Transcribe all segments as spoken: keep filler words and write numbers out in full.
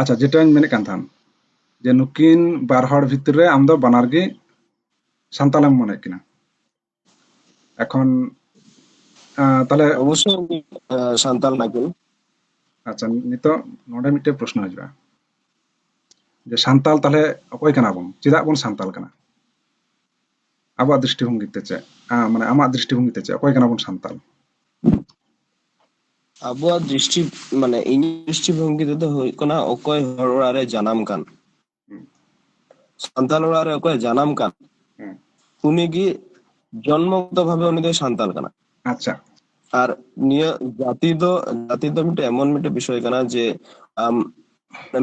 ᱟᱪᱪᱷᱟ, ᱡᱮᱴᱟᱧ ᱢᱮᱱᱮᱫ ᱠᱟᱱ ᱛᱟᱦᱮᱸᱱ, ᱡᱮ ᱱᱩᱠᱤᱱ ᱵᱟᱨ ᱦᱚᱲ ᱵᱷᱤᱛᱨᱤ ᱨᱮ ᱟᱢ ᱫᱚ ᱵᱟᱱᱟᱨ ᱜᱮ ᱥᱟᱱᱛᱟᱞᱮᱢ ᱢᱚᱱᱮᱭᱮᱫ ᱠᱤᱱᱟ᱾ ᱮᱠᱷᱚᱱ, ᱟᱸ, ᱛᱟᱦᱞᱮ ᱚᱵᱚᱥᱥᱳᱭ, ᱟᱸ, ᱥᱟᱱᱛᱟᱞ ᱠᱟᱱᱟ ᱠᱤᱱ᱾ ᱟᱪᱪᱷᱟ, ᱱᱤᱛᱚᱜ ᱱᱚᱰᱮ ᱢᱤᱫᱴᱮᱱ ᱯᱨᱚᱥᱱᱚ ᱦᱤᱡᱩᱜᱼᱟ, ᱡᱮ ᱥᱟᱱᱛᱟᱞ ᱛᱟᱦᱞᱮ ᱚᱠᱚᱭ ᱠᱟᱱᱟ ᱵᱚᱱ? ᱪᱮᱫᱟᱜ ᱵᱚᱱ ᱥᱟᱱᱛᱟᱞ ᱠᱟᱱᱟ? ᱟᱵᱚᱣᱟᱜ ᱫᱨᱤᱥᱴᱤᱵᱷᱚᱝᱜᱤ ᱛᱮ ᱪᱮᱫ? ᱟᱸ, ᱢᱟᱱᱮ, ᱟᱢᱟᱜ ᱫᱨᱤᱥᱴᱤᱵᱷᱚᱝᱜᱤ ᱛᱮ ᱪᱮᱫ? ᱚᱠᱚᱭ ᱠᱟᱱᱟ ᱵᱚᱱ ᱥᱟᱱᱛᱟᱞ? ᱟᱵᱚᱣᱟᱜ ᱫᱨᱤᱥᱴᱤ, ᱢᱟᱱᱮ, ᱤᱧᱟᱹᱜ ᱫᱨᱤᱥᱴᱤᱵᱷᱚᱝᱜᱤ ᱛᱮᱫᱚ ᱦᱩᱭᱩᱜ ᱠᱟᱱᱟ, ᱚᱠᱚᱭ ᱦᱚᱲ ᱚᱲᱟᱜ ᱨᱮ ᱡᱟᱱᱟᱢ ᱠᱟᱱ, ᱦᱩᱸ᱾ ᱥᱟᱱᱛᱟᱞ ᱚᱲᱟᱜ ᱨᱮ ᱚᱠᱚᱭ ᱡᱟᱱᱟᱢ ᱠᱟᱱ, ᱦᱩᱸ᱾ ᱩᱱᱤ ᱜᱮ ᱡᱚᱱᱢᱚᱜᱚᱛᱚ ᱵᱷᱟᱵᱮ ᱩᱱᱤ ᱫᱚᱭ ᱥᱟᱱᱛᱟᱞ ᱠᱟᱱᱟ᱾ ᱟᱪᱪᱷᱟ᱾ ᱟᱨ ᱱᱤᱭᱟᱹ ᱡᱟᱹᱛᱤ ᱫᱚ, ᱡᱟᱹᱛᱤ ᱫᱚ ᱢᱤᱫᱴᱮᱱ ᱮᱢᱚᱱ ᱢᱤᱫᱴᱮᱱ ᱵᱤᱥᱚᱭ ᱠᱟᱱᱟ ᱡᱮ ᱟᱢ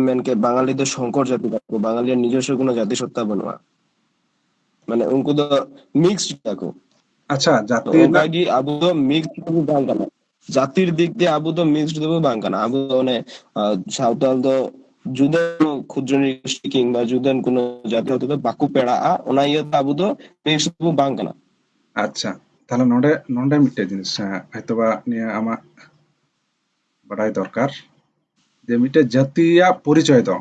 ᱢᱮᱱ ᱠᱮᱫ ᱵᱟঙᱟᱞᱤ ᱫᱚ ᱥᱚᱝᱠᱚᱨ ᱡᱟᱹᱛᱤ ᱠᱟᱱᱟ ᱠᱚ, ᱵᱟঙᱟᱞᱤᱭᱟᱜ ᱱᱤᱡᱚᱥᱥᱚ ᱠᱳᱱᱳ ᱡᱟᱹᱛᱤ ᱥᱚᱛᱛᱟ ᱵᱟᱹᱱᱩᱜᱼᱟ, ᱢᱟᱱᱮ ᱩᱱᱠᱩ ᱫᱚ ᱢᱤᱠᱥᱰ ᱜᱮᱭᱟ ᱠᱚ᱾ ᱟᱪᱪᱷᱟ, ᱛᱚ ᱡᱟᱹᱛᱤ ᱨᱮᱱᱟᱜ ᱚᱱᱠᱟᱜᱮ ᱟᱵᱚ ᱫᱚ ᱢᱤᱠᱥᱰ ᱫᱚ ᱵᱟᱝ ᱠᱟᱱᱟ, ᱡᱟᱹᱛᱤᱨ ᱫᱤᱠ ᱫᱤᱭᱮ ᱟᱵᱚ ᱫᱚ ᱢᱤᱠᱥᱰ ᱫᱚᱵᱚ ᱵᱟᱝ ᱠᱟᱱᱟ᱾ ᱟᱵᱚ ᱫᱚ ᱚᱱᱮ, ᱟᱸ, ᱥᱟᱶᱛᱟᱞ ᱫᱚ ᱡᱩᱫᱟᱹ ᱠᱷᱩᱫᱨᱚ ᱱᱤᱜᱳᱥᱴᱤ ᱠᱤᱝᱵᱟ ᱡᱩᱫᱟᱹᱱ ᱠᱳᱱᱳ ᱡᱟᱹᱛᱤ ᱦᱚᱛᱮ ᱫᱚ ᱵᱟᱠᱚ ᱯᱮᱲᱟᱜᱼᱟ, ᱚᱱᱟ ᱤᱭᱟᱹᱛᱮ ᱟᱵᱚ ᱫᱚ ᱢᱤᱠᱥᱰ ᱫᱚᱵᱚ ᱵᱟᱝ ᱠᱟᱱᱟ᱾ ᱟᱪᱪᱷᱟ, ᱛᱟᱦᱞᱮ ᱱᱚᱰᱮ, ᱱᱚᱰᱮ ᱢᱤᱫᱴᱮᱡ ᱡᱤᱱᱤᱥ, ᱦᱮᱸ, ᱦᱚᱭᱛᱳᱵᱟ ᱱᱤᱭᱟᱹ ᱟᱢᱟᱜ ᱵᱟᱰᱟᱭ ᱫᱚᱨᱠᱟᱨ, ᱡᱮ ᱢᱤᱫᱴᱮᱡ ᱡᱟᱹᱛᱤᱭᱟᱜ ᱯᱚᱨᱤᱪᱚᱭ ᱫᱚ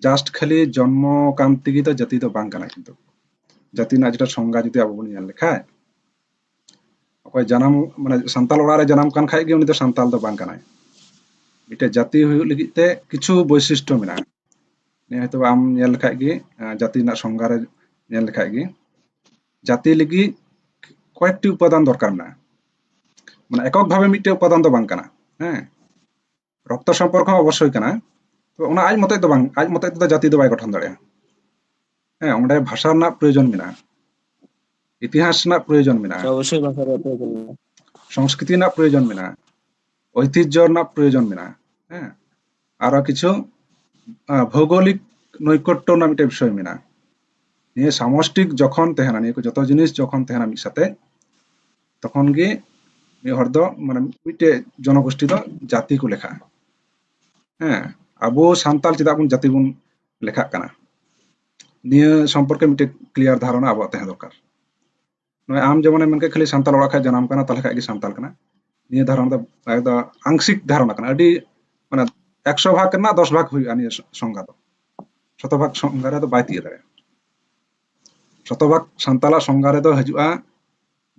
just ᱠᱷᱟᱹᱞᱤ ᱡᱚᱱᱢᱚ ᱠᱟᱱ ᱛᱮᱜᱮ ᱫᱚ ᱡᱟᱹᱛᱤ ᱫᱚ ᱵᱟᱝ ᱠᱟᱱᱟ᱾ ᱠᱤᱱᱛᱩ ᱡᱟᱹᱛᱤ ᱨᱮᱱᱟᱜ ᱡᱮᱴᱟ ᱥᱚᱝᱜᱟ ᱡᱩᱫᱤ ᱟᱵᱚ ᱵᱚᱱ ᱧᱮᱞ ᱞᱮᱠᱷᱟᱡ, ᱚᱠᱚᱭ ᱡᱟᱱᱟᱢ, ᱢᱟᱱᱮ, ᱥᱟᱱᱛᱟᱞ ᱚᱲᱟᱜ ᱨᱮ ᱡᱟᱱᱟᱢ ᱠᱟᱱ ᱠᱷᱟᱡ ᱜᱮ ᱩᱱᱤ ᱫᱚ ᱥᱟᱱᱛᱟᱞ ᱫᱚ ᱵᱟᱝ ᱠᱟᱱᱟᱭ᱾ ᱢᱤᱫᱴᱮᱡ ᱡᱟᱹᱛᱤ ᱦᱩᱭᱩᱜ ᱞᱟᱹᱜᱤᱫ ᱛᱮ ᱠᱤᱪᱷᱩ ᱵᱳᱭᱥᱤᱥᱴᱚ ᱢᱮᱱᱟᱜᱼᱟ᱾ ᱱᱤᱭᱟᱹ ᱦᱚᱭᱛᱳ ᱟᱢ ᱧᱮᱞ ᱞᱮᱠᱷᱟᱡ ᱜᱮ, ᱟᱸ, ᱡᱟᱹᱛᱤ ᱨᱮᱱᱟᱜ ᱥᱚᱝᱜᱟ ᱨᱮ ᱧᱮᱞ ᱞᱮᱠᱷᱟᱡ ᱜᱮ, ᱡᱟᱹᱛᱤ ᱞᱟᱹᱜᱤᱫ ᱠᱚᱭᱮᱠᱴᱤ ᱩᱯᱟᱫᱟᱱ ᱫᱚᱨᱠᱟᱨ ᱢᱮᱱᱟᱜᱼᱟ᱾ ᱢᱟᱱᱮ, ᱮᱠᱚᱠ ᱵᱷᱟᱵᱮ ᱢᱤᱫᱴᱮᱡ ᱩᱯᱟᱫᱟᱱ ᱫᱚ ᱵᱟᱝ ᱠᱟᱱᱟ᱾ ᱦᱮᱸ, ᱨᱚᱠᱛᱚ ᱥᱚᱢᱯᱚᱨᱠᱚ ᱦᱚᱸ ᱚᱵᱚᱥᱥᱳᱭ ᱠᱟᱱᱟ, ᱛᱚ ᱚᱱᱟ ᱟᱡ ᱢᱚᱛᱚᱡ ᱫᱚ ᱵᱟᱝ, ᱟᱡ ᱢᱚᱛᱚᱡ ᱛᱮᱫᱚ ᱡᱟᱹᱛᱤ ᱫᱚ ᱵᱟᱭ ᱜᱚᱴᱷᱚᱱ ᱫᱟᱲᱮᱭᱟᱜᱼᱟ᱾ ᱦᱮᱸ, ᱚᱸᱰᱮ ᱵᱷᱟᱥᱟ ᱨᱮᱱᱟᱜ ᱯᱨᱚᱭᱳᱡᱚᱱ ᱢᱮᱱᱟᱜᱼᱟ, ᱤᱛᱤᱦᱟᱥ ᱨᱮᱱᱟᱜ ᱯᱨᱚᱭᱳᱡᱚᱱ ᱢᱮᱱᱟᱜᱼᱟ, ᱚᱵᱚᱥᱥᱳᱭ ᱵᱷᱟᱥᱟ ᱨᱮᱭᱟᱜ ᱯᱨᱚᱭᱳᱡᱚᱱ ᱢᱮᱱᱟᱜᱼᱟ᱾ ᱥᱚᱝᱥᱠᱨᱤᱛᱤ ᱨᱮᱱᱟᱜ ᱯᱨᱚᱭᱳᱡᱚᱱ ᱢᱮᱱᱟᱜᱼᱟ, ᱳᱭᱛᱤᱦᱡᱚ ᱨᱮᱱᱟᱜ ᱯᱨᱚᱭᱳᱡᱚᱱ ᱢᱮᱱᱟᱜᱼᱟ, ᱦᱮᱸ, ᱟᱨᱚ ᱠᱤᱪᱷᱩ, ᱟᱸ, ᱵᱷᱳᱜᱳᱞᱤᱠ ᱱᱳᱭᱠᱚᱴᱴᱚ ᱨᱮᱱᱟᱜ ᱢᱤᱫᱴᱮᱡ ᱵᱤᱥᱚᱭ ᱢᱮᱱᱟᱜᱼᱟ᱾ ᱱᱤᱭᱟᱹ ᱥᱟᱢᱚᱥᱴᱤᱠ ᱡᱚᱠᱷᱚᱱ ᱛᱟᱦᱮᱱᱟ, ᱱᱤᱭᱟᱹ ᱠᱚ ᱡᱚᱛᱚ ᱡᱤᱱᱤᱥ ᱡᱚᱠᱷᱚᱱ ᱛᱟᱦᱮᱱᱟ ᱢᱤᱫ ᱥᱟᱛᱮ, ᱛᱚᱠᱷᱚᱱ ᱜᱮ ᱢᱤᱫ ᱦᱚᱲ ᱫᱚ, ᱢᱟᱱᱮ, ᱢᱤᱫᱴᱮᱡ ᱡᱚᱱᱚᱜᱳᱥᱴᱤ ᱫᱚ ᱡᱟᱹᱛᱤ ᱠᱚ ᱞᱮᱠᱷᱟᱜᱼᱟ᱾ ᱦᱮᱸ, ᱟᱵᱚ ᱥᱟᱱᱛᱟᱞ ᱪᱮᱫᱟᱜ ᱵᱚᱱ ᱡᱟᱹᱛᱤ ᱵᱚᱱ ᱞᱮᱠᱷᱟᱜ ᱠᱟᱱᱟ, ᱱᱤᱭᱟᱹ ᱥᱚᱢᱯᱚᱨᱠᱮ ᱢᱤᱫᱴᱮᱡ ᱠᱞᱤᱭᱟᱨ ᱫᱷᱟᱨᱚᱱᱟ ᱟᱵᱚᱣᱟᱜ ᱛᱟᱦᱮᱸ ᱫᱚᱨᱠᱟᱨ᱾ ᱱᱚᱜᱼᱚᱭ ᱟᱢ ᱡᱮᱢᱚᱱᱮᱢ ᱢᱮᱱ ᱠᱮᱫ ᱠᱷᱟᱹᱞᱤ ᱥᱟᱱᱛᱟᱞ ᱚᱲᱟᱜ ᱠᱷᱚᱱ ᱡᱟᱱᱟᱢ ᱠᱟᱱᱟ, ᱛᱟᱦᱞᱮ ᱠᱷᱟᱡ ᱜᱮ ᱥᱟᱱᱛᱟᱞ ᱠᱟᱱᱟ, ᱱᱤᱭᱟᱹ ᱫᱷᱟᱨᱚᱱᱟ ᱫᱚ ᱮᱠᱫᱚᱢ ᱟᱝᱥᱤᱠ ᱫᱷᱟᱨᱚᱱᱟ ᱠᱟᱱᱟ, ᱟᱹᱰᱤ, ᱢᱟᱱᱮ, ᱮᱠᱥᱚ ᱵᱷᱟᱜᱽ ᱨᱮᱱᱟᱜ ᱫᱚᱥ ᱵᱷᱟᱜᱽ ᱦᱩᱭᱩᱜᱼᱟ ᱱᱤᱭᱟᱹ ᱥᱚᱝᱜᱟ ᱫᱚ᱾ ᱥᱚᱛᱚᱵᱷᱟᱜᱽ ᱥᱚᱝᱜᱟ ᱨᱮᱫᱚ ᱵᱟᱭ ᱛᱤᱭᱳᱜ ᱫᱟᱲᱮᱭᱟᱜᱼᱟ᱾ ᱥᱚᱛᱚᱵᱷᱟᱜᱽ ᱥᱟᱱᱛᱟᱞᱟᱜ ᱥᱚᱝᱜᱟ ᱨᱮᱫᱚ ᱦᱤᱡᱩᱜᱼᱟ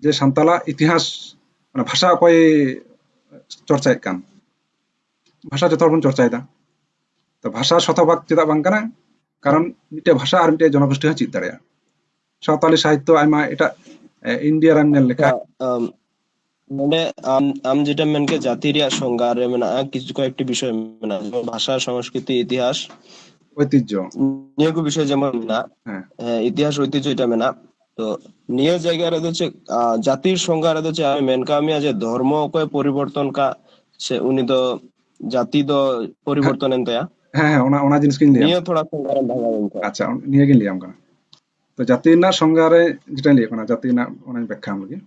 ᱡᱮ ᱥᱟᱱᱛᱟᱞᱟᱜ ᱤᱛᱤᱦᱟᱥ, ᱢᱟᱱᱮ ᱵᱷᱟᱥᱟ ᱚᱠᱚᱭ ᱪᱚᱨᱪᱟᱭᱮᱫ ᱠᱟᱱ, ᱵᱷᱟᱥᱟ ᱡᱚᱛᱚ ᱦᱚᱲ ᱵᱚᱱ ᱪᱚᱨᱪᱟᱭᱮᱫᱟ᱾ ᱛᱚ ᱵᱷᱟᱥᱟ ᱥᱚᱛᱚᱵᱷᱟᱜᱽ ᱪᱮᱫᱟᱜ ᱵᱟᱝ ᱠᱟᱱᱟ? ᱠᱟᱨᱚᱱ ᱢᱤᱫᱴᱮᱡ ᱵᱷᱟᱥᱟ ᱟᱨ ᱢᱤᱫᱴᱮᱡ ᱡᱚᱱᱚᱜᱳᱥᱴᱤ ᱦᱚᱸ ᱪᱮᱫ ᱫᱟᱲᱮᱭᱟᱜᱼᱟ᱾ ᱥᱟᱶᱛᱟᱞᱤ ᱥᱟᱦᱤᱛᱛᱚ ᱟᱭᱢᱟ ᱮᱴᱟᱜ, ᱮ, ᱤᱱᱰᱤᱭᱟ ᱨᱮᱢ ᱧᱮᱞ ᱞᱮᱠᱷᱟᱱ᱾ ᱟᱪᱪᱷᱟ, ᱟᱢ, ᱱᱚᱰᱮ ᱟᱢ, ᱟᱢ ᱡᱮᱴᱟ ᱢᱮᱱ ᱠᱮᱫ ᱡᱟᱹᱛᱤ ᱨᱮᱭᱟᱜ ᱥᱚᱝᱜᱟ ᱨᱮ ᱢᱮᱱᱟᱜᱼᱟ, ᱠᱤᱪᱷᱩ ᱠᱚᱭᱮᱠᱴᱤ ᱵᱤᱥᱚᱭ ᱢᱮᱱᱟᱜᱼᱟ, ᱡᱮᱢᱚᱱ ᱵᱷᱟᱥᱟ, ᱥᱚᱝᱥᱠᱨᱤᱛᱤ, ᱤᱛᱤᱦᱟᱥ, ᱳᱭᱛᱤᱡᱽᱡᱚ᱾ ᱱᱤᱭᱟᱹ ᱠᱚ ᱵᱤᱥᱚᱭ ᱡᱮᱢᱚᱱ ᱢᱮᱱᱟᱜᱼᱟ᱾ ᱦᱮᱸ᱾ ᱦᱮᱸ, ᱤᱛᱤᱦᱟᱥ, ᱳᱭᱛᱤᱡᱽᱡᱚ ᱮᱴᱟ ᱢᱮᱱᱟᱜᱼᱟ᱾ ᱛᱚ ᱱᱤᱭᱟᱹ ᱡᱟᱭᱜᱟ ᱨᱮᱫᱚ ᱪᱮᱫ, ᱟ, ᱡᱟᱹᱛᱤ ᱥᱚᱝᱜᱟ ᱨᱮᱫᱚ ᱪᱮᱫ ᱟᱢᱮ ᱢᱮᱱ ᱠᱟᱜ ᱢᱮᱭᱟ ᱡᱮ ᱫᱷᱚᱨᱢᱚ ᱚᱠᱚᱭ ᱯᱚᱨᱤᱵᱚᱨᱛᱚᱱ ᱠᱟᱜ ᱥᱮ ᱩᱱᱤ ᱫᱚ ᱡᱟᱹᱛᱤ ᱫᱚ ᱯᱚᱨᱤᱵᱚᱨᱛᱚᱱ ᱮᱱ ᱛᱟᱭᱟ? ᱦᱮᱸ, ᱦᱮᱸ, ᱚᱱᱟ, ᱚᱱᱟ ᱡᱤᱱᱤᱥ ᱜᱤᱧ ᱞᱟᱹᱭᱟᱢ᱾ ᱱᱤᱭᱟᱹ ᱛᱷᱚᱲᱟ ᱥᱚᱝᱜᱟ ᱨᱮᱢ ᱵᱷᱟᱜᱟᱣ ᱤᱧ ᱠᱷᱟᱱ᱾ ᱟᱪᱪᱷᱟ, ᱱᱤᱭᱟᱹ ᱜᱤᱧ ᱞᱟᱹᱭᱟᱢ ᱠᱟᱱᱟ᱾ ᱛᱚ ᱡᱟᱹᱛᱤ ᱨᱮᱱᱟᱜ ᱥᱚᱝᱜᱟ ᱨᱮ ᱡᱮᱴᱟᱧ ᱞᱟᱹᱭᱟᱜ ᱠᱟᱱᱟ, ᱡᱟᱹᱛᱤ ᱨᱮᱱᱟᱜ ᱚᱱᱟᱧ ᱵᱮᱠᱠᱷᱟ ᱟᱢ ᱞᱟᱹᱜᱤᱫ᱾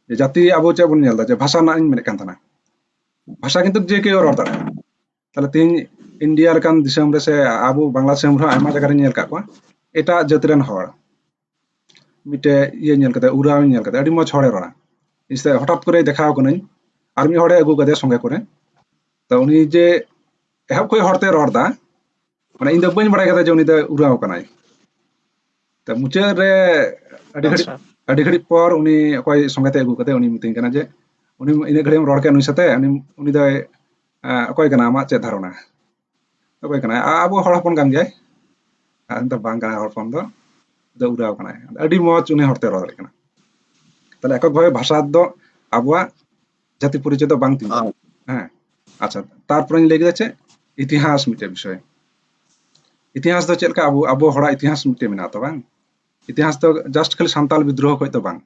ᱡᱮ ᱡᱟᱹᱛᱤ ᱟᱵᱚ ᱪᱮᱫ ᱵᱚᱱ ᱧᱮᱞ ᱮᱫᱟ, ᱡᱮ ᱵᱷᱟᱥᱟ ᱨᱮᱱᱟᱜ ᱤᱧ ᱢᱮᱱᱮᱫ ᱠᱟᱱ ᱛᱟᱦᱮᱱᱟ᱾ ᱵᱷᱟᱥᱟ ᱠᱤᱱᱛᱩ ᱡᱮ ᱠᱮᱣ ᱨᱚᱲ ᱫᱟᱲᱮᱭᱟᱜᱼᱟ᱾ ᱛᱟᱦᱞᱮ ᱛᱮᱦᱤᱧ ᱤᱱᱰᱤᱭᱟ ᱞᱮᱠᱟᱱ ᱫᱤᱥᱚᱢ ᱨᱮ ᱥᱮ ᱟᱵᱚ ᱵᱟᱝᱞᱟ ᱫᱤᱥᱚᱢ ᱨᱮᱦᱚᱸ ᱟᱭᱢᱟ ᱡᱟᱭᱜᱟ ᱨᱮᱧ ᱧᱮᱞ ᱟᱠᱟᱫ ᱠᱚᱣᱟ, ᱮᱴᱟᱜ ᱡᱟᱹᱛ ᱨᱮᱱ ᱦᱚᱲ ᱢᱤᱫᱴᱮᱡ ᱤᱭᱟᱹ ᱧᱮᱞ ᱠᱟᱛᱮ, ᱩᱨᱟᱣ ᱧᱮᱞ ᱠᱟᱛᱮ ᱟᱹᱰᱤ ᱢᱚᱡᱽ ᱦᱚᱲᱮ ᱨᱚᱲᱟ᱾ ᱤᱧ ᱥᱟᱛᱮ ᱦᱚᱴᱟᱛ ᱠᱚᱨᱮ ᱫᱮᱠᱷᱟᱣ ᱠᱟᱹᱱᱟᱹᱧ, ᱟᱨ ᱢᱤᱫ ᱦᱚᱲᱮ ᱟᱹᱜᱩ ᱠᱟᱫᱮᱭᱟ ᱥᱚᱸᱜᱮ ᱠᱚᱨᱮ᱾ ᱛᱚ ᱩᱱᱤ ᱡᱮ ᱮᱦᱚᱵ ᱠᱷᱚᱡ ᱦᱚᱲᱛᱮ ᱨᱚᱲ ᱫᱟ, ᱢᱟᱱᱮ ᱤᱧ ᱫᱚ ᱵᱟᱹᱧ ᱵᱟᱲᱟᱭ ᱠᱟᱫᱟ ᱡᱮ ᱩᱱᱤ ᱫᱚ ᱩᱨᱟᱣ ᱠᱟᱱᱟᱭ᱾ ᱛᱚ ᱢᱩᱪᱟᱹᱫ ᱨᱮ ᱟᱹᱰᱤ ᱜᱷᱟᱹᱲᱤᱡ, ᱟᱪᱪᱷᱟ᱾ ᱟᱹᱰᱤ ᱜᱷᱟᱹᱲᱤᱡ ᱯᱚᱨ ᱩᱱᱤ ᱚᱠᱚᱭ ᱥᱚᱸᱜᱮ ᱛᱮ ᱟᱹᱜᱩ ᱠᱟᱫᱮ, ᱩᱱᱤ ᱢᱤᱛᱟᱹᱧ ᱠᱟᱱᱟ ᱡᱮ, "ᱩᱱᱤ ᱤᱱᱟᱹᱜ ᱜᱷᱟᱹᱲᱤᱡ ᱮᱢ ᱨᱚᱲ ᱠᱮᱫ ᱱᱩᱭ ᱥᱟᱛᱮ, ᱩᱱᱤ, ᱩᱱᱤ ᱫᱚᱭ, ᱮ, ᱚᱠᱚᱭ ᱠᱟᱱᱟ, ᱟᱢᱟᱜ ᱪᱮᱫ ᱫᱷᱟᱨᱚᱱᱟ?" ᱚᱠᱚᱭ ᱠᱟᱱᱟᱭ? "ᱟ-, ᱟᱵᱚ ᱦᱚᱲ ᱦᱚᱯᱚᱱ ᱠᱟᱱ ᱜᱮᱭᱟᱭ᱾ ᱟᱨ ᱫᱚ ᱵᱟᱝ ᱠᱟᱱᱟᱭ ᱦᱚᱲ ᱦᱚᱯᱚᱱ ᱫᱚ, ᱫᱚ ᱩᱨᱟᱣ ᱠᱟᱱᱟᱭ᱾" ᱟᱹᱰᱤ ᱢᱚᱡᱽ ᱩᱱᱤ ᱦᱚᱲᱛᱮ ᱨᱚᱲ ᱫᱟᱲᱮᱭᱟᱜ ᱠᱟᱱᱟ᱾ ᱛᱟᱦᱞᱮ ᱮᱠᱚᱠ ᱵᱷᱟᱵᱮ ᱵᱷᱟᱥᱟ ᱫᱚ ᱟᱵᱚᱣᱟᱜ ᱡᱟᱹᱛᱤ ᱯᱚᱨᱤᱪᱚᱭ ᱫᱚ ᱵᱟᱝ ᱛᱤᱸᱜᱩᱱᱟ᱾ ᱦᱮᱸ᱾ ᱦᱮᱸ, ᱟᱪᱪᱷᱟ, ᱛᱟᱨᱯᱚᱨᱮᱧ ᱞᱟᱹᱭ ᱠᱮᱫᱟ ᱪᱮᱫ? ᱤᱛᱤᱦᱟᱥ ᱢᱤᱫᱴᱮᱡ ᱵᱤᱥᱚᱭ᱾ ᱤᱛᱤᱦᱟᱥ ᱫᱚ ᱪᱮᱫ ᱞᱮᱠᱟ? ᱟᱵᱚ, ᱟᱵᱚ ᱦᱚᱲᱟᱜ ᱤᱛᱤᱦᱟᱥ ᱢᱤᱫᱴᱮᱡ ᱢᱮᱱᱟᱜᱼᱟ ᱛᱚ, ᱵᱟᱝ? ᱤᱛᱤᱦᱟᱥ ᱫᱚ just ᱠᱷᱟᱹᱞᱤ ᱥᱟᱱᱛᱟᱞ ᱵᱤᱫᱽᱨᱳᱦᱚ ᱠᱷᱚᱡ ᱫᱚ ᱵᱟᱝ᱾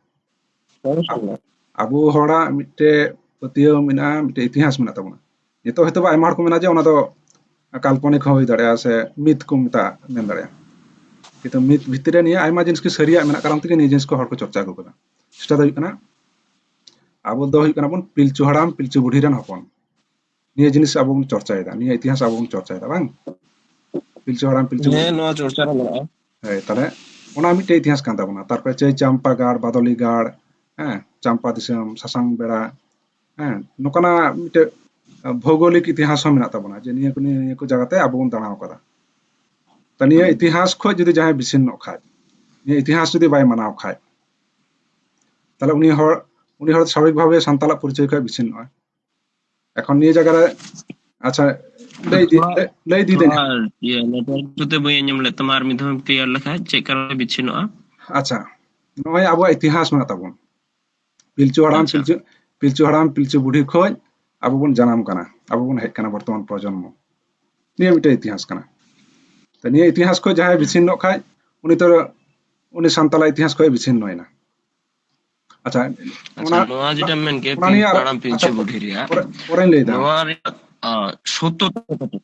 ᱚᱵᱚᱥᱥᱳᱭ ᱢᱮᱱᱟᱜᱼᱟ᱾ ᱟᱵᱚ ᱦᱚᱲᱟᱜ ᱢᱤᱫᱴᱮᱡ ᱯᱟᱹᱛᱭᱟᱹᱣ ᱢᱮᱱᱟᱜᱼᱟ, ᱢᱤᱫᱴᱮᱡ ᱤᱛᱤᱦᱟᱥ ᱢᱮᱱᱟᱜ ᱛᱟᱵᱚᱱᱟ᱾ ᱱᱤᱛᱚᱜ ᱦᱚᱭᱛᱳ ᱵᱟ ᱟᱭᱢᱟ ᱦᱚᱲ ᱠᱚ ᱢᱮᱱᱟ ᱡᱮ ᱚᱱᱟ ᱫᱚ ᱠᱟᱞᱯᱚᱱᱤᱠ ᱦᱚᱸ ᱦᱩᱭ ᱫᱟᱲᱮᱭᱟᱜᱼᱟ ᱥᱮ ᱢᱤᱛᱷ ᱠᱚ ᱢᱮᱛᱟᱜ, ᱢᱮᱱ ᱫᱟᱲᱮᱭᱟᱜᱼᱟ᱾ ᱠᱤᱱᱛᱩ ᱢᱤᱛᱷ ᱵᱷᱤᱛᱤᱨ ᱨᱮ ᱱᱤᱭᱟᱹ ᱟᱭᱢᱟ ᱡᱤᱱᱤᱥ ᱜᱮ ᱥᱟᱹᱨᱤᱭᱟᱜ ᱢᱮᱱᱟᱜ ᱠᱟᱨᱚᱱ ᱛᱮᱜᱮ ᱱᱤᱭᱟᱹ ᱡᱤᱱᱤᱥ ᱠᱚ ᱦᱚᱲ ᱠᱚ ᱪᱚᱨᱪᱟ ᱟᱹᱜᱩ ᱠᱟᱫᱟ᱾ ᱥᱮᱴᱟ ᱫᱚ ᱦᱩᱭᱩᱜ ᱠᱟᱱᱟ, ᱟᱵᱚ ᱫᱚ ᱦᱩᱭᱩᱜ ᱠᱟᱱᱟ ᱵᱚᱱ ᱯᱤᱞᱪᱩ ᱦᱟᱲᱟᱢ ᱯᱤᱞᱪᱩ ᱵᱩᱲᱦᱤ ᱨᱮᱱ ᱦᱚᱯᱚᱱ᱾ ᱱᱤᱭᱟᱹ ᱡᱤᱱᱤᱥ ᱟᱵᱚ ᱵᱚᱱ ᱪᱚᱨᱪᱟᱭᱮᱫᱟ, ᱱᱤᱭᱟᱹ ᱤᱛᱤᱦᱟᱥ ᱟᱵᱚ ᱵᱚᱱ ᱪᱚᱨᱪᱟᱭᱮᱫᱟ, ᱵᱟᱝ? ᱯᱤᱞᱪᱩ ᱦᱟᱲᱟᱢ ᱯᱤᱞᱪᱩ ᱵᱩᱲᱦᱤ᱾ ᱦᱮᱸ, ᱱᱚᱣᱟ ᱪᱚᱨᱪᱟ ᱨᱮ ᱢᱮᱱᱟᱜᱼᱟ᱾ ᱦᱳᱭ, ᱛᱟᱦᱞᱮ ᱚᱱᱟ ᱢᱤᱫᱴᱮᱡ ᱤᱛᱤᱦᱟᱥ ᱠᱟᱱ ᱛᱟᱵᱚᱱᱟ᱾ ᱛᱟᱨᱯᱚᱨᱮ ᱪᱟᱹᱭ ᱪᱟᱢᱯᱟ ᱜᱟᱲ, ᱵᱟᱫᱚᱞᱤ ᱜᱟᱲ, ᱦᱮᱸ, ᱪᱟᱢᱯᱟ ᱫᱤᱥᱚᱢ, ᱥᱟᱥᱟᱝ ᱵᱮᱲᱟ, ᱦᱮᱸ, ᱱᱚᱝᱠᱟᱱᱟᱜ ᱢᱤᱫᱴᱮᱡ ᱵᱷᱳᱜᱳᱞᱤᱠ ᱤᱛᱤᱦᱟᱥ ᱦᱚᱸ ᱢᱮᱱᱟᱜ ᱛᱟᱵᱚᱱᱟ, ᱡᱮ ᱱᱤᱭᱟᱹ ᱠᱚ, ᱱᱤᱭᱟᱹ, ᱱᱤᱭᱟᱹ ᱠᱚ ᱡᱟᱭᱜᱟᱛᱮ ᱟᱵᱚ ᱵᱚᱱ ᱫᱟᱬᱟ ᱟᱠᱟᱫᱟ᱾ ᱛᱚ ᱱᱤᱭᱟᱹ ᱤᱛᱤᱦᱟᱥ ᱠᱷᱚᱱ ᱡᱩᱫᱤ ᱡᱟᱦᱟᱸᱭ ᱵᱤᱪᱷᱤᱱᱱᱚᱜ ᱠᱷᱟᱡ, ᱱᱤᱭᱟᱹ ᱤᱛᱤᱦᱟᱥ ᱡᱩᱫᱤ ᱵᱟᱭ ᱢᱟᱱᱟᱣ ᱠᱷᱟᱡ, ᱛᱟᱦᱞᱮ ᱩᱱᱤ ᱦᱚᱲ, ᱩᱱᱤ ᱦᱚᱲ ᱥᱟᱵᱷᱟᱵᱤᱠ ᱵᱷᱟᱵᱮ ᱥᱟᱱᱛᱟᱲᱟᱜ ᱯᱚᱨᱤᱪᱚᱭ ᱠᱷᱚᱱ ᱵᱤᱪᱷᱤᱱᱱᱚᱜᱼᱟ᱾ ᱮᱠᱷᱚᱱ ᱱᱤᱭᱟᱹ ᱡᱟᱭᱜᱟ ᱨᱮ, ᱟᱪᱪᱷᱟ, ᱞᱟᱹᱭ ᱤᱫᱤ, ᱛᱷᱚᱲᱟ, ᱞᱟᱹᱭ, ᱞᱟᱹᱭ ᱤᱫᱤ ᱫᱟᱹᱧ ᱛᱷᱚᱲᱟ ᱦᱟᱸᱜ᱾ ᱤᱭᱟᱹ, network ᱤᱥᱩ ᱛᱮ ᱵᱟᱹᱧ ᱟᱸᱡᱚᱢ ᱞᱮᱫ ᱛᱟᱢᱟ, ᱟᱨ ᱢᱤᱫ ᱫᱷᱟᱣ clear ᱞᱮᱠᱷᱟᱡ ᱪᱮᱫ ᱠᱟᱨᱚᱱ ᱛᱮ ᱵᱤᱪᱷᱤᱱᱱᱚᱜᱼᱟ? ᱟᱪᱪᱷᱟ, ᱱᱚᱜᱼᱚᱭ ᱟᱵᱚᱣᱟᱜ ᱤᱛᱤᱦᱟᱥ ᱢᱮᱱᱟᱜ ᱛᱟᱵᱚᱱ, ᱯᱤᱞᱪᱩ ᱦᱟᱲᱟᱢ, ᱟᱪᱪᱷᱟ᱾ ᱯᱤᱞᱪᱩ, ᱯᱤᱞᱪᱩ ᱦᱟᱲᱟᱢ, ᱯᱤᱞᱪᱩ ᱵᱩᱰᱷᱤ ᱠᱷᱚᱱ ᱟᱵᱚ ᱵᱚᱱ ᱡᱟᱱᱟᱢ ᱠᱟᱱᱟ, ᱟᱵᱚ ᱵᱚᱱ ᱦᱮᱡ ᱠᱟᱱᱟ ᱵᱚᱨᱛᱚᱢᱟᱱ ᱯᱨᱚᱡᱚᱱᱢᱚ᱾ ᱱᱤᱭᱟᱹ ᱢᱤᱫᱴᱮᱱ ᱤᱛᱤᱦᱟᱥ ᱠᱟᱱᱟ᱾ ᱛᱚ ᱱᱤᱭᱟᱹ ᱤᱛᱤᱦᱟᱥ ᱠᱷᱚᱱ ᱡᱟᱦᱟᱸᱭ ᱵᱤᱪᱷᱤᱱᱱᱚᱜ ᱠᱷᱟᱡ, ᱩᱱᱤ ᱛᱚ, ᱩᱱᱤ ᱥᱟᱱᱛᱟᱲᱟᱜ ᱤᱛᱤᱦᱟᱥ ᱠᱷᱚᱱ ᱵᱤᱪᱷᱤᱱᱱᱚᱭᱮᱱᱟ᱾ ᱟᱪᱪᱷᱟ, ᱟᱪᱪᱷᱟ, ᱚᱱᱟ, ᱱᱚᱣᱟ ᱡᱮᱴᱟ ᱢᱮᱱ ᱠᱮᱫ, ᱚᱱᱟ ᱱᱤᱭᱮ ᱯᱤᱞᱪᱩ ᱟᱨ, ᱦᱟᱲᱟᱢ ᱯᱤᱞᱪᱩ ᱟᱪᱪᱷᱟ, ᱵᱩᱰᱷᱤ ᱨᱮᱭᱟᱜ, ᱯᱚᱨᱮ, ᱯᱚᱨᱮᱧ ᱞᱟᱹᱭ ᱫᱟ᱾ ᱱᱚᱣᱟ ᱨᱮᱭᱟᱜ, ᱟ, ᱥᱚᱛᱛᱚ ᱛᱚᱛᱛᱷᱚ ᱠᱟᱹᱴᱤᱡ᱾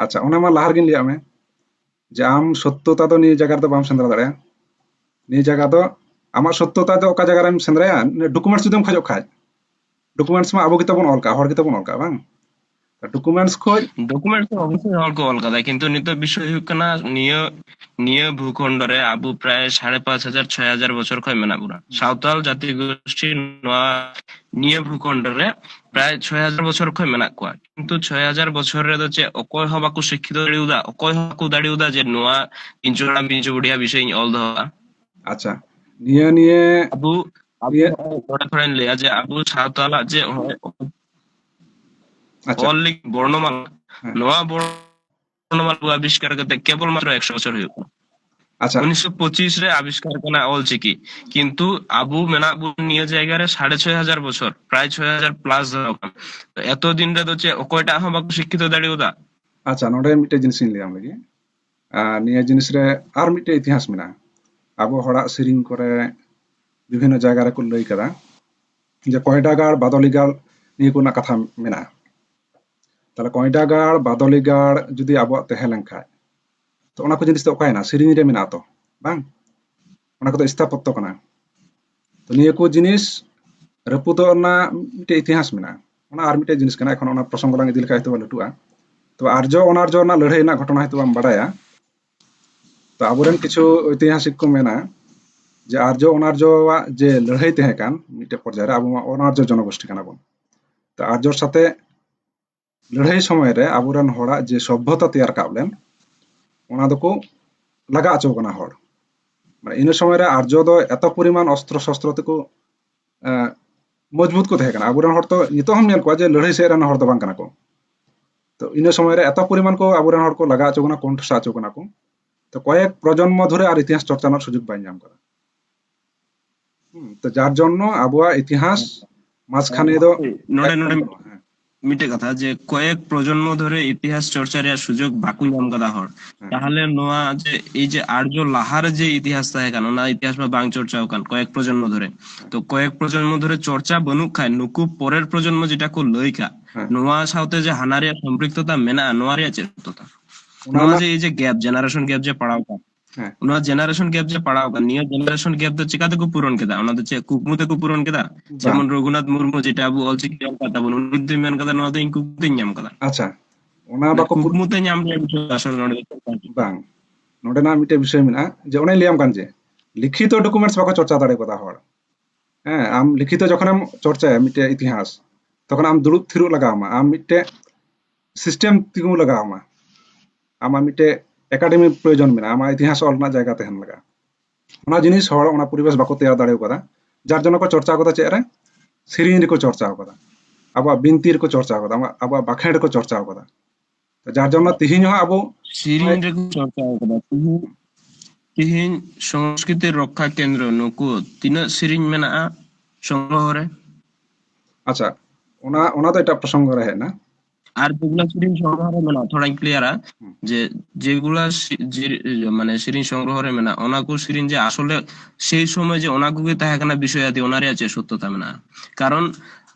ᱟᱪᱪᱷᱟ, ᱚᱱᱟ ᱢᱟ ᱞᱟᱦᱟ ᱨᱮᱜᱤᱧ ᱞᱟᱹᱭᱟᱫ ᱢᱮ, ᱡᱮ ᱟᱢ ᱥᱚᱛᱛᱚᱛᱟ ᱫᱚ ᱱᱤᱭᱟᱹ ᱡᱟᱭᱜᱟ ᱨᱮᱫᱚ ᱵᱟᱢ ᱥᱮᱸᱫᱽᱨᱟ ᱫᱟᱲᱮᱭᱟᱜᱼᱟ᱾ ᱱᱤᱭᱟᱹ ᱡᱟᱭᱜᱟ ᱫᱚ ᱟᱢᱟᱜ ᱥᱚᱛᱛᱚᱛᱟ ᱫᱚ ᱚᱠᱟ ᱡᱟᱭᱜᱟ ᱨᱮᱢ ᱥᱮᱸᱫᱽᱨᱟᱭᱟ? ᱰᱚᱠᱩᱢᱮᱱᱴᱥ ᱡᱩᱫᱤᱢ ᱠᱷᱚᱡᱚᱜ ᱠᱷᱟᱡ, ᱰᱚᱠᱩᱢᱮᱱᱴᱥ ᱢᱟ ᱟᱵᱚ ᱜᱮᱛᱚ ᱵᱚᱱ ᱚᱞ ᱠᱟᱜᱼᱟ, ᱦᱚᱲ ᱜᱮᱛᱚ ᱵᱚᱱ ᱚᱞ ᱠᱟᱜᱼᱟ, ᱵᱟᱝ? ᱰᱚᱠᱩᱢᱮᱱᱴᱥ ᱠᱷᱚᱡ, ᱰᱚᱠᱩᱢᱮᱱᱴᱥ ᱫᱚ ᱚᱵᱚᱥᱥᱳᱭ ᱦᱚᱲ ᱠᱚ ᱚᱞ ᱠᱟᱫᱟ, ᱠᱤᱱᱛᱩ ᱱᱤᱛᱚᱜ ᱵᱤᱥᱚᱭ ᱦᱩᱭᱩᱜ ᱠᱟᱱᱟ, ᱱᱤᱭᱟᱹ, ᱱᱤᱭᱟᱹ ᱵᱷᱩᱠᱷᱚᱸᱰ ᱨᱮ ᱟᱵᱚ ᱯᱨᱟᱭ ᱥᱟᱲᱮ ᱯᱟᱸᱪ ᱦᱟᱡᱟᱨ, ᱪᱷᱚᱭ ᱦᱟᱡᱟᱨ ᱵᱚᱪᱷᱚᱨ ᱠᱷᱚᱡ ᱢᱮᱱᱟᱜ ᱵᱚᱱᱟ᱾ ᱦᱩᱸ᱾ ᱥᱟᱶᱛᱟᱞ ᱡᱟᱹᱛᱤ ᱜᱳᱥᱴᱤ ᱱᱚᱣᱟ, ᱱᱤᱭᱟᱹ ᱵᱷᱩᱠᱷᱚᱸᱰ ᱨᱮ ᱯᱨᱟᱭ ᱪᱷᱚᱭ ᱦᱟᱡᱟᱨ ᱵᱚᱪᱷᱚᱨ ᱠᱷᱚᱡ ᱢᱮᱱᱟᱜ ᱠᱚᱣᱟ, ᱠᱤᱱᱛᱩ ᱪᱷᱚᱭ ᱦᱟᱡᱟᱨ ᱵᱚᱪᱷᱚᱨ ᱨᱮᱫᱚ ᱪᱮᱫ ᱚᱠᱚᱭ ᱦᱚᱸ ᱵᱟᱠᱚ ᱥᱤᱠᱠᱷᱤᱛᱚ ᱫᱟᱲᱮᱭᱟᱫᱟ, ᱚᱠᱚᱭ ᱦᱚᱸ ᱵᱟᱠᱚ ᱫᱟᱲᱮᱭᱟᱫᱟ ᱡᱮ ᱱᱚᱣᱟ ᱯᱤᱞᱪᱩ ᱦᱟᱲᱟᱢ ᱯᱤᱞᱪᱩ ᱵᱩᱰᱷᱤᱭᱟᱜ ᱵᱤᱥᱚᱭ ᱤᱧ ᱚᱞ ᱫᱚᱦᱚ ᱠᱟᱜᱼᱟ᱾ ᱟᱪᱪᱷᱟ, ᱱᱤᱭᱟᱹ, ᱱᱤᱭᱟᱹ, ᱟᱵᱚ, ᱟᱵᱚ ᱱᱤᱭᱟᱹ ᱱᱚᱰᱮ ᱛᱷᱚᱲᱟᱧ ᱞᱟᱹᱭᱟ ᱡᱮ ᱟᱵᱚ ᱥᱟᱶᱛᱟᱞᱟᱜ ᱡᱮ ᱦᱚᱸᱜᱼᱚᱭ, ᱟᱪᱪᱷᱟ᱾ ᱚᱞ ᱞᱟᱹᱜᱤᱫ ᱵᱚᱨণᱚᱢᱟᱞᱟ, ᱦᱮᱸ᱾ ᱱᱚᱣᱟ ᱵᱚᱨ- ᱵᱚᱨᱱᱚᱢᱟᱞᱟ ᱟᱵᱤᱥᱠᱟᱨ ᱠᱟᱛᱮ ᱠᱮᱵᱚᱞ ᱢᱟᱛᱨᱚ ᱮᱠᱥᱚ ᱵᱚᱪᱷᱚᱨ ᱦᱩᱭᱩᱜ ᱠᱟᱱᱟ᱾ ᱟᱪᱪᱷᱟ᱾ ᱩᱱᱤᱥᱥᱚ ᱯᱚᱸᱪᱤᱥ ᱨᱮ ᱟᱵᱤᱥᱠᱟᱨ ᱠᱟᱱᱟ ᱚᱞᱪᱤᱠᱤ, ᱠᱤᱱᱛᱩ ᱟᱵᱚ ᱢᱮᱱᱟᱜ ᱵᱚᱱ ᱱᱤᱭᱟᱹ ᱡᱟᱭᱜᱟ ᱨᱮ ᱥᱟᱲᱮ ᱪᱷᱚᱭ ᱦᱟᱡᱟᱨ ᱵᱚᱪᱷᱚᱨ, ᱯᱨᱟᱭ ᱪᱷᱚᱭ ᱦᱟᱡᱟᱨ plus ᱫᱷᱟᱨᱟ ᱠᱟᱱᱟ᱾ ᱛᱚ ᱮᱛᱚ ᱫᱤᱱ ᱨᱮᱫᱚ ᱪᱮᱫ ᱚᱠᱚᱭᱴᱟᱜ ᱦᱚᱸ ᱵᱟᱠᱚ ᱥᱤᱠᱠᱷᱤᱛᱚ ᱫᱟᱲᱮᱭᱟᱫᱟ? ᱟᱪᱪᱷᱟ, ᱱᱚᱰᱮ ᱢᱤᱫᱴᱮᱡ ᱡᱤᱱᱤᱥ ᱤᱧ ᱞᱟᱹᱭᱟᱢ ᱞᱮᱜᱮ᱾ ᱟᱨ ᱱᱤᱭᱟᱹ ᱡᱤᱱᱤᱥ ᱨᱮ ᱟᱨ ᱢᱤᱫᱴᱮᱡ ᱤᱛᱤᱦᱟᱥ ᱢᱮᱱᱟᱜᱼᱟ᱾ ᱟᱵᱚ ᱦᱚᱲᱟᱜ ᱥᱮᱨᱮᱧ ᱠᱚᱨᱮ, ᱵᱤᱵᱷᱤᱱᱱᱚ ᱡᱟᱭᱜᱟ ᱨᱮᱠᱚ ᱞᱟᱹᱭ ᱠᱟᱫᱟ ᱡᱮ ᱠᱚᱭᱰᱟᱜᱟᱲ, ᱵᱟᱫᱚᱞᱤᱜᱟᱲ ᱱᱤᱭᱟᱹ ᱠᱚᱨᱮᱱᱟᱜ ᱠᱟᱛᱷᱟ ᱢᱮᱱᱟᱜᱼᱟ᱾ ᱛᱟᱦᱞᱮ ᱠᱚᱭᱰᱟᱜᱟᱲ, ᱵᱟᱫᱚᱞᱤᱜᱟᱲ ᱡᱩᱫᱤ ᱟᱵᱚᱣᱟᱜ ᱛᱟᱦᱮᱸ ᱞᱮᱱᱠᱷᱟᱡ, ᱛᱚ ᱚᱱᱟ ᱠᱚ ᱡᱤᱱᱤᱥ ᱫᱚ ᱚᱠᱟᱭᱮᱱᱟ? ᱥᱮᱨᱮᱧ ᱨᱮ ᱢᱮᱱᱟᱜᱼᱟ ᱛᱚ, ᱵᱟᱝ? ᱚᱱᱟ ᱠᱚᱫᱚ ᱥᱛᱷᱟᱯᱚᱛᱛᱚ ᱠᱟᱱᱟ᱾ ᱛᱚ ᱱᱤᱭᱟᱹ ᱠᱚ ᱡᱤᱱᱤᱥ ᱨᱟᱹᱯᱩᱫᱚᱜ ᱨᱮᱱᱟᱜ ᱢᱤᱫᱴᱮᱡ ᱤᱛᱤᱦᱟᱥ ᱢᱮᱱᱟᱜᱼᱟ᱾ ᱚᱱᱟ ᱟᱨ ᱢᱤᱫᱴᱮᱡ ᱡᱤᱱᱤᱥ ᱠᱟᱱᱟ, ᱮᱠᱷᱚᱱ ᱚᱱᱟ ᱯᱨᱚᱥᱚᱝᱜᱚ ᱞᱟᱝ ᱤᱫᱤ ᱞᱮᱠᱷᱟᱡ ᱦᱚᱭᱛᱳ ᱵᱟ ᱞᱟᱹᱴᱩᱜᱼᱟ᱾ ᱛᱚ ᱟᱨᱡᱚ ᱚᱱᱟᱨᱡᱚ ᱨᱮᱱᱟᱜ ᱞᱟᱹᱲᱦᱟᱹᱭ ᱨᱮᱱᱟᱜ ᱜᱷᱚᱴᱚᱱᱟ ᱦᱚᱭᱛᱳ ᱵᱟᱢ ᱵᱟᱰᱟᱭᱟ᱾ ᱛᱚ ᱟᱵᱚᱨᱮᱱ ᱠᱤᱪᱷᱩ ᱳᱭᱛᱤᱦᱟᱥᱤᱠ ᱠᱚ ᱢᱮᱱᱟ ᱡᱮ ᱟᱨᱡᱚ ᱚᱱᱟᱨᱡᱚᱣᱟᱜ ᱡᱮ ᱞᱟᱹᱲᱦᱟᱹᱭ ᱛᱟᱦᱮᱸ ᱠᱟᱱ ᱢᱤᱫᱴᱮᱡ ᱯᱚᱨᱡᱟᱭ ᱨᱮ, ᱟᱵᱚ ᱢᱟ ᱚᱱᱟᱨᱡᱚ ᱡᱚᱱᱚᱜᱳᱥᱴᱤ ᱠᱟᱱᱟ ᱵᱚᱱ᱾ ᱛᱚ ᱟᱨᱡᱚᱨ ᱥᱟᱛᱮ ᱞᱟᱹᱲᱦᱟᱹᱭ ᱥᱚᱢᱚᱭ ᱨᱮ ᱟᱵᱚᱨᱮᱱ ᱦᱚᱲᱟᱜ ᱡᱮ ᱥᱚᱵᱷᱚᱛᱟ ᱛᱮᱭᱟᱨ ᱠᱟᱜ ᱞᱮᱱ, ᱚᱱᱟ ᱫᱚᱠᱚ ᱞᱟᱜᱟ ᱦᱚᱪᱚ ᱠᱟᱱᱟ ᱦᱚᱲ᱾ ᱢᱟᱱᱮ ᱤᱱᱟᱹ ᱥᱚᱢᱚᱭ ᱨᱮ ᱟᱨᱡᱚ ᱫᱚ ᱮᱛᱚ ᱯᱚᱨᱤᱢᱟᱱ ᱚᱥᱛᱨᱚ ᱥᱚᱥᱛᱨᱚ ᱛᱮᱠᱚ ᱮ, ᱢᱚᱡᱽᱵᱩᱛ ᱠᱚ ᱛᱟᱦᱮᱸ ᱠᱟᱱᱟ᱾ ᱟᱵᱚᱨᱮᱱ ᱦᱚᱲ ᱛᱚ ᱱᱤᱛᱚᱜ ᱦᱚᱸᱢ ᱧᱮᱞ ᱠᱚᱣᱟ ᱡᱮ ᱞᱟᱹᱲᱦᱟᱹᱭ ᱥᱮᱫ ᱨᱮᱱ ᱦᱚᱲ ᱫᱚ ᱵᱟᱝ ᱠᱟᱱᱟ ᱠᱚ᱾ ᱛᱚ ᱤᱱᱟᱹ ᱥᱚᱢᱚᱭ ᱨᱮ ᱮᱛᱚ ᱯᱚᱨᱤᱢᱟᱱ ᱠᱚ ᱟᱵᱚᱨᱮᱱ ᱦᱚᱲ ᱠᱚ ᱞᱟᱜᱟ ᱦᱚᱪᱚ ᱠᱟᱱᱟ, ᱠᱚᱱᱴᱷᱟᱥᱟ ᱦᱚᱪᱚ ᱠᱟᱱᱟ ᱠᱚ᱾ ᱛᱚ ᱠᱚᱭᱮᱠ ᱯᱨᱚᱡᱚᱱᱢᱚ ᱫᱷᱚᱨᱮ ᱟᱨ ᱤᱛᱤᱦᱟᱥ ᱪᱚᱨᱪᱟ ᱨᱮᱱᱟᱜ ᱥᱩᱡᱳᱜ ᱵᱟᱭ ᱧᱟᱢ ᱠᱟᱫᱟ᱾ ᱦᱩᱸ, ᱛᱚ ᱡᱟᱨ ᱡᱚᱱᱱᱚ ᱟᱵᱚᱣᱟᱜ ᱤᱛᱤᱦᱟᱥ ᱢᱟᱡᱷᱠᱷᱟᱱᱮ ᱫᱚ ᱱᱚᱰᱮ, ᱱᱚᱰᱮ ᱦᱮᱸ᱾ ᱢᱤᱫᱴᱮᱡ ᱠᱟᱛᱷᱟ ᱡᱮ ᱠᱚᱭᱮᱠ ᱯᱨᱚᱡᱚᱱᱢᱚ ᱫᱷᱚᱨᱮ ᱤᱛᱤᱦᱟᱥ ᱪᱚᱨᱪᱟ ᱨᱮᱭᱟᱜ ᱥᱩᱡᱳᱜ ᱵᱟᱠᱚ ᱧᱟᱢ ᱠᱟᱫᱟ ᱦᱚᱲ᱾ ᱦᱮᱸ᱾ ᱛᱟᱦᱞᱮ ᱱᱚᱣᱟ ᱡᱮ ᱮᱭ ᱡᱮ ᱟᱨᱡᱚ ᱞᱟᱦᱟᱨᱮ ᱡᱮ ᱤᱛᱤᱦᱟᱥ ᱛᱟᱦᱮᱸ ᱠᱟᱱᱟ, ᱚᱱᱟ ᱤᱛᱤᱦᱟᱥ ᱢᱟ ᱵᱟᱝ ᱪᱚᱨᱪᱟᱣ ᱠᱟᱱ ᱠᱚᱭᱮᱠ ᱯᱨᱚᱡᱚᱱᱢᱚ ᱫᱷᱚᱨᱮ᱾ ᱦᱮᱸ᱾ ᱛᱚ ᱠᱚᱭᱮᱠ ᱯᱨᱚᱡᱚᱱᱢᱚ ᱫᱷᱚᱨᱮ ᱪᱚᱨᱪᱟ ᱵᱟᱹᱱᱩᱜ ᱠᱷᱟᱡ ᱱᱩᱠᱩ ᱯᱚᱨᱮᱨ ᱯᱨᱚᱡᱚᱱᱢᱚ ᱡᱮᱴᱟ ᱠᱚ ᱞᱟᱹᱭ ᱠᱟᱜ, ᱦᱮᱸ᱾ ᱱᱚᱣᱟ ᱥᱟᱶᱛᱮ ᱡᱮ ᱦᱟᱱᱟ ᱨᱮᱭᱟᱜ ᱥᱚᱢᱯᱨᱤᱠᱛᱚᱛᱟ ᱢᱮᱱᱟᱜᱼᱟ, ᱱᱚᱣᱟ ᱨᱮᱭᱟᱜ ᱪᱮᱫ ᱥᱚᱛᱚᱛᱟ? ᱚᱱᱟ ᱱᱚᱣᱟ ᱢᱟ ᱡᱮ ᱮᱭ ᱡᱮ ᱜᱮᱯ, ᱡᱮᱱᱟᱨᱮᱥᱚᱱ ᱜᱮᱯ ᱡᱮ ᱯᱟᱲᱟᱣ ᱠᱟᱱ, ᱦᱮᱸ᱾ ᱱᱚᱣᱟ ᱡᱮᱱᱟᱨᱮᱥᱚᱱ ᱜᱮᱯ ᱡᱮ ᱯᱟᱲᱟᱣ ᱠᱟᱱ, ᱱᱤᱭᱟᱹ ᱡᱮᱱᱟᱨᱮᱥᱚᱱ ᱜᱮᱯ ᱫᱚ ᱪᱤᱠᱟ ᱛᱮᱠᱚ ᱯᱩᱨᱚᱱ ᱠᱮᱫᱟ? ᱚᱱᱟ ᱫᱚ ᱪᱮᱫ ᱠᱩᱠᱢᱩ ᱛᱮᱠᱚ ᱯᱩᱨᱚᱱ ᱠᱮᱫᱟ? ᱵᱟᱝ᱾ ᱡᱮᱢᱚᱱ ᱨᱚᱜᱷᱩᱱᱟᱛᱷ ᱢᱩᱨᱢᱩ ᱡᱮᱴᱟ ᱟᱵᱚ ᱚᱞᱪᱤᱠᱤ ᱚᱞ ᱠᱟᱫ ᱛᱟᱵᱚᱱ, ᱩᱱᱤ ᱫᱚᱭ ᱢᱮᱱ ᱠᱟᱫᱟ, "ᱱᱚᱣᱟ ᱫᱚ ᱤᱧ ᱠᱩᱠᱢᱩ ᱛᱮᱧ ᱧᱟᱢ ᱠᱟᱫᱟ᱾" ᱟᱪᱪᱷᱟ, ᱚᱱᱟ ᱢᱟᱱᱮ ᱵᱟᱠᱚ ᱯᱩᱨ- ᱠᱩᱠᱢᱩ ᱛᱮ ᱧᱟᱢ ᱨᱮᱭᱟᱜ ᱵᱤᱥᱚᱭ ᱟᱥᱚᱞ ᱱᱚᱰᱮ ᱫᱚ ᱪᱮᱫ ᱠᱟᱱᱟ? ᱵᱟᱝ, ᱱᱚᱰᱮᱱᱟᱜ ᱢᱤᱫᱴᱮᱡ ᱵᱤᱥᱚᱭ ᱢᱮᱱᱟᱜᱼᱟ ᱡᱮ ᱚᱱᱮᱧ ᱞᱟᱹᱭᱟᱢ ᱠᱟᱱ ᱡᱮ ᱞᱤᱠᱷᱤᱛᱚ ᱰᱚᱠᱩᱢᱮᱱᱴᱥ ᱵᱟᱠᱚ ᱪᱚᱨᱪᱟ ᱫᱟᱲᱮ ᱠᱟᱫᱟ ᱦᱚᱲ᱾ ᱦᱮᱸ, ᱟᱢ ᱞᱤᱠᱷᱤᱛᱚ ᱡᱚᱠᱷᱚᱱᱮᱢ ᱪᱚᱨᱪᱟᱭᱟ ᱢᱤᱫᱴᱮᱡ ᱤᱛᱤᱦᱟᱥ, ᱛᱚᱠᱷᱚᱱ ᱟᱢ ᱫᱩᱲᱩᱵ ᱛᱷᱤᱨᱚᱜ ᱞᱟᱜᱟᱣ ᱟᱢᱟ, ᱟᱢ ᱢᱤᱫᱴᱮᱡ ᱥᱤᱥᱴᱮᱢ ᱛᱤᱸᱜᱩ ᱞᱟᱜᱟᱣ ᱟᱢᱟ, ᱟᱢᱟᱜ ᱢᱤᱫᱴᱮᱡ ᱮᱠᱟᱰᱮᱢᱤ ᱯᱨᱚᱭᱳᱡᱚᱱ ᱢᱮᱱᱟᱜᱼᱟ, ᱟᱢᱟᱜ ᱤᱛᱤᱦᱟᱥ ᱚᱞ ᱨᱮᱱᱟᱜ ᱡᱟᱭᱜᱟ ᱛᱟᱦᱮᱱ ᱞᱟᱜᱟᱜᱼᱟ᱾ ᱚᱱᱟ ᱡᱤᱱᱤᱥ ᱦᱚᱲ ᱚᱱᱟ ᱯᱚᱨᱤᱵᱮᱥ ᱵᱟᱠᱚ ᱛᱮᱭᱟᱨ ᱫᱟᱲᱮ ᱠᱟᱫᱟ, ᱡᱟᱨ ᱡᱚᱱᱱᱚ ᱠᱚ ᱪᱚᱨᱪᱟ ᱠᱟᱫᱟ ᱪᱮᱫ ᱨᱮ? ᱥᱮᱨᱮᱧ ᱨᱮᱠᱚ ᱪᱚᱨᱪᱟ ᱠᱟᱫᱟ, ᱟᱵᱚᱣᱟᱜ ᱵᱤᱱᱛᱤ ᱨᱮᱠᱚ ᱪᱚᱨᱪᱟ ᱠᱟᱫᱟ, ᱟᱵᱚᱣᱟᱜ, ᱟᱵᱚᱣᱟᱜ ᱵᱟᱠᱷᱮᱬ ᱨᱮᱠᱚ ᱪᱚᱨᱪᱟ ᱠᱟᱫᱟ᱾ ᱡᱟᱨ ᱡᱚᱱᱱᱚ ᱛᱤᱦᱤᱧ ᱦᱚᱸ ᱟᱵᱚ ᱥᱮᱨᱮᱧ ᱨᱮᱠᱚ ᱪᱚᱨᱪᱟ ᱠᱟᱫᱟ᱾ ᱛᱤᱦᱤᱧ, ᱛᱤᱦᱤᱧ ᱥᱚᱝᱥᱠᱨᱤᱛᱤ ᱨᱚᱠᱠᱷᱟ ᱠᱮᱱᱫᱨᱚ ᱱᱩᱠᱩ ᱛᱤᱱᱟᱹᱜ ᱥᱮᱨᱮᱧ ᱢᱮᱱᱟᱜᱼᱟ ᱥᱚᱝᱜᱨᱚᱦᱚ ᱨᱮ? ᱟᱪᱪᱷᱟ, ᱚᱱᱟ, ᱚᱱᱟ ᱫᱚ ᱮᱴᱟᱜ ᱯᱨᱚᱥᱚᱝᱜᱚ ᱨᱮ ᱦᱮᱡ ᱮᱱᱟ᱾ ᱟᱨ ᱡᱮᱜᱩᱞᱟ ᱥᱮᱨᱮᱧ ᱥᱚᱝᱜᱨᱚᱦᱚ ᱨᱮ ᱢᱮᱱᱟᱜᱼᱟ, ᱛᱷᱚᱲᱟᱧ ᱠᱞᱤᱭᱟᱨᱟ, ᱦᱩᱸ᱾ ᱡᱮ ᱡᱮᱜᱩᱞᱟ ᱥᱮ-, ᱡᱮ-, ᱢᱟᱱᱮ ᱥᱮᱨᱮᱧ ᱥᱚᱝᱜᱨᱚᱦᱚ ᱨᱮ ᱢᱮᱱᱟᱜᱼᱟ, ᱚᱱᱟ ᱠᱚ ᱥᱮᱨᱮᱧ ᱡᱮ ᱟᱥᱚᱞᱮ ᱥᱮᱭ ᱥᱚᱢᱚᱭ ᱡᱮ ᱚᱱᱟ ᱠᱚᱜᱮ ᱛᱟᱦᱮᱸ ᱠᱟᱱᱟ ᱵᱤᱥᱚᱭ ᱟᱫᱤ, ᱚᱱᱟ ᱨᱮᱭᱟᱜ ᱪᱮᱫ ᱥᱚᱛᱛᱚᱛᱟ ᱢᱮᱱᱟᱜᱼᱟ? ᱠᱟᱨᱚᱱ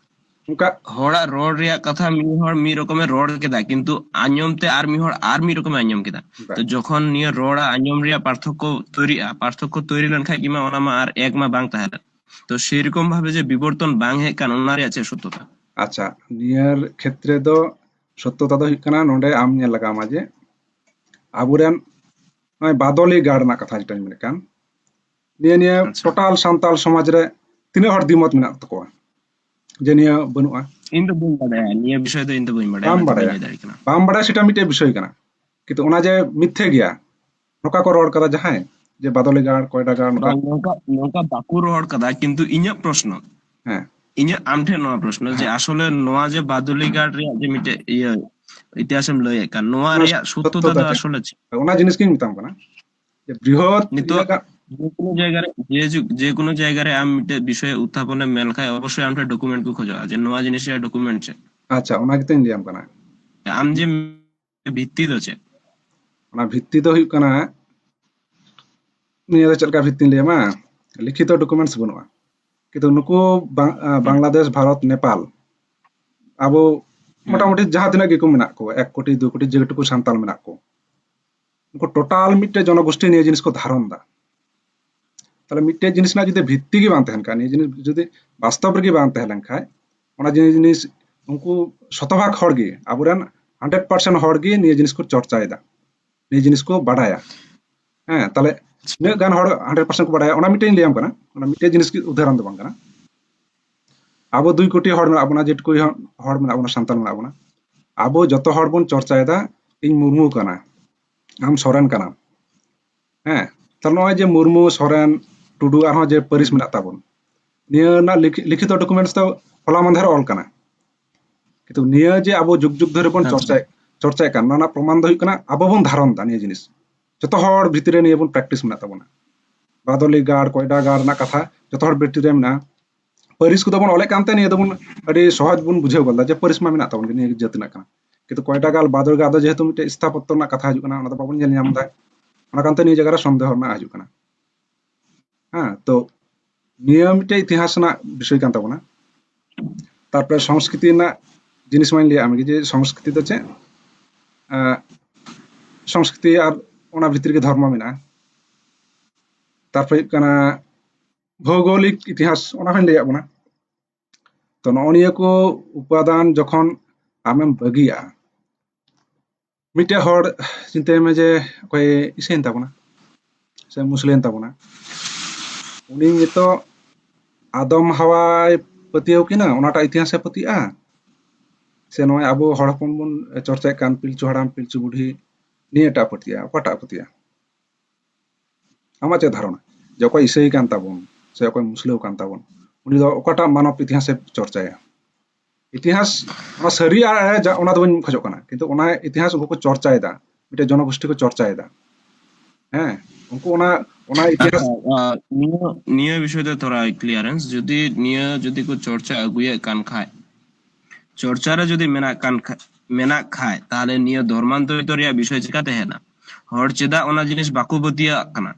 ᱚᱱᱠᱟ ᱦᱚᱲᱟᱜ ᱨᱚᱲ ᱨᱮᱭᱟᱜ ᱠᱟᱛᱷᱟ ᱢᱤᱫ ᱦᱚᱲ ᱢᱤᱫ ᱨᱚᱠᱚᱢᱮ ᱨᱚᱲ ᱠᱮᱫᱟ, ᱠᱤᱱᱛᱩ ᱟᱸᱡᱚᱢ ᱛᱮ ᱟᱨ ᱢᱤᱫ ᱦᱚᱲ ᱟᱨ ᱢᱤᱫ ᱨᱚᱠᱚᱢᱮ ᱟᱸᱡᱚᱢ ᱠᱮᱫᱟ᱾ ᱵᱟᱝ᱾ ᱛᱚ ᱡᱚᱠᱷᱚᱱ ᱱᱤᱭᱟᱹ ᱨᱚᱲ ᱟᱨ ᱟᱸᱡᱚᱢ ᱨᱮᱭᱟᱜ ᱯᱟᱨᱛᱷᱚᱠᱠᱚ ᱛᱳᱭᱨᱤᱜᱼᱟ, ᱯᱟᱨᱛᱷᱚᱠᱠᱚ ᱛᱳᱭᱨᱤ ᱞᱮᱱᱠᱷᱟᱡ ᱜᱮ ᱢᱟ ᱚᱱᱟ ᱢᱟ ᱟᱨ ᱮᱠ ᱢᱟ ᱵᱟᱝ ᱛᱟᱦᱮᱸ ᱞᱮᱱ᱾ ᱛᱚ ᱥᱮᱨᱚᱠᱚᱢ ᱵᱷᱟᱵᱮ ᱡᱮ ᱵᱤᱵᱚᱨᱛᱚᱱ ᱵᱟᱝ ᱦᱮᱡ ᱠᱟᱱ, ᱚᱱᱟ ᱨᱮᱭᱟᱜ ᱪᱮᱫ ᱥᱚᱛᱛᱚᱛᱟ? ᱟᱪᱪᱷᱟ, ᱱᱤᱭᱟᱹ ᱠᱷᱮᱛᱨᱮ ᱫᱚ ᱥᱚᱛᱛᱚᱛᱟ ᱫᱚ ᱦᱩᱭᱩᱜ ᱠᱟᱱᱟ, ᱱᱚᱰᱮ ᱟᱢ ᱧᱮᱞ ᱞᱟᱜᱟᱣ ᱟᱢᱟ ᱡᱮ ᱟᱵᱚᱨᱮᱱ ᱱᱚᱜᱼᱚᱭ ᱵᱟᱫᱚᱞᱤ ᱜᱟᱲ ᱨᱮᱱᱟᱜ ᱠᱟᱛᱷᱟ ᱡᱮᱴᱟᱧ ᱢᱮᱱᱮᱫ ᱠᱟᱱ, ᱱᱤᱭᱟᱹ, ᱱᱤᱭᱟᱹ ᱟᱪᱪᱷᱟ᱾ ᱴᱳᱴᱟᱞ ᱥᱟᱱᱛᱟᱲ ᱥᱚᱢᱟᱡᱽ ᱨᱮ ᱛᱤᱱᱟᱹᱜ ᱦᱚᱲ ᱫᱤᱢᱚᱛ ᱢᱮᱱᱟᱜ ᱛᱟᱠᱚᱣᱟ ᱡᱮ ᱱᱤᱭᱟᱹ ᱵᱟᱹᱱᱩᱜᱼᱟ? ᱤᱧ ᱫᱚ ᱵᱟᱹᱧ ᱵᱟᱰᱟᱭᱟ, ᱱᱤᱭᱟᱹ ᱵᱤᱥᱚᱭ ᱫᱚ ᱤᱧ ᱫᱚ ᱵᱟᱹᱧ ᱵᱟᱰᱟᱭᱟ, ᱵᱟᱢ ᱚᱱᱟᱛᱮ ᱵᱟᱹᱧ ᱵᱟᱰᱟᱭᱟ᱾ ᱞᱟᱹᱭ ᱫᱟᱲᱮᱭᱟᱜ ᱠᱟᱱᱟ᱾ ᱵᱟᱢ ᱵᱟᱰᱟᱭᱟ, ᱥᱮᱴᱟ ᱢᱤᱫᱴᱮᱡ ᱵᱤᱥᱚᱭ ᱠᱟᱱᱟ, ᱠᱤᱱᱛᱩ ᱚᱱᱟ ᱡᱮ ᱢᱤᱛᱷᱮ ᱜᱮᱭᱟ, ᱱᱚᱝᱠᱟ ᱠᱚ ᱨᱚᱲ ᱠᱟᱫᱟ ᱡᱟᱦᱟᱸᱭ, ᱡᱮ ᱵᱟᱫᱚᱞᱤ ᱜᱟᱲ, ᱠᱚᱭᱰᱟ ᱜᱟᱲ, ᱱᱚᱝᱠᱟ᱾ ᱵᱟᱝ, ᱱᱚᱝᱠᱟ, ᱱᱚᱝᱠᱟ ᱵᱟᱠᱚ ᱨᱚᱲ ᱠᱟᱫᱟ, ᱠᱤᱱᱛᱩ ᱤᱧᱟᱹᱜ ᱯᱨᱚᱥᱱᱚ, ᱦᱮᱸ᱾ ᱤᱧᱟᱹᱜ ᱟᱢ ᱴᱷᱮᱱ ᱱᱚᱣᱟ ᱯᱨᱚᱥᱱᱚ ᱡᱮ ᱦᱮᱸ᱾ ᱟᱥᱚᱞᱮ ᱱᱚᱣᱟ ᱡᱮ ᱵᱟᱫᱚᱞᱤ ᱜᱟᱲ ᱨᱮᱭᱟᱜ ᱡᱮ ᱢᱤᱫᱴᱮᱡ ᱤᱭᱟᱹ ᱤᱛᱤᱦᱟᱥ ᱮᱢ ᱞᱟᱹᱭᱮᱫ ᱠᱟᱱ, ᱱᱚᱣᱟ ᱱᱚᱣᱟ ᱨᱮᱭᱟᱜ ᱥᱚᱛᱭᱚᱛᱟ ᱫᱚ ᱥᱚᱛᱭᱚᱛᱟ ᱟᱥᱚᱞᱮ ᱪᱮᱫ? ᱚᱱᱟ ᱡᱤᱱᱤᱥ ᱜᱤᱧ ᱢᱮᱛᱟᱢ ᱠᱟᱱᱟ, ᱡᱮ ᱵᱨᱤᱦᱚᱛ ᱱᱤᱛᱚᱜ ᱤᱭᱟᱹ ᱠᱟ- ᱡᱮᱠᱳᱱᱳ ᱡᱟᱭᱜᱟ ᱨᱮ, ᱡᱮ ᱡᱩ-, ᱡᱮᱠᱳᱱᱳ ᱡᱟᱭᱜᱟ ᱨᱮ ᱟᱢ ᱢᱤᱫᱴᱮᱡ ᱵᱤᱥᱚᱭ ᱩᱛᱛᱷᱟᱯᱚᱱ ᱮᱢ ᱢᱮᱱ ᱞᱮᱠᱷᱟᱡ, ᱚᱵᱚᱥᱥᱳᱭ ᱟᱢ ᱴᱷᱮᱱ ᱰᱚᱠᱩᱢᱮᱱᱴ ᱠᱚ ᱠᱷᱚᱡᱚᱜᱼᱟ ᱡᱮ ᱱᱚᱣᱟ ᱡᱤᱱᱤᱥ ᱨᱮᱭᱟᱜ ᱰᱚᱠᱩᱢᱮᱱᱴ ᱪᱮᱫ? ᱟᱪᱪᱷᱟ, ᱚᱱᱟ ᱜᱮᱛᱚᱧ ᱞᱟᱹᱭᱟᱢ ᱠᱟᱱᱟ᱾ ᱟᱢ ᱡᱮ ᱵᱷᱤᱛᱛᱤ ᱫᱚ ᱪᱮᱫ? ᱚᱱᱟ ᱵᱷᱤᱛᱛᱤ ᱫᱚ ᱦᱩᱭᱩᱜ ᱠᱟᱱᱟ, ᱱᱤᱭᱟᱹ ᱫᱚ ᱪᱮᱫ ᱞᱮᱠᱟ ᱵᱷᱤᱛᱛᱤᱧ ᱞᱟᱹᱭᱟᱢᱟ, ᱞᱤᱠᱷᱤᱛᱚ ᱰᱚᱠᱩᱢᱮᱱᱴᱥ ᱵᱟᱹᱱᱩᱜᱼᱟ, ᱠᱤᱱᱛᱩ ᱱᱩᱠᱩ ᱵᱟᱝ-, ᱟ, ᱦᱩᱸ᱾ ᱵᱟᱝᱞᱟᱫᱮᱥ, ᱵᱷᱟᱨᱚᱛ, ᱱᱮᱯᱟᱞ, ᱟᱵᱚ ᱦᱩᱸ᱾ ᱢᱚᱴᱟᱢᱩᱴᱤ ᱡᱟᱦᱟᱸ ᱛᱤᱱᱟᱹᱜ ᱜᱮᱠᱚ ᱢᱮᱱᱟᱜ ᱠᱚ, ᱮᱠ ᱠᱳᱴᱤ, ᱫᱩ ᱠᱳᱴᱤ, ᱡᱮᱴᱩᱠᱩ ᱥᱟᱱᱛᱟᱞ ᱢᱮᱱᱟᱜ ᱠᱚ, ᱩᱱᱠᱩ ᱴᱳᱴᱟᱞ ᱢᱤᱫᱴᱮᱡ ᱡᱚᱱᱚᱜᱳᱥᱴᱤ ᱱᱤᱭᱟᱹ ᱡᱤᱱᱤᱥ ᱠᱚ ᱫᱷᱟᱨᱚᱱ ᱫᱟ᱾ ᱛᱟᱦᱞᱮ ᱢᱤᱫᱴᱮᱡ ᱡᱤᱱᱤᱥ ᱨᱮᱱᱟᱜ ᱡᱩᱫᱤ ᱵᱷᱤᱛᱛᱤ ᱜᱮ ᱵᱟᱝ ᱛᱟᱦᱮᱱ ᱠᱷᱟᱱ, ᱱᱤᱭᱟᱹ ᱡᱤᱱᱤᱥ ᱡᱩᱫᱤ ᱵᱟᱥᱛᱚᱵ ᱨᱮᱜᱮ ᱵᱟᱝ ᱛᱟᱦᱮᱸ ᱞᱮᱱ ᱠᱷᱟᱱ, ᱚᱱᱟ ᱡᱤᱱᱤᱥ ᱩᱱᱠᱩ ᱥᱚᱛᱚᱵᱷᱟᱜᱽ ᱦᱚᱲ ᱜᱮ, ᱟᱵᱚᱨᱮᱱ ᱦᱟᱱᱰᱨᱮᱰ ᱯᱟᱨᱥᱮᱱᱴ ᱦᱚᱲ ᱜᱮ ᱱᱤᱭᱟᱹ ᱡᱤᱱᱤᱥ ᱠᱚ ᱪᱚᱨᱪᱟᱭᱮᱫᱟ, ᱱᱤᱭᱟᱹ ᱡᱤᱱᱤᱥ ᱠᱚ ᱵᱟᱰᱟᱭᱟ᱾ ᱦᱮᱸ, ᱛᱟᱦᱞᱮ ᱛᱤᱱᱟᱹᱜ ᱜᱟᱱ ᱦᱚᱲ ᱦᱟᱱᱰᱨᱮᱰ ᱯᱟᱨᱥᱮᱱᱴ ᱠᱚ ᱵᱟᱰᱟᱭᱟ, ᱚᱱᱟ ᱢᱤᱫᱴᱮᱡ ᱤᱧ ᱞᱟᱹᱭᱟᱢ ᱠᱟᱱᱟ, ᱚᱱᱟ ᱢᱤᱫᱴᱮᱡ ᱡᱤᱱᱤᱥ ᱜᱮ, ᱩᱫᱟᱦᱚᱨᱚᱱ ᱫᱚ ᱵᱟᱝ ᱠᱟᱱᱟ᱾ ᱟᱵᱚ ᱫᱩᱭ ᱠᱳᱴᱤ ᱦᱚᱲ ᱢᱮᱱᱟᱜ ᱵᱚᱱᱟ, ᱡᱮᱴᱩᱠᱩ ᱦᱚᱲ ᱢᱮᱱᱟᱜ ᱵᱚᱱᱟ, ᱥᱟᱱᱛᱟᱲ ᱢᱮᱱᱟᱜ ᱵᱚᱱᱟ, ᱟᱵᱚ ᱡᱚᱛᱚ ᱦᱚᱲ ᱵᱚᱱ ᱪᱚᱨᱪᱟᱭᱮᱫᱟ, "ᱤᱧ ᱢᱩᱨᱢᱩ ᱠᱟᱱᱟ, ᱟᱢ ᱥᱚᱨᱮᱱ ᱠᱟᱱᱟᱢ", ᱦᱮᱸ, ᱛᱟᱦᱞᱮ ᱱᱚᱜᱼᱚᱭ ᱡᱮ ᱢᱩᱨᱢᱩ, ᱥᱚᱨᱮᱱ, ᱴᱩᱰᱩ, ᱟᱨᱦᱚᱸ ᱡᱮ ᱯᱟᱹᱨᱤᱥ ᱢᱮᱱᱟᱜ ᱛᱟᱵᱚᱱ, ᱱᱤᱭᱟᱹ ᱨᱮᱱᱟᱜ ᱞᱤᱠᱷᱤ-, ᱞᱤᱠᱷᱤᱛᱚ ᱰᱚᱠᱩᱢᱮᱱᱴᱥ ᱫᱚ ᱦᱚᱞᱟ ᱢᱟᱫᱷᱮᱨ ᱚᱞ ᱠᱟᱱᱟ, ᱠᱤᱱᱛᱩ ᱱᱤᱭᱟᱹ ᱡᱮ ᱟᱵᱚ ᱡᱩᱜᱽ ᱡᱩᱜᱽ ᱫᱷᱚᱨᱮ ᱵᱚᱱ ᱟᱪᱪᱷᱟ᱾ ᱪᱚᱨᱪᱟᱭ-, ᱪᱚᱨᱪᱟᱭᱮᱫ ᱠᱟᱱ, ᱱᱚᱣᱟ ᱨᱮᱱᱟᱜ ᱯᱨᱚᱢᱟᱱ ᱫᱚ ᱦᱩᱭᱩᱜ ᱠᱟᱱᱟ ᱟᱵᱚ ᱵᱚᱱ ᱫᱷᱟᱨᱚᱱ ᱫᱟ ᱱᱤᱭᱟᱹ ᱡᱤᱱᱤᱥ, ᱡᱚᱛᱚ ᱦᱚᱲ ᱵᱷᱤᱛᱤᱨ ᱨᱮ ᱱᱤᱭᱟᱹ ᱵᱚᱱ ᱯᱨᱮᱠᱴᱤᱥ ᱢᱮᱱᱟᱜ ᱛᱟᱵᱚᱱᱟ᱾ ᱵᱟᱫᱚᱞᱤ ᱜᱟᱲ, ᱠᱚᱭᱰᱟ ᱜᱟᱲ ᱨᱮᱱᱟᱜ ᱠᱟᱛᱷᱟ ᱡᱚᱛᱚ ᱦᱚᱲ ᱵᱷᱤᱛᱤᱨ ᱨᱮ ᱢᱮᱱᱟᱜᱼᱟ᱾ ᱯᱟᱹᱨᱤᱥ ᱠᱚᱫᱚ ᱵᱚᱱ ᱚᱞᱮᱫ ᱠᱟᱱᱛᱮ ᱱᱤᱭᱟᱹ ᱫᱚᱵᱚᱱ ᱟᱹᱰᱤ ᱥᱚᱦᱚᱡ ᱵᱚᱱ ᱵᱩᱡᱷᱟᱹᱣ ᱜᱚᱫ ᱫᱟ ᱡᱮ ᱯᱟᱹᱨᱤᱥ ᱢᱟ ᱢᱮᱱᱟᱜ ᱛᱟᱵᱚᱱ ᱜᱮ, ᱱᱤᱭᱟᱹ ᱡᱟᱹᱛ ᱨᱮᱱᱟᱜ ᱠᱟᱱᱟ᱾ ᱠᱤᱱᱛᱩ ᱠᱚᱭᱰᱟ ᱜᱟᱲ, ᱵᱟᱫᱚᱞᱤ ᱜᱟᱲ ᱫᱚ ᱡᱮᱦᱮᱛᱩ ᱢᱤᱫᱴᱮᱡ ᱥᱛᱷᱟᱯᱚᱛᱛᱚ ᱨᱮᱱᱟᱜ ᱠᱟᱛᱷᱟ ᱦᱤᱡᱩᱜ ᱠᱟᱱᱟ, ᱚᱱᱟ ᱫᱚ ᱵᱟᱵᱚᱱ ᱧᱮᱞ ᱧᱟᱢ ᱫᱟ, ᱚᱱᱟ ᱠᱟᱱᱛᱮ ᱱᱤᱭᱟᱹ ᱡᱟᱭᱜᱟ ᱨᱮ ᱥᱚᱱᱫᱮᱦᱚ ᱨᱮᱱᱟᱜ ᱦᱤᱡᱩᱜ ᱠᱟᱱᱟ᱾ ᱦᱮᱸ, ᱛᱚ ᱱᱤᱭᱟᱹ ᱢᱤᱫᱴᱮᱡ ᱤᱛᱤᱦᱟᱥ ᱨᱮᱱᱟᱜ ᱵᱤᱥᱚᱭ ᱠᱟᱱ ᱛᱟᱵᱚᱱᱟ᱾ ᱛᱟᱨᱯᱚᱨᱮ ᱥᱚᱝᱥᱠᱨᱤᱛᱤ ᱨᱮᱱᱟᱜ ᱡᱤᱱᱤᱥ ᱢᱟᱧ ᱞᱟᱹᱭᱟᱫ ᱢᱮᱜᱮ ᱡᱮ ᱥᱚᱝᱥᱠᱨᱤᱛᱤ ᱫᱚ ᱪᱮᱫ? ᱮᱸ, ᱥᱚᱝᱥᱠᱨᱤᱛᱤ ᱟᱨ ᱚᱱᱟ ᱵᱷᱤᱛᱨᱤ ᱨᱮᱜᱮ ᱫᱷᱚᱨᱢᱚ ᱢᱮᱱᱟᱜᱼᱟ᱾ ᱛᱟᱨᱯᱚᱨᱮ ᱦᱩᱭᱩᱜ ᱠᱟᱱᱟ ᱵᱷᱳᱜᱳᱞᱤᱠ ᱤᱛᱤᱦᱟᱥ, ᱚᱱᱟ ᱦᱚᱸᱧ ᱞᱟᱹᱭᱟᱫ ᱵᱚᱱᱟ᱾ ᱛᱚ ᱱᱚᱜᱼᱚ ᱱᱤᱭᱟᱹ ᱠᱚ ᱩᱯᱟᱫᱟᱱ ᱡᱚᱠᱷᱚᱱ ᱟᱢᱮᱢ ᱵᱟᱹᱜᱤᱭᱟᱜᱼᱟ, ᱢᱤᱫᱴᱮᱡ ᱦᱚᱲ ᱪᱤᱱᱛᱟᱹᱭ ᱢᱮ ᱡᱮ ᱚᱠᱚᱭ ᱤᱥᱟᱹᱭᱮᱱ ᱛᱟᱵᱚᱱᱟ ᱥᱮ ᱢᱩᱥᱞᱟᱹᱭᱮᱱ ᱛᱟᱵᱚᱱᱟ, ᱩᱱᱤ ᱱᱤᱛᱚᱜ ᱟᱫᱚᱢ ᱦᱟᱣᱟᱭ ᱯᱟᱹᱛᱭᱟᱹᱣ ᱠᱤᱱᱟ, ᱚᱱᱟᱴᱟᱜ ᱤᱛᱤᱦᱟᱥᱮ ᱯᱟᱹᱛᱭᱟᱹᱜᱼᱟ, ᱥᱮ ᱱᱚᱜᱼᱚᱭ ᱟᱵᱚ ᱦᱚᱲ ᱦᱚᱯᱚᱱ ᱵᱚᱱ ᱪᱚᱨᱪᱟᱭᱮᱫ ᱠᱟᱱ ᱯᱤᱞᱪᱩ ᱦᱟᱲᱟᱢ ᱯᱤᱞᱪᱩ ᱵᱩᱰᱷᱤ, ᱱᱤᱭᱟᱹᱴᱟᱜ ᱯᱟᱹᱛᱭᱟᱹᱣ, ᱚᱠᱟᱴᱟᱜ ᱯᱟᱹᱛᱭᱟᱹᱣ? ᱟᱢᱟᱜ ᱪᱮᱫ ᱫᱷᱟᱨᱚᱱᱟ ᱡᱮ ᱚᱠᱚᱭ ᱤᱥᱟᱹᱭ ᱠᱟᱱ ᱛᱟᱵᱚᱱ ᱥᱮ ᱚᱠᱚᱭ ᱢᱩᱥᱞᱟᱹᱣ ᱠᱟᱱ ᱛᱟᱵᱚᱱ, ᱩᱱᱤ ᱫᱚ ᱚᱠᱟᱴᱟᱜ ᱢᱟᱱᱚᱵ ᱤᱛᱤᱦᱟᱥ ᱮ ᱪᱚᱨᱪᱟᱭᱟ? ᱤᱛᱤᱦᱟᱥ, ᱚᱱᱟ ᱥᱟᱹᱨᱤ ᱟᱨ ᱮᱲᱮ ᱡᱟ-, ᱚᱱᱟ ᱫᱚ ᱵᱟᱹᱧ ᱠᱷᱚᱡᱚᱜ ᱠᱟᱱᱟ, ᱠᱤᱱᱛᱩ ᱚᱱᱟ ᱤᱛᱤᱦᱟᱥ ᱩᱱᱠᱩ ᱠᱚ ᱪᱚᱨᱪᱟᱭᱮᱫᱟ, ᱢᱤᱫᱴᱮᱡ ᱡᱚᱱᱚᱜᱳᱥᱴᱤ ᱠᱚ ᱪᱚᱨᱪᱟᱭᱮᱫᱟ᱾ ᱦᱮᱸ, ᱩᱱᱠᱩ ᱚᱱᱟ, ᱚᱱᱟ ᱤᱛᱤᱦᱟᱥ ᱟᱪᱪᱷᱟ, ᱟᱸ, ᱱᱤᱭᱟᱹ, ᱱᱤᱭᱟᱹ ᱵᱤᱥᱚᱭ ᱛᱮ ᱛᱷᱚᱲᱟ clearance, ᱡᱩᱫᱤ ᱱᱤᱭᱟᱹ ᱡᱩᱫᱤ ᱠᱚ ᱪᱚᱨᱪᱟ ᱟᱹᱜᱩᱭᱮᱫ ᱠᱟᱱ ᱠᱷᱟᱡ, ᱪᱚᱨᱪᱟ ᱨᱮ ᱡᱩᱫᱤ ᱢᱮᱱᱟᱜ ᱠᱟᱱ ᱠᱷᱟ-, ᱢᱮᱱᱟᱜ ᱠᱷᱟᱡ, ᱛᱟᱦᱞᱮ ᱱᱤᱭᱟᱹ ᱫᱷᱚᱨᱢᱟᱱᱛᱚᱨᱤᱛ ᱨᱮᱭᱟᱜ ᱵᱤᱥᱚᱭ ᱪᱤᱠᱟᱛᱮ ᱦᱮᱡ ᱮᱱᱟ? ᱦᱚᱲ ᱪᱮᱫᱟᱜ ᱚᱱᱟ ᱡᱤᱱᱤᱥ ᱵᱟᱠᱚ ᱯᱟᱹᱛᱭᱟᱹᱣᱟᱜ ᱠᱟᱱᱟ?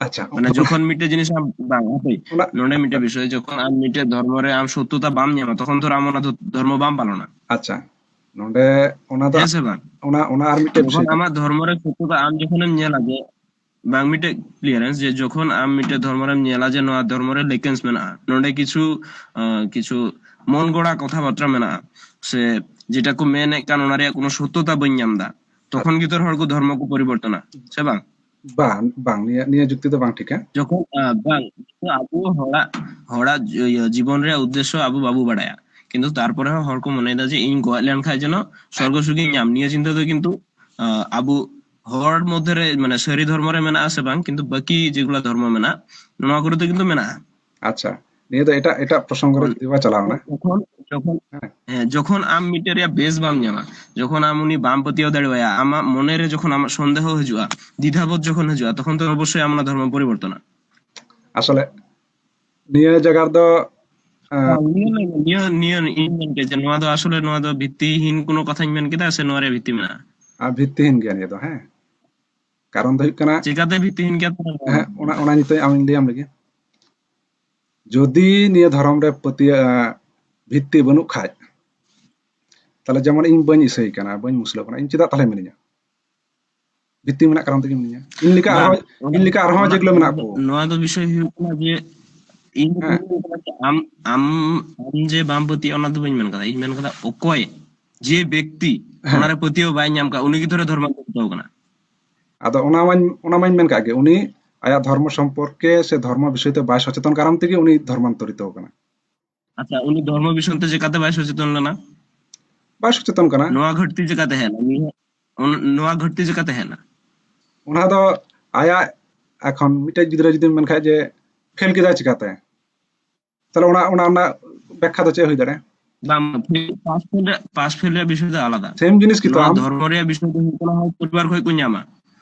ᱟᱪᱪᱷᱟ, ᱢᱟᱱᱮ ᱚᱱᱟ ᱡᱚᱠᱷᱚᱱ ᱢᱤᱫᱴᱮᱡ ᱡᱤᱱᱤᱥ ᱟᱢ, ᱵᱟᱝ, ᱦᱟᱯᱮ, ᱚᱱᱟ ᱱᱚᱰᱮ ᱢᱤᱫᱴᱮᱡ ᱵᱤᱥᱚᱭ, ᱡᱚᱠᱷᱚᱱ ᱟᱢ ᱢᱤᱫᱴᱮᱡ ᱫᱷᱚᱨᱢᱚ ᱨᱮ ᱟᱢ ᱥᱚᱛᱛᱚᱛᱟ ᱵᱟᱢ ᱧᱟᱢᱟ, ᱛᱚᱠᱷᱚᱱ ᱫᱚ ᱟᱢ ᱚᱱᱟ ᱫᱷᱚ-, ᱫᱷᱚᱨᱢᱚ ᱵᱟᱢ ᱯᱟᱞᱚᱱᱟ᱾ ᱟᱪᱪᱷᱟ, ᱱᱚᱰᱮ ᱚᱱᱟ ᱫᱚ, ᱦᱮᱸ ᱥᱮ ᱵᱟᱝ? ᱚᱱᱟ, ᱚᱱᱟ ᱟᱨ ᱢᱤᱫᱴᱮᱡ ᱡᱚᱠᱷᱚᱱ ᱵᱤᱥᱚᱭ ᱠᱟᱱᱟ᱾ ᱟᱢᱟᱜ ᱫᱷᱚᱨᱢᱚ ᱨᱮ ᱥᱚᱛᱛᱚᱛᱟ ᱟᱢ ᱡᱚᱠᱷᱚᱱᱮᱢ ᱧᱮᱞᱟ ᱡᱮ, ᱵᱟᱝ, ᱢᱤᱫᱴᱮᱡ clearance, ᱡᱮ ᱡᱚᱠᱷᱚᱱ ᱟᱢ ᱢᱤᱫᱴᱮᱡ ᱫᱷᱚᱨᱢᱚ ᱨᱮᱢ ᱧᱮᱞᱟ ᱡᱮ ᱱᱚᱣᱟ ᱫᱷᱚᱨᱢᱚ ᱨᱮ ᱞᱮᱠᱮᱱᱥ ᱢᱮᱱᱟᱜᱼᱟ, ᱱᱚᱰᱮ ᱠᱤᱪᱷᱩ, ᱟᱸ, ᱠᱤᱪᱷᱩ ᱢᱚᱱ ᱜᱚᱲᱟ ᱠᱟᱛᱷᱟ ᱵᱟᱨᱛᱟ ᱢᱮᱱᱟᱜᱼᱟ, ᱥᱮ ᱡᱮᱴᱟ ᱠᱚ ᱢᱮᱱᱮᱫ ᱠᱟᱱ ᱚᱱᱟ ᱨᱮᱭᱟᱜ ᱠᱳᱱᱳ ᱥᱚᱛᱛᱚᱛᱟ ᱵᱟᱹᱧ ᱧᱟᱢ ᱮᱫᱟ, ᱛᱚᱠᱷᱚᱱ ᱜᱮᱛᱚ ᱦᱚᱲ ᱠᱚ ᱫᱷᱚᱨᱢᱚ ᱠᱚ ᱯᱚᱨᱤᱵᱚᱨᱛᱚᱱᱟ, ᱥᱮ ᱵᱟᱝ? ᱵᱟᱝ, ᱵᱟᱝ, ᱱᱤᱭᱟᱹ, ᱱᱤᱭᱟᱹ ᱡᱩᱠᱛᱤ ᱫᱚ ᱵᱟᱝ ᱴᱷᱤᱠᱟ᱾ ᱡᱚᱠᱷᱚᱱ, ᱟᱸ, ᱵᱟᱝ, ᱟᱵᱚ ᱦᱚᱲᱟᱜ, ᱦᱚᱲᱟᱜ ᱡᱤ-, ᱤᱭᱟᱹ, ᱡᱤᱵᱚᱱ ᱨᱮᱭᱟᱜ ᱩᱫᱽᱫᱮᱥᱥᱚ ᱟᱵᱚ ᱵᱟᱵᱚ ᱵᱟᱲᱟᱭᱟ, ᱠᱤᱱᱛᱩ ᱛᱟᱨᱯᱚᱨᱮ ᱦᱚᱸ ᱦᱚᱲ ᱠᱚ ᱢᱚᱱᱮᱭᱮᱫᱟ ᱡᱮ ᱤᱧ ᱜᱚᱡ ᱞᱮᱱᱠᱷᱟᱱ ᱡᱮᱱᱚ ᱥᱚᱨᱜᱚ ᱥᱩᱨᱜᱤᱧ ᱧᱟᱢ, ᱱᱤᱭᱟᱹ ᱪᱤᱱᱛᱟᱹ ᱫᱚ ᱠᱤᱱᱛᱩ, ᱟᱸ, ᱟᱵᱚ ᱦᱚᱲ ᱢᱚᱫᱽᱫᱷᱮ ᱨᱮ, ᱢᱟᱱᱮ, ᱥᱟᱹᱨᱤ ᱫᱷᱚᱨᱢᱚ ᱨᱮ ᱢᱮᱱᱟᱜᱼᱟ ᱥᱮ ᱵᱟᱝ, ᱠᱤᱱᱛᱩ ᱵᱟᱹᱠᱤ ᱡᱮᱜᱩᱞᱟ ᱫᱷᱚᱨᱢᱚ ᱢᱮᱱᱟᱜᱼᱟ, ᱱᱚᱣᱟ ᱠᱚᱨᱮ ᱫᱚ ᱠᱤᱱᱛᱩ ᱢᱮᱱᱟᱜᱼᱟ᱾ ᱟᱪᱪᱷᱟ, ᱱᱤᱭᱟᱹ ᱫᱚ ᱮᱴᱟᱜ, ᱮᱴᱟᱜ ᱯᱨᱚᱥᱚᱝᱜᱚ ᱨᱮ ᱡᱩᱫᱤ ᱵᱚ ᱪᱟᱞᱟᱣ ᱮᱱᱟ᱾ ᱡᱚᱠᱷᱚᱱ, ᱡᱚᱠᱷᱚᱱ, ᱦᱮᱸ᱾ ᱦᱮᱸ, ᱡᱚᱠᱷᱚᱱ ᱟᱢ ᱢᱤᱫᱴᱮᱡ ᱨᱮᱭᱟᱜ base ᱵᱟᱢ ᱧᱟᱢᱟ, ᱡᱚᱠᱷᱚᱱ ᱟᱢ ᱩᱱᱤ ᱵᱟᱢ ᱯᱟᱹᱛᱭᱟᱹᱣ ᱫᱟᱲᱮᱣᱟᱭᱟ, ᱟᱢᱟᱜ ᱢᱚᱱᱮ ᱨᱮ ᱡᱚᱠᱷᱚᱱ ᱟᱢᱟᱜ ᱥᱚᱱᱫᱮᱦᱚ ᱦᱤᱡᱩᱜᱼᱟ, ᱫᱤᱫᱷᱟᱵᱳᱫᱷ ᱡᱚᱠᱷᱚᱱ ᱦᱤᱡᱩᱜᱼᱟ, ᱛᱚᱠᱷᱚᱱ ᱫᱚ ᱚᱵᱚᱥᱥᱳᱭ ᱟᱢ ᱚᱱᱟ ᱫᱷᱚᱨᱢᱚ ᱯᱚᱨᱤᱵᱚᱨᱛᱚᱱᱟ᱾ ᱟᱥᱚᱞᱮ ᱱᱤᱭᱟᱹ ᱡᱟᱭᱜᱟ ᱨᱮᱫᱚ, ᱟᱸ, ᱵᱟᱝ, ᱱᱤᱭᱟᱹ, ᱱᱤᱭᱟᱹ, ᱱᱤᱭᱟᱹ ᱤᱧ ᱢᱮᱱ ᱠᱮᱫ ᱡᱮ ᱱᱚᱣᱟ ᱫᱚ ᱟᱥᱚᱞᱮ ᱱᱚᱣᱟ ᱫᱚ ᱵᱷᱤᱛᱛᱤᱦᱤᱱ ᱠᱳᱱᱳ ᱠᱟᱛᱷᱟᱧ ᱢᱮᱱ ᱠᱮᱫᱟ ᱥᱮ ᱱᱚᱣᱟ ᱨᱮᱭᱟᱜ ᱵᱷᱤᱛᱛᱤ ᱢᱮᱱᱟᱜᱼᱟ? ᱟᱨ ᱵᱷᱤᱛᱛᱤᱦᱤᱱ ᱜᱮᱭᱟ ᱱᱤᱭᱟᱹ ᱫᱚ, ᱦᱮᱸ᱾ ᱠᱟᱨᱚᱱ ᱫᱚ ᱦᱩᱭᱩᱜ ᱠᱟᱱᱟ, ᱪᱤᱠᱟᱛᱮ ᱵᱷᱤᱛᱛᱤᱦᱤᱱ ᱜᱮᱭᱟ ᱛᱟᱦᱞᱮ ᱱᱚᱣᱟ ᱦᱮᱸ, ᱫᱚ? ᱚᱱᱟ, ᱚᱱᱟ ᱱᱤᱛᱚᱜ ᱟᱢᱤᱧ ᱞᱟᱹᱭᱟᱢ ᱞᱮᱜᱮ᱾ ᱡᱩᱫᱤ ᱱᱤᱭᱟᱹ ᱫᱷᱚᱨᱚᱢ ᱨᱮ ᱯᱟᱹᱛᱭᱟᱹ-, ᱵᱷᱤᱛᱛᱤ ᱵᱟᱹᱱᱩᱜ ᱠᱷᱟᱡ, ᱛᱟᱦᱞᱮ ᱡᱮᱢᱚᱱ ᱤᱧ ᱵᱟᱹᱧ ᱤᱥᱟᱹᱭ ᱠᱟᱱᱟ, ᱵᱟᱹᱧ ᱢᱩᱥᱞᱟᱹ ᱠᱟᱱᱟ, ᱤᱧ ᱪᱮᱫᱟᱜ ᱛᱟᱦᱞᱮ ᱢᱤᱱᱟᱹᱧᱟ? ᱵᱷᱤᱛᱛᱤ ᱢᱮᱱᱟᱜ ᱠᱟᱨᱚᱱ ᱛᱮᱜᱮ ᱢᱤᱱᱟᱹᱧᱟ᱾ ᱤᱧ ᱞᱮᱠᱟ ᱵᱟᱝ, ᱟᱨᱦᱚᱸ, ᱚᱱᱟ, ᱤᱧ ᱞᱮᱠᱟ ᱟᱨᱦᱚᱸ ᱚᱱᱟ, ᱡᱮᱜᱩᱞᱟᱹ ᱢᱮᱱᱟᱜ ᱠᱚ᱾ ᱱᱚᱣᱟ ᱫᱚ ᱵᱤᱥᱚᱭ ᱦᱩᱭᱩᱜ ᱠᱟᱱᱟ ᱡᱮ ᱤᱧ ᱫᱚ ᱦᱮᱸ᱾ ᱵᱟᱹᱧ ᱢᱮᱱ ᱠᱟᱫᱟ ᱡᱮ ᱟᱢ, ᱟᱢ, ᱟᱢ ᱡᱮ ᱵᱟᱢ ᱯᱟᱹᱛᱭᱟᱹᱜᱼᱟ, ᱚᱱᱟ ᱫᱚ ᱵᱟᱹᱧ ᱢᱮᱱ ᱠᱟᱫᱟ᱾ ᱤᱧ ᱢᱮᱱ ᱠᱟᱫᱟ ᱚᱠᱚᱭ, ᱡᱮ ᱵᱮᱠᱛᱤ ᱦᱮᱸ᱾ ᱚᱱᱟᱨᱮ ᱯᱟᱹᱛᱭᱟᱹᱣ ᱵᱟᱭ ᱧᱟᱢ ᱠᱟᱜ, ᱩᱱᱤ ᱜᱮ ᱫᱷᱚᱨᱮ ᱫᱷᱚᱨᱢᱟᱱᱛᱚᱨᱤᱛᱚ ᱠᱟᱱᱟ᱾ ᱟᱫᱚ ᱚᱱᱟ ᱢᱟᱧ, ᱚᱱᱟ ᱢᱟᱧ ᱢᱮᱱ ᱠᱟᱜ ᱜᱮ, ᱩᱱᱤ ᱟᱭᱟᱜ ᱫᱷᱚᱨᱢᱚ ᱥᱚᱢᱯᱚᱨᱠᱮ ᱥᱮ ᱫᱷᱚᱨᱢᱚ ᱵᱤᱥᱚᱭ ᱛᱮ ᱵᱟᱭ ᱥᱚᱪᱮᱛᱚᱱ ᱠᱟᱨᱚᱱ ᱛᱮᱜᱮ ᱩᱱᱤ ᱫᱷᱚᱨᱢᱟᱱᱛᱚᱨᱤᱛᱚ ᱠᱟᱱᱟ᱾ ᱟᱪᱪᱷᱟ, ᱩᱱᱤ ᱫᱷᱚᱨᱢᱚ ᱵᱤᱥᱚᱭ ᱛᱮ ᱪᱮᱠᱟᱛᱮ ᱵᱟᱭ ᱥᱚᱪᱮᱛᱚᱱ ᱞᱮᱱᱟ? ᱵᱟᱭ ᱥᱚᱪᱮᱛᱚᱱ ᱠᱟᱱᱟ᱾ ᱱᱚᱣᱟ ᱜᱷᱟᱹᱴᱛᱤ ᱪᱤᱠᱟᱹᱛᱮ ᱦᱮᱡ ᱮᱱᱟ? ᱱᱤᱭᱟᱹ ᱚᱱ- ᱱᱚᱣᱟ ᱜᱷᱟᱹᱴᱛᱤ ᱪᱤᱠᱟᱹᱛᱮ ᱦᱮᱡ ᱮᱱᱟ? ᱚᱱᱟ ᱫᱚ ᱟᱭᱟᱜ, ᱮᱠᱷᱚᱱ ᱢᱤᱫᱴᱮᱡ ᱜᱤᱫᱽᱨᱟᱹ ᱡᱩᱫᱤᱢ ᱢᱮᱱ ᱠᱷᱟᱡ ᱡᱮ ᱯᱷᱮᱞ ᱠᱮᱫᱟᱭ ᱪᱤᱠᱟᱹᱛᱮ, ᱛᱟᱦᱞᱮ ᱚᱱᱟ ᱚᱱᱟ ᱨᱮᱱᱟᱜ ᱵᱮᱠᱠᱷᱟ ᱫᱚ ᱪᱮᱫ ᱦᱩᱭ ᱫᱟᱲᱮᱭᱟᱜᱼᱟ? ᱵᱟᱝ, ᱯᱟᱥ ᱯᱷᱮᱞ ᱨᱮᱭᱟᱜ ᱯᱟᱥ ᱯᱷᱮᱞ ᱨᱮᱭᱟᱜ ᱵᱤᱥᱚᱭ ᱫᱚ ᱟᱞᱟᱫᱟ᱾ ᱥᱮᱢ ᱡᱤᱱᱤᱥ ᱜᱮᱛᱚ᱾ ᱱᱚᱣᱟ ᱟᱢ ᱫᱷᱚᱨᱢᱚ ᱨᱮᱭᱟᱜ ᱵᱤᱥᱚᱭ ᱫᱚ ᱦᱩᱭᱩᱜ ᱠᱟᱱᱟ, ᱦᱚᱲ ᱯᱚᱨᱤᱵᱟᱨ ᱠᱷᱚᱱ ᱠᱚ ᱧᱟᱢᱟ,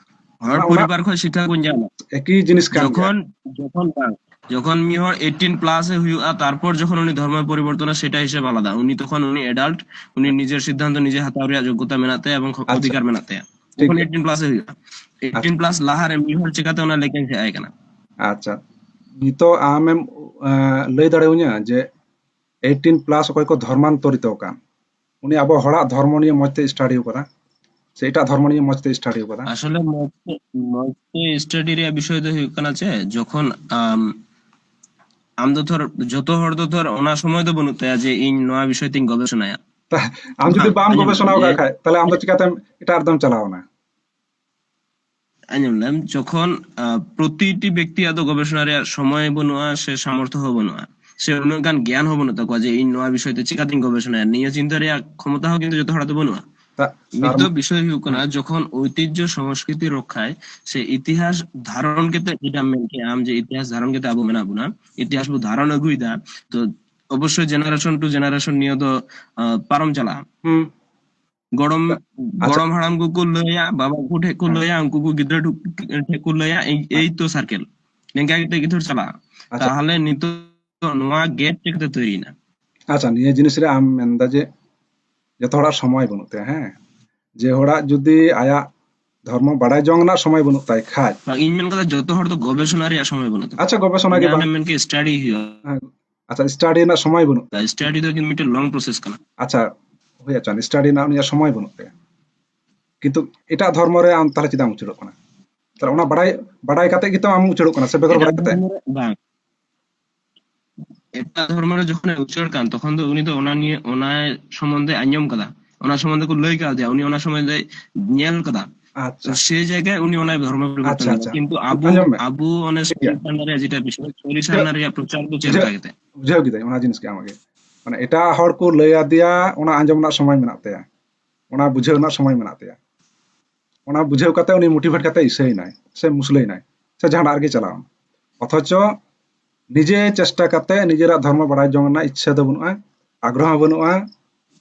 ᱦᱚᱲ ᱚᱱᱟ- ᱚᱱᱟ- ᱯᱚᱨᱤᱵᱟᱨ ᱠᱷᱚᱱ ᱥᱤᱠᱠᱷᱟ ᱠᱚ ᱧᱟᱢᱟ᱾ ᱮᱠᱤ ᱡᱤᱱᱤᱥ ᱠᱟᱱ ᱜᱮᱭᱟ᱾ ᱡᱚᱠᱷᱚᱱ ᱡᱚᱠᱷᱚᱱ ᱵᱟᱝ, ᱡᱚᱠᱷᱚᱱ ᱢᱤᱫ ᱦᱚᱲ ᱮᱭᱤᱴᱤᱱ ᱯᱞᱟᱥ ᱮ ᱦᱩᱭᱩᱜᱼᱟ, ᱛᱟᱨᱯᱚᱨ ᱡᱚᱠᱷᱚᱱ ᱩᱱᱤ ᱫᱷᱚᱨᱢᱚᱭ ᱯᱚᱨᱤᱵᱚᱨᱛᱚᱱᱟ, ᱥᱮᱴᱟ ᱦᱤᱥᱟᱹᱵ ᱟᱞᱟᱫᱟ᱾ ᱩᱱᱤ ᱛᱚᱠᱷᱚᱱ ᱩᱱᱤ ᱮᱰᱟᱞᱴ, ᱩᱱᱤ ᱱᱤᱡᱮᱨ ᱥᱤᱫᱽᱫᱷᱟᱱᱛᱚ ᱱᱤᱡᱮ ᱦᱟᱛᱟᱣ ᱨᱮᱭᱟᱜ ᱡᱳᱜᱽᱜᱚᱛᱟ ᱢᱮᱱᱟᱜ ᱛᱟᱭᱟ ᱮᱵᱚᱝ ᱟᱪᱪᱷᱟ, ᱚᱫᱷᱤᱠᱟᱨ ᱢᱮᱱᱟᱜ ᱛᱟᱭᱟ᱾ ᱴᱷᱤᱠ ᱛᱚᱠᱷᱚᱱ ᱜᱮᱭᱟ᱾ ᱮᱭᱤᱴᱤᱱ ᱯᱞᱟᱥ ᱮ ᱦᱩᱭᱩᱜᱼᱟ᱾ ᱮᱭᱤᱴᱤᱱ ᱯᱞᱟᱥ ᱞᱟᱦᱟᱨᱮ ᱢᱤᱫ ᱦᱚᱲ ᱪᱤᱠᱟᱛᱮ ᱚᱱᱟ ᱞᱮᱠᱟᱧ ᱦᱮᱡ ᱟᱭ ᱠᱟᱱᱟ? ᱟᱪᱪᱷᱟ, ᱱᱤᱛᱚᱜ ᱟᱢᱮᱢ ᱟᱸ, ᱞᱟᱹᱭ ᱫᱟᱲᱮᱣᱟᱹᱧᱟ ᱡᱮ ᱮᱭᱤᱴᱤᱱ ᱯᱞᱟᱥ ᱚᱠᱚᱭ ᱠᱚ ᱫᱷᱚᱨᱢᱟᱱᱛᱚᱨᱤᱛᱚ ᱟᱠᱟᱱ, ᱩᱱᱤ ᱟᱵᱚ ᱦᱚᱲᱟᱜ ᱫᱷᱚᱨᱢᱚ ᱱᱤᱭᱮ ᱢᱚᱸᱡᱽ ᱛᱮ ᱥᱴᱟᱰᱤ ᱟᱠᱟᱫᱟ ᱥᱮ ᱮᱴᱟᱜ ᱫᱷᱚᱨᱢᱚ ᱱᱤᱭᱮ ᱢᱚᱸᱡᱽ ᱛᱮ ᱥᱴᱟᱰᱤ ᱟᱠᱟᱫᱟ? ᱟᱥᱚᱞᱮ ᱢᱚᱸᱡᱽ ᱛᱮ, ᱢᱚᱸᱡᱽ ᱛᱮ ᱥᱴᱟᱰᱤ ᱨᱮᱭᱟᱜ ᱵᱤᱥᱚᱭ ᱫᱚ ᱦᱩᱭᱩᱜ ᱠᱟᱱᱟ ᱪᱮ, ᱡᱚᱠᱷᱚᱱ ᱟᱢ, ᱟᱢ ᱫᱚ ᱫᱷᱚᱨ, ᱡᱚᱛᱚ ᱦᱚᱲ ᱫᱚ ᱫᱷᱚᱨ ᱚᱱᱟ ᱥᱚᱢᱚᱭ ᱫᱚ ᱵᱟᱹᱱᱩᱜ ᱛᱟᱭᱟ ᱡᱮ ᱤᱧ ᱱᱚᱣᱟ ᱵᱤᱥᱚᱭ ᱛᱮᱧ ᱜᱚᱵᱮᱥᱚᱱᱟᱭᱟ᱾ ᱟᱢ ᱡᱩᱫᱤ ᱵᱟᱝ, ᱵᱟᱢ ᱟᱸᱡᱚᱢ ᱜᱚᱵᱮᱥᱚᱱᱟ ᱢᱮ, ᱟᱠᱟᱫ ᱠᱷᱟᱡ, ᱛᱟᱦᱞᱮ ᱟᱢ ᱫᱚ ᱪᱤᱠᱟᱛᱮᱢ ᱮᱴᱟᱜ ᱨᱮᱫᱚᱢ ᱪᱟᱞᱟᱣ ᱮᱱᱟ? ᱟᱸᱡᱚᱢ ᱞᱮᱢ, ᱡᱚᱠᱷᱚᱱ, ᱟᱸ, ᱯᱨᱚᱛᱤᱴᱤ ᱵᱮᱠᱛᱤᱭᱟᱜ ᱫᱚ ᱜᱚᱵᱮᱥᱚᱱᱟ ᱨᱮᱭᱟᱜ ᱥᱚᱢᱚᱭ ᱵᱟᱹᱱᱩᱜᱼᱟ ᱥᱮ ᱥᱟᱢᱚᱨᱛᱷᱚ ᱦᱚᱸ ᱵᱟᱹᱱᱩᱜᱼᱟ, ᱥᱮ ᱩᱱᱟᱹᱜ ᱜᱟᱱ ᱜᱮᱭᱟᱱ ᱦᱚᱸ ᱵᱟᱹᱱᱩᱜ ᱛᱟᱠᱚᱣᱟ ᱡᱮ ᱤᱧ ᱱᱚᱣᱟ ᱵᱤᱥᱚᱭ ᱛᱮ ᱪᱤᱠᱟᱛᱤᱧ ᱜᱚᱵᱮᱥᱚᱱᱟᱭᱟ, ᱱᱤᱭᱟᱹ ᱪᱤᱱᱛᱟᱹ ᱨᱮᱭᱟᱜ ᱠᱷᱚᱢᱚᱛᱟ ᱦᱚᱸ ᱠᱤᱱᱛᱩ ᱡᱚᱛᱚ ᱦᱚᱲᱟᱜ ᱫᱚ ᱵᱟᱹᱱᱩᱜᱼᱟ᱾ ᱛᱟ-, ᱛᱟᱨ ᱱᱤᱛᱚᱜ ᱢᱟ- ᱵᱤᱥᱚᱭ ᱦᱩᱭᱩᱜ ᱠᱟᱱᱟ, ᱡᱚᱠᱷᱚᱱ ᱳᱭᱛᱤᱡᱽᱡᱚ ᱥᱚᱝᱥᱠᱨᱤᱛᱤ ᱨᱚᱠᱷᱟᱭ ᱥᱮ ᱤᱛᱤᱦᱟᱥ ᱫᱷᱟᱨᱚᱱ ᱠᱟᱛᱮ, ᱡᱮᱴᱟ ᱢᱮᱱ ᱠᱮᱜ ᱟᱢ ᱡᱮ ᱤᱛᱤᱦᱟᱥ ᱫᱷᱟᱨᱚᱱ ᱠᱟᱛᱮ ᱟᱵᱚ ᱢᱮᱱᱟᱜ ᱵᱚᱱᱟ, ᱤᱛᱤᱦᱟᱥ ᱵᱚ ᱫᱷᱟᱨᱚᱱ ᱟᱹᱜᱩᱭᱮᱫᱟ, ᱛᱚ ᱚᱵᱚᱥᱥᱳᱭ ᱡᱮᱱᱟᱨᱮᱥᱚᱱ ᱴᱩ ᱡᱮᱱᱟᱨᱮᱥᱚᱱ ᱱᱤᱭᱟᱹ ᱫᱚ, ᱟᱸ, ᱯᱟᱨᱚᱢ ᱪᱟᱞᱟᱜᱼᱟ᱾ ᱦᱩᱸ᱾ ᱜᱚᱲᱚᱢ ᱟᱪᱪᱷᱟ᱾ ᱜᱚᱲᱚᱢ ᱦᱟᱲᱟᱢ ᱠᱚᱠᱚ ᱞᱟᱹᱭᱟ, ᱵᱟᱵᱟ ᱠᱚ ᱴᱷᱮᱡ ᱠᱚ ᱦᱮᱸ᱾ ᱞᱟᱹᱭᱟ, ᱩᱱᱠᱩ ᱠᱚ ᱜᱤᱫᱽᱨᱟᱹ ᱴᱷᱩ-, ᱴᱷᱮᱡ ᱠᱚ ᱞᱟᱹᱭᱟ, ᱮᱭ, ᱮᱭ ᱛᱚ ᱥᱟᱨᱠᱮᱞ᱾ ᱱᱤᱝᱠᱟ ᱠᱟᱛᱮ ᱜᱮ ᱛᱚ ᱪᱟᱞᱟᱜᱼᱟ᱾ ᱟᱪᱪᱷᱟ᱾ ᱛᱟᱦᱚᱞᱮ ᱱᱤᱛᱚᱜ ᱱᱚᱣᱟ ᱜᱮᱯ ᱪᱤᱠᱟᱹᱛᱮ ᱛᱚᱭᱨᱤᱭᱮᱱᱟ? ᱟᱪᱪᱷᱟ, ᱱᱤᱭᱟᱹ ᱡᱤᱱᱤᱥ ᱨᱮ ᱟᱢ ᱢᱮᱱᱫᱟ ᱡᱮ ᱡᱚᱛᱚ ᱦᱚᱲᱟᱜ ᱥᱚᱢᱚᱭ ᱵᱟᱹᱱᱩᱜ ᱛᱟᱭᱟ, ᱦᱮᱸ? ᱡᱮ ᱦᱚᱲᱟᱜ ᱡᱩᱫᱤ ᱟᱭᱟᱜ ᱫᱷᱚᱨᱢᱚ ᱵᱟᱲᱟᱭ ᱡᱚᱝ ᱨᱮᱱᱟᱜ ᱥᱚᱢᱚᱭ ᱵᱟᱹᱱᱩᱜ ᱛᱟᱭ ᱠᱷᱟᱡ, ᱵᱟᱝ, ᱤᱧ ᱢᱮᱱ ᱠᱟᱫᱟ ᱡᱚᱛᱚ ᱦᱚᱲ ᱫᱚ ᱜᱚᱵᱮᱥᱚᱱᱟ ᱨᱮᱭᱟᱜ ᱥᱚᱢᱚᱭ ᱵᱟᱹᱱᱩᱜ ᱛᱟᱠᱚᱣᱟ᱾ ᱟᱪᱪᱷᱟ, ᱜᱚᱵᱮᱥᱚᱱᱟ ᱜᱮ ᱡᱟᱦᱟᱸ ᱵᱟᱝ, ᱟᱢᱮᱢ ᱢᱮᱱ ᱠᱮᱫ ᱥᱴᱟᱰᱤ ᱦᱩᱭᱩᱜᱼᱟ᱾ ᱦᱮᱸ, ᱟᱪᱪᱷᱟ, ᱥᱴᱟᱰᱤ ᱨᱮᱱᱟᱜ ᱥᱚᱢᱚᱭ ᱵᱟᱹᱱᱩᱜ ᱛᱟᱭᱟ᱾ ᱥᱴᱟᱰᱤ ᱫᱚ ᱠᱤᱱᱛᱩ ᱢᱤᱫᱴᱮᱱ ᱞᱚᱝ ᱯᱨᱚᱥᱮᱥ ᱠᱟᱱᱟ᱾ ᱟᱪᱪᱷᱟ, ᱦᱳᱭ, ᱟᱪᱪᱷᱟ, ᱥᱴᱟᱰᱤ ᱨᱮᱱᱟᱜ ᱩᱱᱤᱭᱟᱜ ᱥᱚᱢᱚᱭ ᱵᱟᱹᱱᱩᱜ ᱛᱟᱭᱟ, ᱠᱤᱱᱛᱩ ᱮᱴᱟᱜ ᱫᱷᱚᱨᱢᱚ ᱨᱮ ᱟᱢ ᱛᱟᱦᱚᱞᱮ ᱪᱮᱫᱟᱜ ᱮᱢ ᱩᱪᱟᱹᱲᱚᱜ ᱠᱟᱱᱟ? ᱛᱟᱦᱚᱞᱮ ᱚᱱᱟ ᱵᱟᱲᱟᱭ, ᱵᱟᱲᱟᱭ ᱠᱟᱛᱮ ᱜᱮᱛᱚ ᱟᱢ ᱩᱪᱟᱹᱲᱚᱜ ᱠᱟᱱᱟ ᱥᱮ ᱵᱮᱜᱚᱨ ᱮᱴᱟᱜ ᱵᱟᱲᱟᱭ ᱠᱟᱛᱮ? ᱫᱷᱚᱨᱢᱚ ᱨᱮ ᱵᱟᱝ, ᱮᱴᱟᱜ ᱫᱷᱚᱨᱢᱚ ᱨᱮ ᱡᱚᱠᱷᱚᱱᱮ ᱩᱪᱟᱹᱲ ᱠᱟᱱ, ᱛᱚᱠᱷᱚᱱ ᱫᱚ ᱩᱱᱤ ᱫᱚ ᱚᱱᱟ ᱱᱤᱭᱮ, ᱚᱱᱟ ᱥᱚᱢᱵᱚᱱᱫᱷᱮ ᱟᱸᱡᱚᱢ ᱠᱟᱫᱟ, ᱚᱱᱟ ᱥᱚᱢᱵᱚᱱᱫᱷᱮ ᱠᱚ ᱞᱟᱹᱭ ᱠᱟᱣᱫᱮᱭᱟ, ᱩᱱᱤ ᱚᱱᱟ ᱥᱚᱢᱚᱭ ᱫᱚᱭ ᱧᱮᱞ ᱠᱟᱫᱟ᱾ ᱟᱪᱪᱷᱟ, ᱥᱮ ᱡᱟᱭᱜᱟᱭ ᱩᱱᱤ ᱚᱱᱟ ᱫᱷᱚᱨᱢᱚ ᱯᱚᱨᱤᱵᱚᱨᱛᱚᱱ ᱟᱪᱪᱷᱟ, ᱮᱫᱟ᱾ ᱟᱪᱪᱷᱟ᱾ ᱠᱤᱱᱛᱩ ᱟᱵᱚ, ᱟᱸᱡᱚᱢ ᱢᱮ᱾ ᱟᱵᱚ ᱚᱱᱮ ᱴᱷᱤᱠ ᱜᱮᱭᱟ᱾ ᱥᱚᱨᱤᱨ ᱥᱟᱨᱱᱟ ᱨᱮᱭᱟᱜ ᱡᱮᱴᱟ ᱵᱤᱥᱚᱭ, ᱥᱚᱨᱤᱨ ᱥᱟᱨᱱᱟ ᱨᱮᱭᱟᱜ ᱯᱨᱚᱪᱟᱨ ᱫᱚ ᱪᱮᱫ ᱵᱩᱡᱷᱟᱹᱣ, ᱞᱮᱠᱟ ᱠᱟᱛᱮ? ᱵᱩᱡᱷᱟᱹᱣ ᱠᱤᱫᱟᱹᱧ ᱚᱱᱟ ᱡᱤᱱᱤᱥ ᱜᱮ ᱟᱢᱟᱜ ᱜᱮ᱾ ᱢᱟᱱᱮ ᱮᱴᱟᱜ ᱦᱚᱲ ᱠᱚ ᱞᱟᱹᱭ ᱟᱫᱮᱭᱟ, ᱚᱱᱟ ᱟᱸᱡᱚᱢ ᱨᱮᱱᱟᱜ ᱥᱚᱢᱚᱭ ᱢᱮᱱᱟᱜ ᱛᱟᱭᱟ, ᱚᱱᱟ ᱵᱩᱡᱷᱟᱹᱣ ᱨᱮᱱᱟᱜ ᱥᱚᱢᱚᱭ ᱢᱮᱱᱟᱜ ᱛᱟᱭᱟ᱾ ᱚᱱᱟ ᱵᱩᱡᱷᱟᱹᱣ ᱠᱟᱛᱮ ᱩᱱᱤ ᱢᱳᱴᱤᱵᱷᱮᱴ ᱠᱟᱛᱮ ᱤᱥᱟᱹᱭᱮᱱᱟᱭ ᱥᱮ ᱢᱩᱥᱞᱟᱹᱭᱮᱱᱟᱭ ᱥᱮ ᱡᱟᱦᱟᱱᱟᱜ ᱨᱮᱜᱮ ᱪᱟᱞᱟᱣ ᱮᱱᱟ᱾ ᱚᱛᱷᱚᱪᱚ ᱱᱤᱡᱮ ᱪᱮᱥᱴᱟ ᱠᱟᱛᱮ ᱱᱤᱡᱮᱨᱟᱜ ᱫᱷᱚᱨᱢᱚ ᱵᱟᱲᱟᱭ ᱡᱚᱝ ᱨᱮᱱᱟᱜ ᱤᱪᱪᱷᱟᱹ ᱫᱚ ᱵᱟᱹᱱᱩᱜᱼᱟ, ᱟᱜᱽᱨᱚᱦᱚ ᱵᱟᱹᱱᱩᱜᱼᱟ,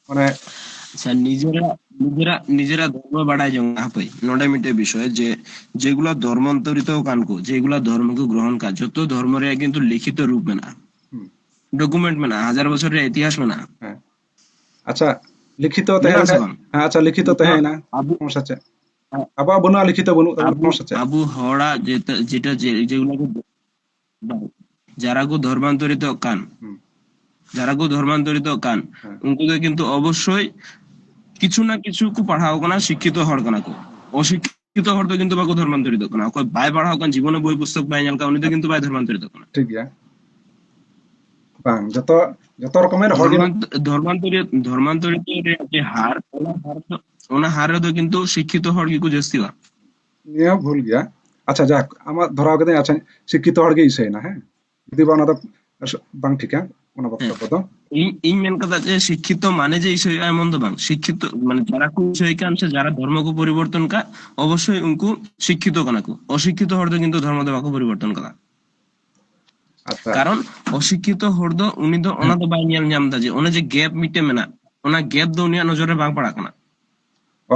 ᱢᱟᱱᱮ ᱟᱪᱪᱷᱟ, ᱱᱤᱡᱮᱨᱟᱜ ᱱᱤᱡᱮᱨᱟᱜ ᱱᱤᱡᱮᱨᱟᱜ ᱫᱷᱚᱨᱢᱚ ᱵᱟᱲᱟᱭ ᱡᱚᱝ᱾ ᱦᱟᱯᱮ, ᱱᱚᱰᱮ ᱢᱤᱫᱴᱮᱡ ᱵᱤᱥᱚᱭ, ᱡᱮ ᱡᱮᱜᱩᱞᱟ ᱫᱷᱚᱨᱢᱟᱱᱛᱚᱨᱤᱛᱚ ᱠᱟᱱ ᱠᱚ, ᱡᱮᱜᱩᱞᱟ ᱫᱷᱚᱨᱢᱚ ᱠᱚ ᱜᱨᱚᱦᱚᱱ ᱠᱟᱜ, ᱡᱚᱛᱚ ᱫᱷᱚᱨᱢᱚ ᱨᱮᱭᱟᱜ ᱠᱤᱱᱛᱩ ᱞᱤᱠᱷᱤᱛᱚ ᱨᱩᱯ ᱢᱮᱱᱟᱜᱼᱟ, ᱦᱩᱸ᱾ ᱰᱚᱠᱩᱢᱮᱱᱴ ᱢᱮᱱᱟᱜᱼᱟ, ᱦᱟᱡᱟᱨ ᱵᱚᱪᱷᱚᱨ ᱨᱮᱭᱟᱜ ᱤᱛᱤᱦᱟᱥ ᱢᱮᱱᱟᱜᱼᱟ᱾ ᱦᱮᱸ᱾ ᱟᱪᱪᱷᱟ, ᱞᱤᱠᱷᱤᱛᱚ ᱛᱟᱦᱮᱸ ᱢᱮᱱᱟᱜ ᱥᱮ ᱞᱮᱱᱠᱷᱟᱱ, ᱵᱟᱝ? ᱦᱮᱸ, ᱟᱪᱪᱷᱟ, ᱞᱤᱠᱷᱤᱛᱚ ᱱᱤᱛᱚᱜ ᱛᱟᱦᱮᱸᱭᱮᱱᱟ, ᱟᱵᱚ ᱥᱚᱢᱚᱥᱥᱟ ᱪᱮᱫ? ᱟᱵᱚ ᱟᱵᱚᱣᱟᱜ ᱵᱟᱹᱱᱩᱜᱼᱟ ᱞᱤᱠᱷᱤᱛᱚ, ᱵᱟᱹᱱᱩᱜ ᱛᱟᱵᱚᱱᱟ, ᱟᱵᱚ ᱥᱚᱢᱚᱥᱥᱟ ᱪᱮᱫ? ᱟᱵᱚ ᱦᱚᱲᱟᱜ ᱡᱮᱴᱟ ᱡᱮᱴᱟ ᱡᱮ ᱡᱮᱜᱩᱞᱟ ᱠᱚ ᱵᱟᱝ, ᱡᱟᱨᱟ ᱠᱚ ᱫᱷᱚᱨᱢᱟᱱᱛᱚᱨᱤᱛᱚᱜ ᱠᱟᱱ, ᱦᱩᱸ᱾ ᱡᱟᱨᱟ ᱠᱚ ᱫᱷᱚᱨᱢᱟᱱᱛᱚᱨᱤᱛᱚᱜ ᱠᱟᱱ, ᱦᱮᱸ᱾ ᱩᱱᱠᱩ ᱫᱚ ᱠᱤᱱᱛᱩ ᱚᱵᱚᱥᱥᱳᱭ ᱠᱤᱪᱷᱩ ᱱᱟ ᱠᱤᱪᱷᱩ ᱠᱚ ᱯᱟᱲᱦᱟᱣ ᱠᱟᱱᱟ, ᱥᱤᱠᱠᱷᱤᱛᱚ ᱦᱚᱲ ᱠᱟᱱᱟ ᱠᱚ᱾ ᱚᱥᱤᱠᱠᱷᱤᱛᱚ ᱦᱚᱲ ᱫᱚ ᱠᱤᱱᱛᱩ ᱵᱟᱠᱚ ᱫᱷᱚᱨᱢᱟᱱᱛᱚᱨᱤᱛᱚᱜ ᱠᱟᱱᱟ᱾ ᱚᱠᱚᱭ ᱵᱟᱭ ᱯᱟᱲᱦᱟᱣ ᱠᱟᱱ, ᱡᱤᱵᱚᱱᱮ ᱵᱳᱭ ᱯᱩᱥᱛᱚᱠ ᱵᱟᱭ ᱧᱮᱞ ᱠᱟᱜ, ᱩᱱᱤ ᱫᱚ ᱠᱤᱱᱛᱩ ᱵᱟᱭ ᱫᱷᱚᱨᱢᱟᱱᱛᱚᱨᱤᱛᱚᱜ ᱠᱟᱱᱟ᱾ ᱴᱷᱤᱠ ᱜᱮᱭᱟ᱾ ᱵᱟᱝ, ᱡᱚᱛᱚ, ᱡᱚᱛᱚ ᱨᱚᱠᱚᱢᱮᱨ ᱦᱚᱲ ᱜᱮ ᱫᱷᱚᱨᱢᱟᱱᱛᱚ-, ᱫᱷᱚᱨᱢᱟᱱᱛᱚᱨᱤᱛ-, ᱫᱷᱚᱨᱢᱟᱱᱛᱚᱨᱤᱛ ᱨᱮᱭᱟᱜ ᱡᱮ ᱦᱟᱨ, ᱚᱱᱟ ᱦᱟᱨ ᱫᱚ, ᱚᱱᱟ ᱦᱟᱨ ᱨᱮᱫᱚ ᱠᱤᱱᱛᱩ ᱥᱤᱠᱠᱷᱤᱛᱚ ᱦᱚᱲ ᱜᱮᱠᱚ ᱡᱟᱹᱥᱛᱤᱣᱟ᱾ ᱱᱤᱭᱟᱹ ᱦᱚᱸ ᱵᱷᱩᱞ ᱜᱮᱭᱟ᱾ ᱟᱪᱪᱷᱟ, ᱡᱟᱠ, ᱟᱢᱟᱜ ᱫᱷᱚᱨᱟᱣ ᱠᱟᱹᱫᱟᱹᱧ, ᱟᱪᱪᱷᱟ, ᱥᱤᱠᱠᱷᱤᱛᱚ ᱦᱚᱲ ᱜᱮ ᱤᱥᱟᱹᱭᱮᱱᱟ, ᱦᱮᱸ? ᱡᱩᱫᱤ ᱵᱟ, ᱚᱱᱟ ᱫᱚ ᱵᱟᱝ ᱴᱷᱤᱠᱟ, ᱚᱱᱟ ᱵᱚᱠᱛᱚᱵᱵᱚ ᱫᱚ᱾ ᱤᱧ, ᱤᱧ ᱢᱮᱱ ᱠᱟᱫᱟ ᱡᱮ ᱥᱤᱠᱠᱷᱤᱛᱚ ᱢᱟᱱᱮ ᱡᱮ ᱤᱥᱟᱹᱭ ᱦᱩᱭᱩᱜᱼᱟ, ᱮᱢᱚᱱ ᱫᱚ ᱵᱟᱝ᱾ ᱥᱤᱠᱠᱷᱤᱛᱚ ᱢᱟᱱᱮ ᱡᱟᱨᱟ ᱠᱚ ᱤᱥᱟᱹᱭ ᱠᱟᱱ ᱥᱮ ᱡᱟᱨᱟ ᱫᱷᱚᱨᱢᱚ ᱠᱚ ᱯᱚᱨᱤᱵᱚᱨᱛᱚᱱ ᱠᱟᱜ, ᱚᱵᱚᱥᱥᱳᱭ ᱩᱱᱠᱩ ᱥᱤᱠᱠᱷᱤᱛᱚ ᱠᱟᱱᱟ ᱠᱚ᱾ ᱚᱥᱤᱠᱠᱷᱤᱛᱚ ᱦᱚᱲ ᱫᱚ ᱠᱤᱱᱛᱩ ᱫᱷᱚᱨᱢᱚ ᱫᱚ ᱵᱟᱠᱚ ᱯᱚᱨᱤᱵᱚᱨᱛᱚᱱ ᱠᱟᱫᱟ᱾ ᱟᱪᱪᱷᱟ᱾ ᱠᱟᱨᱚᱱ ᱚᱥᱤᱠᱠᱷᱤᱛᱚ ᱦᱚᱲ ᱫᱚ ᱩᱱᱤ ᱫᱚ ᱚᱱᱟ ᱫᱚ ᱵᱟᱭ ᱧᱮᱞ ᱧᱟᱢ ᱮᱫᱟ ᱡᱮ ᱚᱱᱮ ᱡᱮ ᱜᱮᱯ ᱢᱤᱫᱴᱮᱱ ᱢᱮᱱᱟᱜ, ᱚᱱᱟ ᱜᱮᱯ ᱫᱚ ᱩᱱᱤᱭᱟᱜ ᱱᱚᱡᱚᱨ ᱨᱮ ᱵᱟᱝ ᱯᱟᱲᱟᱜ ᱠᱟᱱᱟ᱾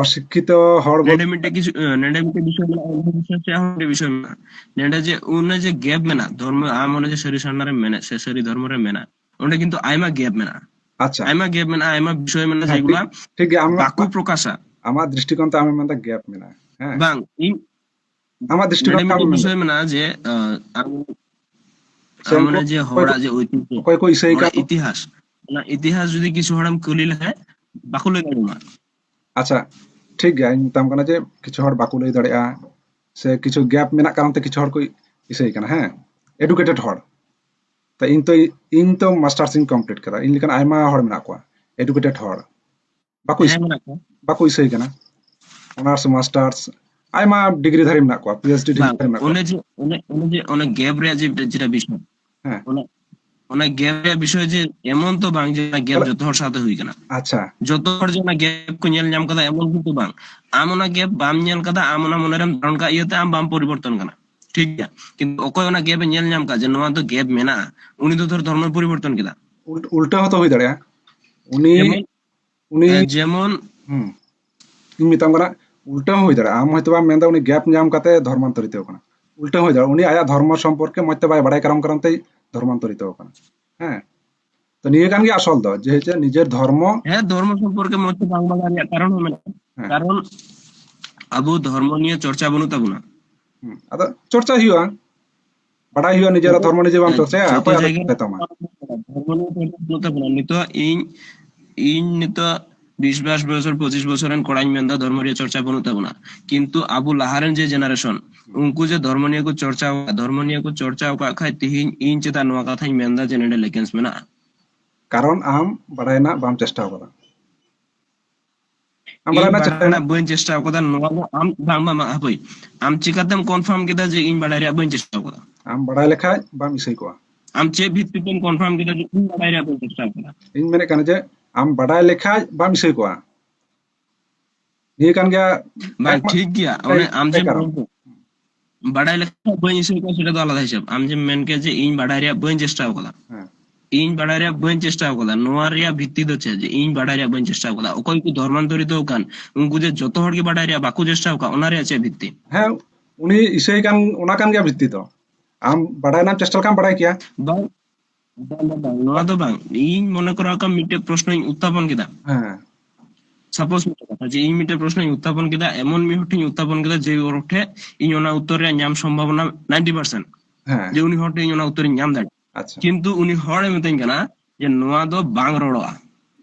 ᱚᱥᱤᱠᱠᱷᱤᱛᱚ ᱦᱚᱲ ᱵᱚᱞ- ᱱᱚᱰᱮ ᱢᱤᱫᱴᱮᱡ ᱠᱤᱪᱷᱩ, ᱮ, ᱱᱚᱰᱮ ᱢᱤᱫᱴᱮᱡ ᱵᱤᱥᱚᱭ ᱢᱮᱱᱟᱜᱼᱟ, ᱚᱱᱟ ᱵᱤᱥᱚᱭ ᱥᱮ ᱟᱨᱦᱚᱸ ᱢᱤᱫᱴᱮᱡ ᱵᱤᱥᱚᱭ ᱢᱮᱱᱟᱜᱼᱟ᱾ ᱱᱚᱰᱮ ᱡᱮ ᱚᱱᱮ ᱡᱮ ᱜᱮᱯ ᱢᱮᱱᱟᱜ, ᱫᱷᱚᱨᱢᱚ, ᱟᱢ ᱚᱱᱮ ᱡᱮ ᱥᱟᱹᱨᱤ ᱥᱟᱨᱱᱟ ᱨᱮᱢ ᱢᱮᱱᱮᱫ ᱥᱮ ᱥᱟᱹᱨᱤ ᱫᱷᱚᱨᱢᱚ ᱨᱮᱢ ᱢᱮᱱᱟ, ᱚᱸᱰᱮ ᱠᱤᱱᱛᱩ ᱟᱭᱢᱟ ᱜᱮᱯ ᱢᱮᱱᱟᱜᱼᱟ᱾ ᱟᱪᱪᱷᱟ᱾ ᱟᱭᱢᱟ ᱜᱮᱯ ᱢᱮᱱᱟᱜᱼᱟ, ᱟᱭᱢᱟ ᱵᱤᱥᱚᱭ ᱢᱮᱱᱟᱜᱼᱟ, ᱦᱮᱸ, ᱡᱮᱜᱩᱞᱟ ᱴᱷᱤᱠ, ᱴᱷᱤᱠ ᱜᱮᱭᱟ, ᱟᱢ ᱵᱟᱠᱚ ᱟᱢᱟᱜ, ᱯᱨᱚᱠᱟᱥᱟ᱾ ᱟᱢᱟᱜ ᱫᱨᱤᱥᱴᱤᱠᱳᱱ ᱛᱮ ᱟᱢᱮᱢ ᱢᱮᱱᱫᱟ ᱜᱮᱯ ᱢᱮᱱᱟᱜᱼᱟ, ᱦᱮᱸ? ᱵᱟᱝ, ᱤᱧ ᱟᱢᱟᱜ ᱫᱨᱤᱥᱴᱤᱠᱳᱱ ᱱᱚᱰᱮ ᱛᱮ ᱟᱢᱮᱢ ᱢᱤᱫᱴᱮᱡ ᱢᱮᱱᱫᱟ᱾ ᱵᱤᱥᱚᱭ ᱢᱮᱱᱟᱜᱼᱟ ᱡᱮ, ᱟᱸ, ᱟᱢ, ᱥᱮ ᱟᱢ ᱩᱱᱠᱩ ᱚᱱᱮ ᱡᱮ ᱚᱠᱚᱭ ᱦᱚᱲᱟᱜ ᱠᱚ, ᱡᱮ ᱳᱭᱛᱤᱦᱡᱚ, ᱚᱠᱚᱭ ᱠᱚ ᱤᱥᱟᱹᱭ ᱚᱱᱟ ᱠᱟᱱ ᱠᱚ? ᱤᱛᱤᱦᱟᱥ, ᱚᱱᱟ ᱤᱛᱤᱦᱟᱥ ᱡᱩᱫᱤ ᱠᱤᱪᱷᱩ ᱦᱚᱲᱮᱢ ᱠᱩᱞᱤ ᱞᱮᱠᱷᱟᱱ ᱵᱟᱠᱚ ᱞᱟᱹᱭ ᱫᱟᱲᱮᱭᱟᱢᱟ᱾ ᱟᱪᱪᱷᱟ, ᱴᱷᱤᱠ ᱜᱮᱭᱟ, ᱤᱧ ᱢᱮᱛᱟᱢ ᱠᱟᱱᱟ ᱡᱮ ᱠᱤᱪᱷᱩ ᱦᱚᱲ ᱵᱟᱠᱚ ᱞᱟᱹᱭ ᱫᱟᱲᱮᱭᱟᱜᱼᱟ, ᱥᱮ ᱠᱤᱪᱷᱩ ᱜᱮᱯ ᱢᱮᱱᱟᱜ ᱠᱟᱨᱚᱱ ᱛᱮ ᱠᱤᱪᱷᱩ ᱦᱚᱲ ᱠᱚ ᱤᱥᱟᱹᱭ ᱠᱟᱱᱟ, ᱦᱮᱸ, ᱮᱰᱩᱠᱮᱴᱮᱰ ᱦᱚᱲ᱾ ᱛᱚ ᱤᱧ ᱛᱚ, ᱤᱧ ᱛᱚ ᱢᱟᱥᱴᱟᱨᱥ ᱤᱧ ᱠᱚᱢᱯᱞᱤᱴ ᱠᱟᱫᱟ, ᱤᱧ ᱞᱮᱠᱟᱱ ᱟᱭᱢᱟ ᱦᱚᱲ ᱢᱮᱱᱟᱜ ᱠᱚᱣᱟ, ᱮᱰᱩᱠᱮᱴᱮᱰ ᱦᱚᱲ, ᱵᱟᱠᱚ ᱤᱥ-, ᱦᱮᱸ, ᱢᱮᱱᱟᱜ ᱠᱚᱣᱟ᱾ ᱵᱟᱠᱚ ᱤᱥᱟᱹᱭ ᱠᱟᱱᱟ, ᱚᱱᱟᱨᱥ ᱢᱟᱥᱴᱟᱨᱥ ᱟᱭᱢᱟ ᱰᱤᱜᱽᱨᱤ ᱫᱷᱟᱨᱤ ᱢᱮᱱᱟᱜ ᱠᱚᱣᱟ, ᱯᱤ ᱮᱭᱤᱪ ᱰᱤ ᱰᱤᱜᱽᱨᱤ ᱵᱟᱝ, ᱫᱷᱟᱨᱤ ᱢᱮᱱᱟᱜ ᱠᱚᱣᱟ᱾ ᱚᱱᱮ ᱡᱮ, ᱚᱱᱮ, ᱚᱱᱮ ᱡᱮ, ᱚᱱᱮ ᱜᱮᱯ ᱨᱮᱭᱟᱜ ᱡᱮ, ᱡᱮᱴᱟ ᱵᱤᱥᱚᱭ, ᱦᱮᱸ᱾ ᱚᱱᱟ, ᱚᱱᱟ ᱜᱮᱯ ᱨᱮᱭᱟᱜ ᱵᱤᱥᱚᱭ ᱡᱮ ᱮᱢᱚᱱ ᱛᱚ ᱵᱟᱝ ᱡᱮ ᱚᱱᱟ ᱜᱮᱯ ᱡᱚᱛᱚ ᱦᱚᱲ ᱥᱟᱶᱛᱮ ᱦᱩᱭ ᱠᱟᱱᱟ᱾ ᱟᱪᱪᱷᱟ᱾ ᱡᱚᱛᱚ ᱦᱚᱲ ᱡᱮ ᱚᱱᱟ ᱜᱮᱯ ᱠᱚ ᱧᱮᱞ ᱧᱟᱢ ᱠᱟᱫᱟ, ᱮᱢᱚᱱ ᱠᱤᱱᱛᱩ ᱵᱟᱝ᱾ ᱟᱢ ᱚᱱᱟ ᱜᱮᱯ ᱵᱟᱢ ᱧᱮᱞ ᱠᱟᱫᱟ, ᱟᱢ ᱚᱱᱟ ᱢᱚᱱᱮᱨᱮᱢ ᱫᱷᱟᱨᱚᱱ ᱠᱟᱜ ᱤᱭᱟᱹᱛᱮ ᱟᱢ ᱵᱟᱢ ᱯᱚᱨᱤᱵᱚᱨᱛᱚᱱ ᱠᱟᱱᱟ, ᱴᱷᱤᱠ ᱜᱮᱭᱟ᱾ ᱠᱤᱱᱛᱩ ᱚᱠᱚᱭ ᱚᱱᱟ ᱜᱮᱯ ᱮ ᱧᱮᱞ ᱧᱟᱢ ᱠᱟᱜ ᱡᱮ ᱱᱚᱣᱟ ᱫᱚ ᱜᱮᱯ ᱢᱮᱱᱟᱜᱼᱟ, ᱩᱱᱤ ᱫᱚ ᱫᱷᱚᱨ ᱫᱷᱚᱨᱢᱚᱭ ᱯᱚᱨᱤᱵᱚᱨᱛᱚᱱ ᱠᱮᱫᱟ᱾ ᱩᱞᱴᱟᱹ ᱦᱚᱸᱛᱚ ᱦᱩᱭ ᱫᱟᱲᱮᱭᱟᱜᱼᱟ᱾ ᱩᱱᱤ ᱡᱮᱢᱚᱱ, ᱩᱱᱤ ᱡᱮᱢᱚᱱ ᱦᱩᱸ᱾ ᱤᱧ ᱢᱮᱛᱟᱢ ᱠᱟᱱᱟ, ᱩᱞᱴᱟᱹ ᱦᱚᱸ ᱦᱩᱭ ᱫᱟᱲᱮᱭᱟᱜᱼᱟ᱾ ᱟᱢ ᱦᱚᱭᱛᱳ ᱵᱟᱢ ᱢᱮᱱᱫᱟ ᱩᱱᱤ ᱜᱮᱯ ᱧᱟᱢ ᱠᱟᱛᱮ ᱫᱷᱚᱨᱢᱟᱱᱛᱚᱨᱤᱛᱚ ᱠᱟᱱᱟ᱾ ᱩᱞᱴᱟᱹ ᱦᱚᱸ ᱦᱩᱭ ᱫᱟᱲᱮᱭᱟᱜᱼᱟ, ᱩᱱᱤ ᱟᱭᱟᱜ ᱫᱷᱚᱨᱢᱚ ᱥᱚᱢᱯᱚᱨᱠᱮ ᱢᱚᱡᱽ ᱛᱮ ᱵᱟᱭ ᱵᱟᱲᱟᱭ ᱠᱟᱨᱚᱱ ᱠᱟᱨᱚᱱ ᱛᱮᱭ ᱫᱷᱚᱨᱢᱟᱱᱛᱚᱨᱤᱛᱚ ᱠᱟᱱᱟ᱾ ᱦᱮᱸ, ᱛᱚ ᱱᱤᱭᱟᱹ ᱠᱟᱱ ᱜᱮ ᱟᱥᱚᱞ ᱫᱚ, ᱡᱮ ᱦᱮᱸ, ᱱᱤᱡᱮᱨ ᱫᱷᱚᱨᱢᱚ᱾ ᱦᱮᱸ, ᱫᱷᱚᱨᱢᱚ ᱥᱚᱢᱯᱚᱨᱠᱮ ᱢᱚᱡᱽ ᱛᱮ ᱵᱟᱝ ᱵᱟᱲᱟᱭ ᱨᱮᱭᱟᱜ ᱠᱟᱨᱚᱱ ᱦᱚᱸ ᱢᱮᱱᱟᱜᱼᱟ᱾ ᱦᱮᱸ᱾ ᱠᱟᱨᱚᱱ ᱟᱵᱚ ᱫᱷᱚᱨᱢᱚ ᱱᱤᱭᱮ ᱪᱚᱨᱪᱟ ᱵᱟᱹᱱᱩᱜ ᱛᱟᱵᱚᱱᱟ᱾ ᱦᱩᱸ, ᱟᱫᱚ ᱪᱚᱨᱪᱟ ᱦᱩᱭᱩᱜᱼᱟ, ᱵᱟᱲᱟᱭ ᱦᱩᱭᱩᱜᱼᱟ, ᱱᱤᱡᱮᱨᱟᱜ ᱫᱷᱚᱨᱢᱚ ᱱᱤᱡᱮ ᱵᱟᱢ ᱪᱚᱨᱪᱟᱭᱟ, ᱡᱚᱛᱚ ᱚᱠᱚᱭ ᱟᱫᱚ ᱡᱟᱭᱜᱟ ᱢᱮᱛᱟᱢᱟ? ᱫᱷᱚᱨᱢᱚ ᱱᱤᱭᱮ ᱪᱚᱨᱪᱟ ᱵᱟᱹᱱᱩᱜ ᱛᱟᱵᱚᱱᱟ᱾ ᱱᱤᱛᱚᱜ ᱤᱧ, ᱤᱧ ᱱᱤᱛᱚᱜ ᱵᱤᱥ ᱵᱟᱭᱤᱥ ᱵᱚᱪᱷᱚᱨ, ᱯᱚᱸᱪᱤᱥ ᱵᱚᱪᱷᱚᱨ ᱨᱮᱱ ᱠᱚᱲᱟᱧ ᱢᱮᱱᱫᱟ, ᱫᱷᱚᱨᱢᱚ ᱨᱮᱭᱟᱜ ᱪᱚᱨᱪᱟ ᱵᱟᱹᱱᱩᱜ ᱛᱟᱵᱚᱱᱟ᱾ ᱠᱤᱱᱛᱩ ᱟᱵᱚ ᱞᱟᱦᱟ ᱨᱮᱱ ᱡᱮ ᱡᱮᱱᱟᱨᱮᱥᱚᱱ, ᱩᱱᱠᱩ ᱡᱮ ᱫᱷᱚᱨᱢᱚ ᱱᱤᱭᱮ ᱠᱚ ᱪᱚᱨᱪᱟ ᱟᱠᱟᱫ, ᱫᱷᱚᱨᱢᱚ ᱱᱤᱭᱮ ᱠᱚ ᱪᱚᱨᱪᱟ ᱟᱠᱟᱫ ᱠᱷᱟᱡ ᱛᱮᱦᱮᱧ ᱤᱧ ᱪᱮᱫᱟᱜ ᱱᱚᱣᱟ ᱠᱟᱛᱷᱟᱧ ᱢᱮᱱᱫᱟ ᱡᱮ ᱱᱚᱰᱮ ᱞᱮᱠᱮᱱᱥ ᱢᱮᱱᱟᱜᱼᱟ? ᱠᱟᱨᱚᱱ ᱟᱢ ᱵᱟᱲᱟᱭ ᱨᱮᱱᱟᱜ ᱵᱟᱢ ᱪᱮᱥᱴᱟ ᱟᱠᱟᱫᱟ᱾ ᱟᱢ ᱤᱧ ᱵᱟᱲᱟᱭ ᱨᱮᱱᱟᱜ ᱵᱟᱲᱟᱭ ᱪᱮᱥᱴᱟ ᱨᱮᱱᱟᱜ ᱵᱟᱹᱧ ᱪᱮᱥᱴᱟ ᱟᱠᱟᱫᱟ, ᱱᱚᱣᱟ ᱫᱚ ᱟᱢ, ᱵᱟᱝ, ᱵᱟᱝ, ᱵᱟᱝ, ᱦᱟᱯᱳᱭ᱾ ᱟᱢ ᱪᱤᱠᱟᱛᱮᱢ ᱠᱚᱱᱯᱷᱟᱨᱢ ᱠᱮᱫᱟ ᱡᱮ ᱤᱧ ᱵᱟᱲᱟᱭ ᱨᱮᱭᱟᱜ ᱵᱟᱹᱧ ᱪᱮᱥᱴᱟ ᱟᱠᱟᱫᱟ? ᱟᱢ ᱵᱟᱲᱟᱭ ᱞᱮᱠᱷᱟᱡ ᱵᱟᱢ ᱤᱥᱟᱹᱭ ᱠᱚᱜᱼᱟ᱾ ᱟᱢ ᱪᱮᱫ ᱵᱷᱤᱛᱛᱤ ᱛᱮᱢ ᱠᱚᱱᱯᱷᱟᱨᱢ ᱠᱮᱫᱟ ᱡᱮ ᱤᱧ ᱵᱟᱲᱟᱭ ᱨᱮᱭᱟᱜ ᱵᱟᱹᱧ ᱪᱮᱥᱴᱟ ᱟᱠᱟᱫᱟ? ᱤᱧ ᱢᱮᱱᱮᱫ ᱠᱟᱱᱟ ᱡᱮ ᱟᱢ ᱵᱟᱰᱟᱭ ᱞᱮᱠᱷᱟᱡ ᱵᱟᱢ ᱤᱥᱟᱹᱭ ᱠᱚᱜᱼᱟ᱾ ᱱᱤᱭᱟᱹ ᱠᱟᱱ ᱜᱮᱭᱟ ᱵᱟᱝ, ᱮᱠᱢᱟ-, ᱴᱷᱤᱠ ᱜᱮᱭᱟ᱾ ᱚᱱᱮ ᱮᱠ-, ᱟᱢ ᱡᱮᱢ ᱮᱠᱟᱨᱚᱱ᱾ ᱢᱮᱱ ᱠᱮᱫ, ᱵᱟᱰᱟᱭ ᱞᱮᱠᱷᱟᱡ ᱵᱟᱹᱧ ᱤᱥᱟᱹᱭ ᱠᱚᱣᱟ, ᱥᱮᱴᱟ ᱫᱚ ᱟᱞᱟᱫᱟ ᱦᱤᱥᱟᱹᱵ᱾ ᱟᱢ ᱡᱮᱢ ᱢᱮᱱ ᱠᱮᱫ ᱡᱮ ᱤᱧ ᱵᱟᱰᱟᱭ ᱨᱮᱭᱟᱜ ᱵᱟᱹᱧ ᱪᱮᱥᱴᱟ ᱟᱠᱟᱫᱟ᱾ ᱦᱮᱸ᱾ ᱤᱧ ᱵᱟᱰᱟᱭ ᱨᱮᱭᱟᱜ ᱵᱟᱹᱧ ᱪᱮᱥᱴᱟ ᱟᱠᱟᱫᱟ, ᱱᱚᱣᱟ ᱨᱮᱭᱟᱜ ᱵᱷᱤᱛᱛᱤ ᱫᱚ ᱪᱮᱫ? ᱡᱮ ᱤᱧ ᱵᱟᱰᱟᱭ ᱨᱮᱭᱟᱜ ᱵᱟᱹᱧ ᱪᱮᱥᱴᱟ ᱟᱠᱟᱫᱟ᱾ ᱚᱠᱚᱭ ᱠᱚ ᱫᱷᱚᱨᱢᱟᱱᱛᱚᱨᱤᱛᱚ ᱟᱠᱟᱱ, ᱩᱱᱠᱩ ᱡᱮ ᱡᱚᱛᱚ ᱦᱚᱲ ᱜᱮ ᱵᱟᱰᱟᱭ ᱨᱮᱭᱟᱜ ᱵᱟᱠᱚ ᱪᱮᱥᱴᱟ ᱟᱠᱟᱫ, ᱚᱱᱟ ᱨᱮᱭᱟᱜ ᱪᱮᱫ ᱵᱷᱤᱛᱛᱤ? ᱦᱮᱸ, ᱩᱱᱤ ᱤᱥᱟᱹᱭ ᱠᱟᱱ, ᱚᱱᱟ ᱠᱟᱱ ᱜᱮᱭᱟ ᱵᱷᱤᱛᱛᱤ ᱫᱚ᱾ ᱟᱢ ᱵᱟᱰᱟᱭ ᱨᱮᱱᱟᱜ ᱪᱮᱥᱴᱟ ᱞᱮᱠᱷᱟᱱ ᱵᱟᱰᱟᱭ ᱠᱮᱭᱟ᱾ ᱵᱟᱝ, ᱵᱟᱝ, ᱵᱟᱝ, ᱵᱟᱝ, ᱱᱚᱣᱟ ᱫᱚ ᱵᱟᱝ᱾ ᱤᱧ ᱢᱚᱱᱮ ᱠᱚᱨᱚ ᱟᱠᱟᱫ ᱢᱤᱫᱴᱮᱡ ᱯᱨᱚᱥᱱᱚᱧ ᱩᱛᱛᱷᱟᱯᱚᱱ ᱠᱮᱫᱟ᱾ ᱦᱮᱸ᱾ Suppose ᱢᱤᱫᱴᱮᱡ ᱠᱟᱛᱷᱟ, ᱡᱮ ᱤᱧ ᱢᱤᱫᱴᱮᱡ ᱯᱨᱚᱥᱱᱚᱧ ᱩᱛᱛᱷᱟᱯᱚᱱ ᱠᱮᱫᱟ, ᱮᱢᱚᱱ ᱢᱤᱫ ᱦᱚᱲ ᱴᱷᱮᱱ ᱤᱧ ᱩᱛᱛᱷᱟᱯᱚᱱ ᱠᱮᱫᱟ, ᱡᱮ ᱦᱚᱲ ᱴᱷᱮᱱ ᱤᱧ ᱚᱱᱟ ᱩᱛᱛᱚᱨ ᱨᱮᱭᱟᱜ ᱧᱟᱢ ᱥᱚᱢᱵᱷᱟᱵᱚᱱᱟ ninety percent᱾ ᱦᱮᱸ᱾ ᱡᱮ ᱩᱱᱤ ᱦᱚᱲ ᱴᱷᱮᱱ ᱤᱧ ᱚᱱᱟ ᱩᱛᱛᱚᱨᱤᱧ ᱧᱟᱢ ᱫᱟᱲᱮᱭᱟᱜᱼᱟ᱾ ᱟᱪᱪᱷᱟ᱾ ᱠᱤᱱᱛᱩ ᱩᱱᱤ ᱦᱚᱲᱮ ᱢᱤᱛᱟᱹᱧ ᱠᱟᱱᱟ ᱡᱮ ᱱᱚᱣᱟ ᱫᱚ ᱵᱟᱝ ᱨᱚᱲᱚᱜᱼᱟ᱾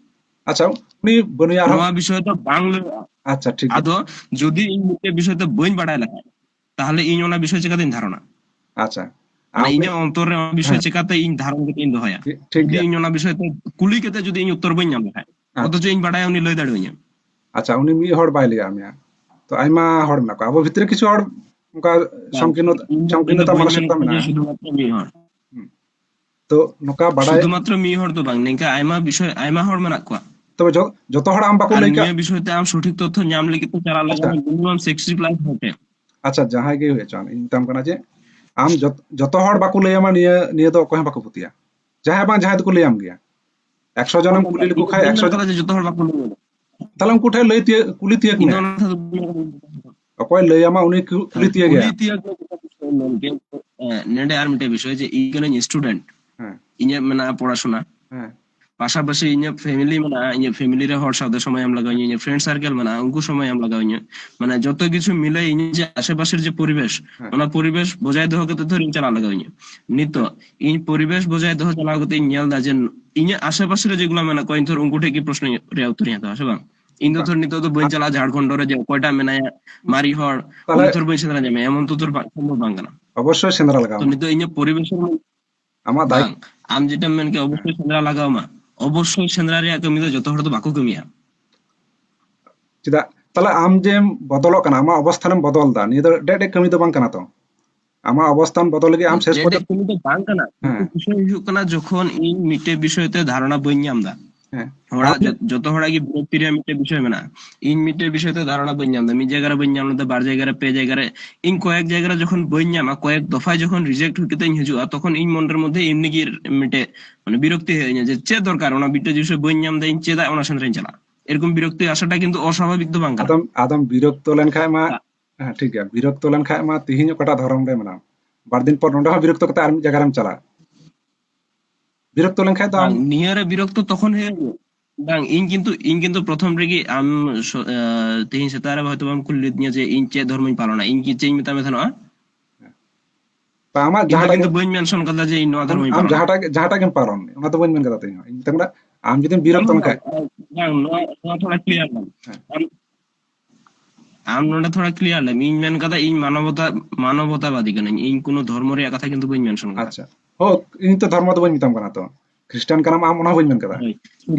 ᱟᱪᱪᱷᱟ, ᱩᱱᱤ ᱵᱟᱹᱱᱩᱭᱟ ᱟᱨᱦᱚᱸ᱾ ᱱᱚᱣᱟ ᱵᱤᱥᱚᱭ ᱫᱚ ᱵᱟᱝ ᱞᱟᱹᱭᱚᱜᱼᱟ᱾ ᱟᱪᱪᱷᱟ, ᱴᱷᱤᱠ ᱜᱮᱭᱟ᱾ ᱟᱫᱚ ᱡᱩᱫᱤ ᱤᱧ ᱢᱤᱫᱴᱮᱡ ᱵᱤᱥᱚᱭ ᱛᱮ ᱵᱟᱹᱧ ᱵᱟᱲᱟᱭ ᱞᱮᱠᱷᱟᱡ, ᱛᱟᱦᱞᱮ ᱤᱧ ᱚᱱᱟ ᱵᱤᱥᱚᱭ ᱪᱤᱠᱟᱹᱛᱤᱧ ᱫᱷᱟᱨᱚᱱᱟ? ᱟᱪᱪᱷᱟ᱾ ᱢᱟᱱᱮ ᱟᱢ ᱤᱧᱟᱹᱜ ᱚᱱᱛᱚᱨ ᱨᱮ ᱚᱱᱟ ᱵᱤᱥᱚᱭ ᱦᱮᱸ᱾ ᱪᱤᱠᱟᱹᱛᱮ ᱤᱧ ᱫᱷᱟᱨᱚᱱ ᱠᱟᱛᱮ ᱤᱧ ᱫᱚᱦᱚᱭᱟ? ᱴᱷᱤᱠ, ᱴᱷᱤᱠ ᱡᱩᱫᱤ ᱜᱮᱭᱟ᱾ ᱤᱧ ᱚᱱᱟ ᱵᱤᱥᱚᱭ ᱛᱮ ᱠᱩᱞᱤ ᱠᱟᱛᱮ ᱡᱩᱫᱤ ᱤᱧ ᱩᱛᱛᱚᱨ ᱵᱟᱹᱧ ᱧᱟᱢ ᱞᱮᱠᱷᱟᱡ, ᱦᱮᱸ᱾ ᱚᱛᱷᱚᱪᱚ ᱤᱧ ᱵᱟᱲᱟᱭᱟ, ᱩᱱᱤ ᱞᱟᱹᱭ ᱫᱟᱲᱮᱭᱟᱹᱧᱟ᱾ ᱟᱪᱪᱷᱟ, ᱩᱱᱤ ᱢᱤᱫ ᱦᱚᱲ ᱵᱟᱭ ᱞᱟᱹᱭᱟᱫ ᱢᱮᱭᱟ, ᱛᱚ ᱟᱭᱢᱟ ᱦᱚᱲ ᱢᱮᱱᱟᱜ ᱠᱚᱣᱟ ᱟᱵᱚ ᱵᱷᱤᱛᱨᱤ ᱨᱮ, ᱠᱤᱪᱷᱩ ᱦᱚᱲ ᱚᱱᱠᱟ ᱵᱟᱝ, ᱥᱚᱝᱠᱤᱨᱱᱚ-, ᱤᱧ ᱫᱚ, ᱤᱧ ᱫᱚ ᱥᱚᱝᱠᱤᱨᱱᱚᱛᱟ ᱵᱟᱹᱧ ᱢᱟᱱᱚᱥᱤᱠᱚᱛᱟ ᱢᱮᱱᱟ ᱡᱮ ᱢᱮᱱᱟᱜᱼᱟ᱾ ᱥᱩᱫᱷᱩ ᱢᱟᱛᱨᱚ ᱢᱤᱫ ᱦᱚᱲ᱾ ᱦᱩᱸ᱾ ᱛᱚ ᱱᱚᱝᱠᱟ ᱵᱟᱰᱟᱭ, ᱥᱩᱫᱷᱩᱢᱟᱛᱨᱚ ᱢᱤᱫ ᱦᱚᱲ ᱫᱚ ᱵᱟᱝ, ᱱᱤᱝᱠᱟ ᱟᱭᱢᱟ ᱵᱤᱥᱚᱭ, ᱟᱭᱢᱟ ᱦᱚᱲ ᱢᱮᱱᱟᱜ ᱠᱚᱣᱟ᱾ ᱛᱚᱵᱮ ᱡᱚ- ᱡᱚᱛᱚ ᱦᱚᱲ ᱟᱢ ᱵᱟᱠᱚ ᱟᱨ ᱞᱟᱹᱭ ᱠᱟᱜ᱾ ᱱᱤᱭᱟᱹ ᱵᱤᱥᱚᱭ ᱛᱮ ᱟᱢ ᱥᱚᱴᱷᱤᱠ ᱛᱚᱛᱛᱷᱚ ᱧᱟᱢ ᱞᱟᱹᱜᱤᱫ ᱛᱮ ᱪᱟᱞᱟᱜ ᱞᱟᱜᱟᱣ ᱟᱪᱪᱷᱟ᱾ ᱢᱮ, ᱢᱤᱱᱤᱢᱟᱢ ᱥᱤᱠᱥᱴᱤ ᱯᱞᱟᱥ ᱦᱚᱲ ᱴᱷᱮᱱ᱾ ᱟᱪᱪᱷᱟ, ᱡᱟᱦᱟᱸᱭ ᱜᱮ ᱦᱩᱭ ᱦᱚᱪᱚᱣᱟᱱ, ᱤᱧ ᱢᱮᱛᱟᱢ ᱠᱟᱱᱟ ᱡᱮ ᱟᱢ ᱡᱚᱛ- ᱡᱚᱛᱚ ᱦᱚᱲ ᱵᱟᱠᱚ ᱞᱟᱹᱭᱟᱢᱟ ᱱᱤᱭᱟᱹ, ᱱᱤᱭᱟᱹ ᱫᱚ ᱚᱠᱚᱭ ᱦᱚᱸ ᱵᱟᱠᱚ ᱯᱟᱹᱛᱭᱟᱹᱜᱼᱟ᱾ ᱡᱟᱦᱟᱸᱭ ᱵᱟᱝ ᱡᱟᱦᱟᱸᱭ ᱫᱚᱠᱚ ᱞᱟᱹᱭᱟᱢ ᱜᱮᱭᱟ᱾ ᱮᱠᱥᱚ ᱡᱚᱱᱮᱢ ᱠᱩᱞᱤ ᱞᱮᱠᱚ ᱠᱷᱟᱡ, ᱮᱠᱥᱚ ᱡᱚᱱ ᱡᱚᱛᱚ ᱦᱚᱲ ᱵᱟᱠᱚ ᱞᱟᱹᱭᱟ᱾ ᱛᱟᱦᱞᱮ ᱩᱱᱠᱩ ᱴᱷᱮᱱ ᱞᱟᱹᱭ ᱛᱤᱭᱟᱹᱜ, ᱠᱩᱞᱤ ᱛᱤᱭᱟᱹᱜ ᱤᱧ ᱢᱮ᱾ ᱫᱚ ᱚᱱᱟ ᱠᱟᱛᱷᱟ ᱫᱚ ᱵᱟᱹᱧ ᱢᱮᱱᱟ᱾ ᱚᱠᱚᱭ ᱞᱟᱹᱭᱟᱢᱟ ᱩᱱᱤ ᱠᱩ- ᱠᱩᱞᱤ ᱛᱤᱭᱟᱹᱜ ᱜᱮᱭᱟ᱾ ᱠᱩᱞᱤ ᱛᱤᱭᱟᱹᱜ ᱫᱚ ᱢᱮᱱᱟᱜᱼᱟ᱾ ᱮ, ᱱᱮᱰᱮ ᱟᱨ ᱢᱤᱫᱴᱮᱡ ᱵᱤᱥᱚᱭ ᱡᱮ ᱤᱧ ᱠᱟᱹᱱᱟᱹᱧ ᱥᱴᱩᱰᱮᱱᱴ, ᱦᱮᱸ, ᱤᱧᱟᱹᱜ ᱢᱮᱱᱟᱜᱼᱟ ᱯᱚᱲᱟᱥᱩᱱᱟ, ᱦᱮᱸ, ᱯᱟᱥᱟᱯᱟᱥᱤ ᱤᱧᱟᱹᱜ ᱯᱷᱮᱢᱤᱞᱤ ᱢᱮᱱᱟᱜᱼᱟ, ᱤᱧᱟᱹᱜ ᱯᱷᱮᱢᱤᱞᱤ ᱨᱮ ᱦᱚᱲ ᱥᱟᱶᱛᱮ ᱥᱚᱢᱚᱭ ᱮᱢ ᱞᱟᱜᱟᱣ ᱤᱧᱟᱹ, ᱤᱧᱟᱹᱜ ᱯᱷᱨᱮᱱᱰ ᱥᱟᱨᱠᱮᱞ ᱢᱮᱱᱟᱜᱼᱟ, ᱩᱱᱠᱩ ᱥᱚᱢᱚᱭ ᱮᱢ ᱞᱟᱜᱟᱣ ᱤᱧᱟᱹ, ᱢᱟᱱᱮ ᱡᱚᱛᱚ ᱠᱤᱪᱷᱩ ᱢᱤᱞᱟᱹ ᱤᱧᱟᱹᱜ ᱡᱮ ᱟᱥᱮᱯᱟᱥᱮᱨ ᱡᱮ ᱯᱚᱨᱤᱵᱮᱥ, ᱦᱮᱸ᱾ ᱚᱱᱟ ᱯᱚᱨᱤᱵᱮᱥ ᱵᱚᱡᱟᱭ ᱫᱚᱦᱚ ᱠᱟᱛᱮ ᱫᱷᱚᱨ ᱤᱧ ᱪᱟᱞᱟᱣ ᱞᱟᱜᱟᱣ ᱤᱧᱟᱹ᱾ ᱱᱤᱛᱚᱜ ᱤᱧ ᱯᱚᱨᱤᱵᱮᱥ ᱵᱚᱡᱟᱭ ᱫᱚᱦᱚ ᱪᱟᱞᱟᱣ ᱠᱟᱛᱮ ᱤᱧ ᱧᱮᱞ ᱮᱫᱟ ᱡᱮ ᱤᱧᱟᱹᱜ ᱟᱥᱮᱯᱟᱥᱮ ᱨᱮ ᱡᱮᱜᱩᱞᱟ ᱢᱮᱱᱟᱜ ᱠᱚᱣᱟ, ᱤᱧ ᱫᱷᱚᱨ ᱩᱱᱠᱩ ᱴᱷᱮᱱ ᱜᱮ ᱯᱨᱚᱥᱱᱚ ᱨᱮᱭᱟᱜ ᱩᱛᱛᱚᱨ ᱤᱧ ᱦᱟᱛᱟᱣᱟ, ᱥᱮ ᱵᱟᱝ? ᱤᱧ ᱫᱚ ᱵᱟᱝ᱾ ᱫᱷᱚᱨ ᱱᱤᱛᱚᱜ ᱫᱚ ᱵᱟᱹᱧ ᱪᱟᱞᱟᱜᱼᱟ ᱡᱷᱟᱲᱠᱷᱚᱸᱰ ᱨᱮ ᱡᱮ ᱚᱠᱚᱭᱴᱟᱜ ᱢᱮᱱᱟᱭᱟ ᱢᱟᱨᱤ ᱦᱚᱲ, ᱛᱟᱦᱞᱮ ᱩᱱᱤ ᱫᱷᱚᱨ ᱵᱟᱹᱧ ᱥᱮᱸᱫᱽᱨᱟ ᱧᱟᱢᱮᱭᱟ, ᱮᱢᱚᱱ ᱛᱚ ᱫᱷᱚᱨ ᱵᱟᱝ, ᱥᱚᱢᱵᱷᱚᱵ ᱵᱟᱝ ᱠᱟᱱᱟ᱾ ᱚᱵᱚᱥᱥᱳᱭ ᱥᱮᱸᱫᱽᱨᱟ ᱞᱟᱜᱟᱣ ᱛᱚ ᱟᱢᱟ᱾ ᱱᱤᱛᱚᱜ ᱤᱧᱟᱹᱜ ᱯᱚᱨᱤᱵᱮᱥ ᱨᱮ ᱟᱢᱟᱜ ᱫᱟᱭ- ᱵᱟᱝ, ᱟᱢ ᱡᱮᱴᱟᱢ ᱢᱮᱱ ᱠᱮᱫ ᱚᱵᱚᱥᱥᱳᱭ ᱥᱮᱸᱫᱽᱨᱟ ᱞᱟᱜᱟᱣ ᱟᱢᱟ, ᱚᱵᱚᱥᱥᱳᱭ ᱥᱮᱸᱫᱽᱨᱟ ᱨᱮᱭᱟᱜ ᱠᱟᱹᱢᱤ ᱫᱚ ᱡᱚᱛᱚ ᱦᱚᱲ ᱫᱚ ᱵᱟᱠᱚ ᱠᱟᱹᱢᱤᱭᱟ᱾ ᱪᱮᱫᱟᱜ? ᱛᱟᱦᱞᱮ ᱟᱢ ᱡᱮᱢ ᱵᱚᱫᱚᱞᱚᱜ ᱠᱟᱱᱟ, ᱟᱢᱟᱜ ᱚᱵᱚᱥᱛᱷᱟᱱᱮᱢ ᱵᱚᱫᱚᱞ ᱮᱫᱟ, ᱱᱤᱭᱟᱹ ᱫᱚ ᱰᱮ ᱰᱮ ᱠᱟᱹᱢᱤ ᱫᱚ ᱵᱟᱝ ᱠᱟᱱᱟ ᱛᱚ᱾ ᱟᱢᱟᱜ ᱚᱵᱚᱥᱛᱷᱟᱱ ᱵᱚᱫᱚᱞ ᱞᱟᱹᱜᱤᱫ ᱟᱢ ᱥᱮᱥ ᱰᱮ ᱯᱚᱨᱡᱚᱱᱛᱚ ᱰᱮ ᱠᱟᱹᱢᱤ ᱫᱚ ᱵᱟᱝ ᱠᱟᱱᱟ, ᱠᱤᱱᱛᱩ ᱦᱮᱸ᱾ ᱵᱤᱥᱚᱭ ᱦᱩᱭᱩᱜ ᱠᱟᱱᱟ ᱡᱚᱠᱷᱚᱱ ᱤᱧ ᱢᱤᱫᱴᱮᱡ ᱵᱤᱥᱚᱭ ᱛᱮ ᱫᱷᱟᱨᱚᱱᱟ ᱵᱟᱹᱧ ᱧᱟᱢ ᱮᱫᱟ, ᱦᱮᱸ᱾ ᱦᱚᱲᱟᱜ ᱡᱚ- ᱡᱚᱛᱚ ᱦᱚᱲᱟᱜ ᱜᱮ ᱵᱤᱨᱚᱠᱛᱤ ᱨᱮᱭᱟᱜ ᱢᱤᱫᱴᱮᱡ ᱵᱤᱥᱚᱭ ᱢᱮᱱᱟᱜᱼᱟ᱾ ᱤᱧ ᱢᱤᱫᱴᱮᱡ ᱵᱤᱥᱚᱭ ᱛᱮ ᱫᱷᱟᱨᱚᱱᱟ ᱵᱟᱹᱧ ᱧᱟᱢ ᱮᱫᱟ, ᱢᱤᱫ ᱡᱟᱭᱜᱟ ᱨᱮ ᱵᱟᱹᱧ ᱧᱟᱢ ᱞᱮᱫᱟ, ᱵᱟᱨ ᱡᱟᱭᱜᱟ ᱨᱮ, ᱯᱮ ᱡᱟᱭᱜᱟ ᱨᱮ, ᱤᱧ ᱠᱚᱭᱮᱠ ᱡᱟᱭᱜᱟ ᱨᱮ ᱡᱚᱠᱷᱚᱱ ᱵᱟᱹᱧ ᱧᱟᱢᱟ, ᱠᱚᱭᱮᱠ ᱫᱚᱯᱷᱟ ᱡᱚᱠᱷᱚᱱ ᱨᱤᱡᱮᱠᱴ ᱦᱩᱭ ᱠᱟᱛᱮ ᱤᱧ ᱦᱤᱡᱩᱜᱼᱟ, ᱛᱚᱠᱷᱚᱱ ᱤᱧ ᱢᱚᱱᱮᱨ ᱢᱚᱫᱽᱫᱷᱮ ᱮᱢᱱᱤ ᱜᱮ ᱢᱤᱫᱴᱮᱡ ᱢᱟᱱᱮ ᱵᱤᱨᱚᱠᱛᱤ ᱦᱮᱡ ᱤᱧᱟ ᱡᱮ ᱪᱮᱫ ᱫᱚᱨᱠᱟᱨ, ᱚᱱᱟ ᱢᱤᱫᱴᱮᱡ ᱡᱤᱱᱤᱥ ᱵᱟᱹᱧ ᱧᱟᱢ ᱮᱫᱟ, ᱤᱧ ᱪᱮᱫᱟᱜ ᱚᱱᱟ ᱥᱮᱸᱫᱽᱨᱟᱧ ᱪᱟᱞᱟᱜᱼᱟ? ᱮᱨᱚᱠᱚᱢ ᱵᱤᱨᱚᱠᱛᱤ ᱟᱥᱟᱴᱟ ᱠᱤᱱᱛᱩ ᱚᱥᱟᱵᱷᱟᱵᱤᱠ ᱫᱚ ᱵᱟᱝ ᱠᱟᱱᱟ᱾ ᱟᱫᱚᱢ ᱟᱫᱚᱢ ᱵᱤᱨᱚᱠᱛᱚ ᱞᱮᱱᱠᱷᱟᱡ ᱢᱟ, ᱦᱮᱸ, ᱴᱷᱤᱠ ᱜᱮᱭᱟ, ᱵᱤᱨᱚᱠᱛᱚ ᱞᱮᱱᱠᱷᱟᱡ ᱢᱟ ᱛᱤᱦᱤᱧ ᱚᱠᱟᱴᱟᱜ ᱫᱷᱚᱨᱚᱢ ᱨᱮ ᱢᱮᱱᱟᱢ, ᱵᱟᱨ ᱫᱤᱱ ᱯᱚᱨ ᱱᱚᱸᱰᱮ ᱦᱚᱸ ᱵᱤᱨᱚᱠᱛᱚ ᱠᱟᱛᱮ ᱟᱨ ᱢᱤᱫ ᱡᱟᱭᱜᱟ ᱨᱮᱢ ᱪᱟᱞᱟᱜᱼᱟ᱾ ᱵᱤᱨᱚᱠᱛᱚ ᱞᱮᱱᱠᱷᱟᱡ ᱫᱚ ᱟᱢ ᱵᱟᱝ, ᱱᱤᱭᱟᱹ ᱨᱮ ᱵᱤᱨᱚᱠᱛᱚ ᱛᱚᱠᱷᱚᱱ ᱦᱩᱭᱩᱜᱼᱟ᱾ ᱵᱟᱝ, ᱤᱧ ᱠᱤᱱᱛᱩ, ᱤᱧ ᱠᱤᱱᱛᱩ ᱯᱨᱚᱛᱷᱚᱢ ᱨᱮᱜᱮ ᱟᱢ ᱥᱚ-, ᱟᱸ, ᱛᱮᱦᱮᱧ ᱥᱮᱛᱟᱜ ᱨᱮ ᱦᱚᱭᱛᱳ ᱵᱟᱢ ᱠᱩᱞᱤ ᱞᱤᱫᱤᱧᱟ ᱡᱮ ᱤᱧ ᱪᱮᱫ ᱫᱷᱚᱨᱢᱚᱧ ᱯᱟᱞᱚᱱᱟ, ᱤᱧ ᱠᱤ ᱪᱮᱫ ᱤᱧ ᱢᱮᱛᱟᱢ ᱢᱮ ᱛᱟᱦᱮᱱᱚᱜᱼᱟ? ᱛᱟ ᱟᱢᱟᱜ ᱤᱧ ᱫᱚ ᱡᱟᱦᱟᱸᱴᱟᱜ ᱠᱤᱱᱛᱩ ᱜᱮ, ᱵᱟᱹᱧ ᱢᱮᱱᱥᱚᱱ ᱠᱟᱫᱟ ᱡᱮ ᱤᱧ ᱱᱚᱣᱟ ᱟᱢ, ᱫᱷᱚᱨᱢᱚᱧ ᱟᱢ ᱯᱟᱞᱚᱱᱟ᱾ ᱡᱟᱦᱟᱸᱴᱟᱜ ᱜᱮ, ᱡᱟᱦᱟᱸᱴᱟᱜ ᱜᱮᱢ ᱯᱟᱞᱚᱱ, ᱚᱱᱟ ᱫᱚ ᱵᱟᱹᱧ ᱢᱮᱱ ᱠᱟᱫᱟ ᱛᱚ ᱤᱧ ᱦᱚᱸ᱾ ᱤᱧ ᱢᱮᱛᱟᱢ ᱠᱟᱱᱟ, ᱟᱢ ᱡᱩᱫᱤᱢ ᱵᱤᱨᱚᱠᱛᱚ ᱵᱟᱝ, ᱞᱮᱱᱠᱷᱟᱡ, ᱵᱟᱝ, ᱱᱚᱣᱟ, ᱱᱚᱣᱟ ᱛᱷᱚᱲᱟ ᱠᱞᱤᱭᱟᱨ ᱞᱮᱢ᱾ ᱦᱮᱸ᱾ ᱟᱢ, ᱟᱢ ᱱᱚᱰᱮ ᱛᱷᱚᱲᱟ ᱠᱞᱤᱭᱟᱨ ᱞᱮᱢ᱾ ᱤᱧ ᱢᱮᱱ ᱠᱟᱫᱟ ᱤᱧ ᱢᱟᱱᱚᱵᱚᱛᱟ, ᱢᱟᱱᱚᱵᱚᱛᱟᱵᱟᱫᱤ ᱠᱟᱹᱱᱟᱹᱧ, ᱤᱧ ᱠᱳᱱᱳ ᱫᱷᱚᱨᱢᱚ ᱨᱮᱭᱟᱜ ᱠᱟᱛᱷᱟ ᱠᱤᱱᱛᱩ ᱵᱟᱹᱧ ᱢᱮᱱᱥᱚᱱ ᱠᱟᱫᱟ᱾ ᱟᱪᱪᱷᱟ, ᱦᱳ, ᱤᱧ ᱛᱚ ᱫᱷᱚᱨᱢᱚ ᱫᱚ ᱵᱟᱹᱧ ᱢᱮᱛᱟᱢ ᱠᱟᱱᱟ ᱛᱚ, ᱠᱷᱨᱤᱥᱴᱟᱱ ᱠᱟᱱᱟᱢ ᱟᱢ, ᱚᱱᱟ ᱦᱚᱸ ᱵᱟᱹᱧ ᱢᱮᱱ ᱠᱟᱫᱟ᱾ ᱦᱳᱭ᱾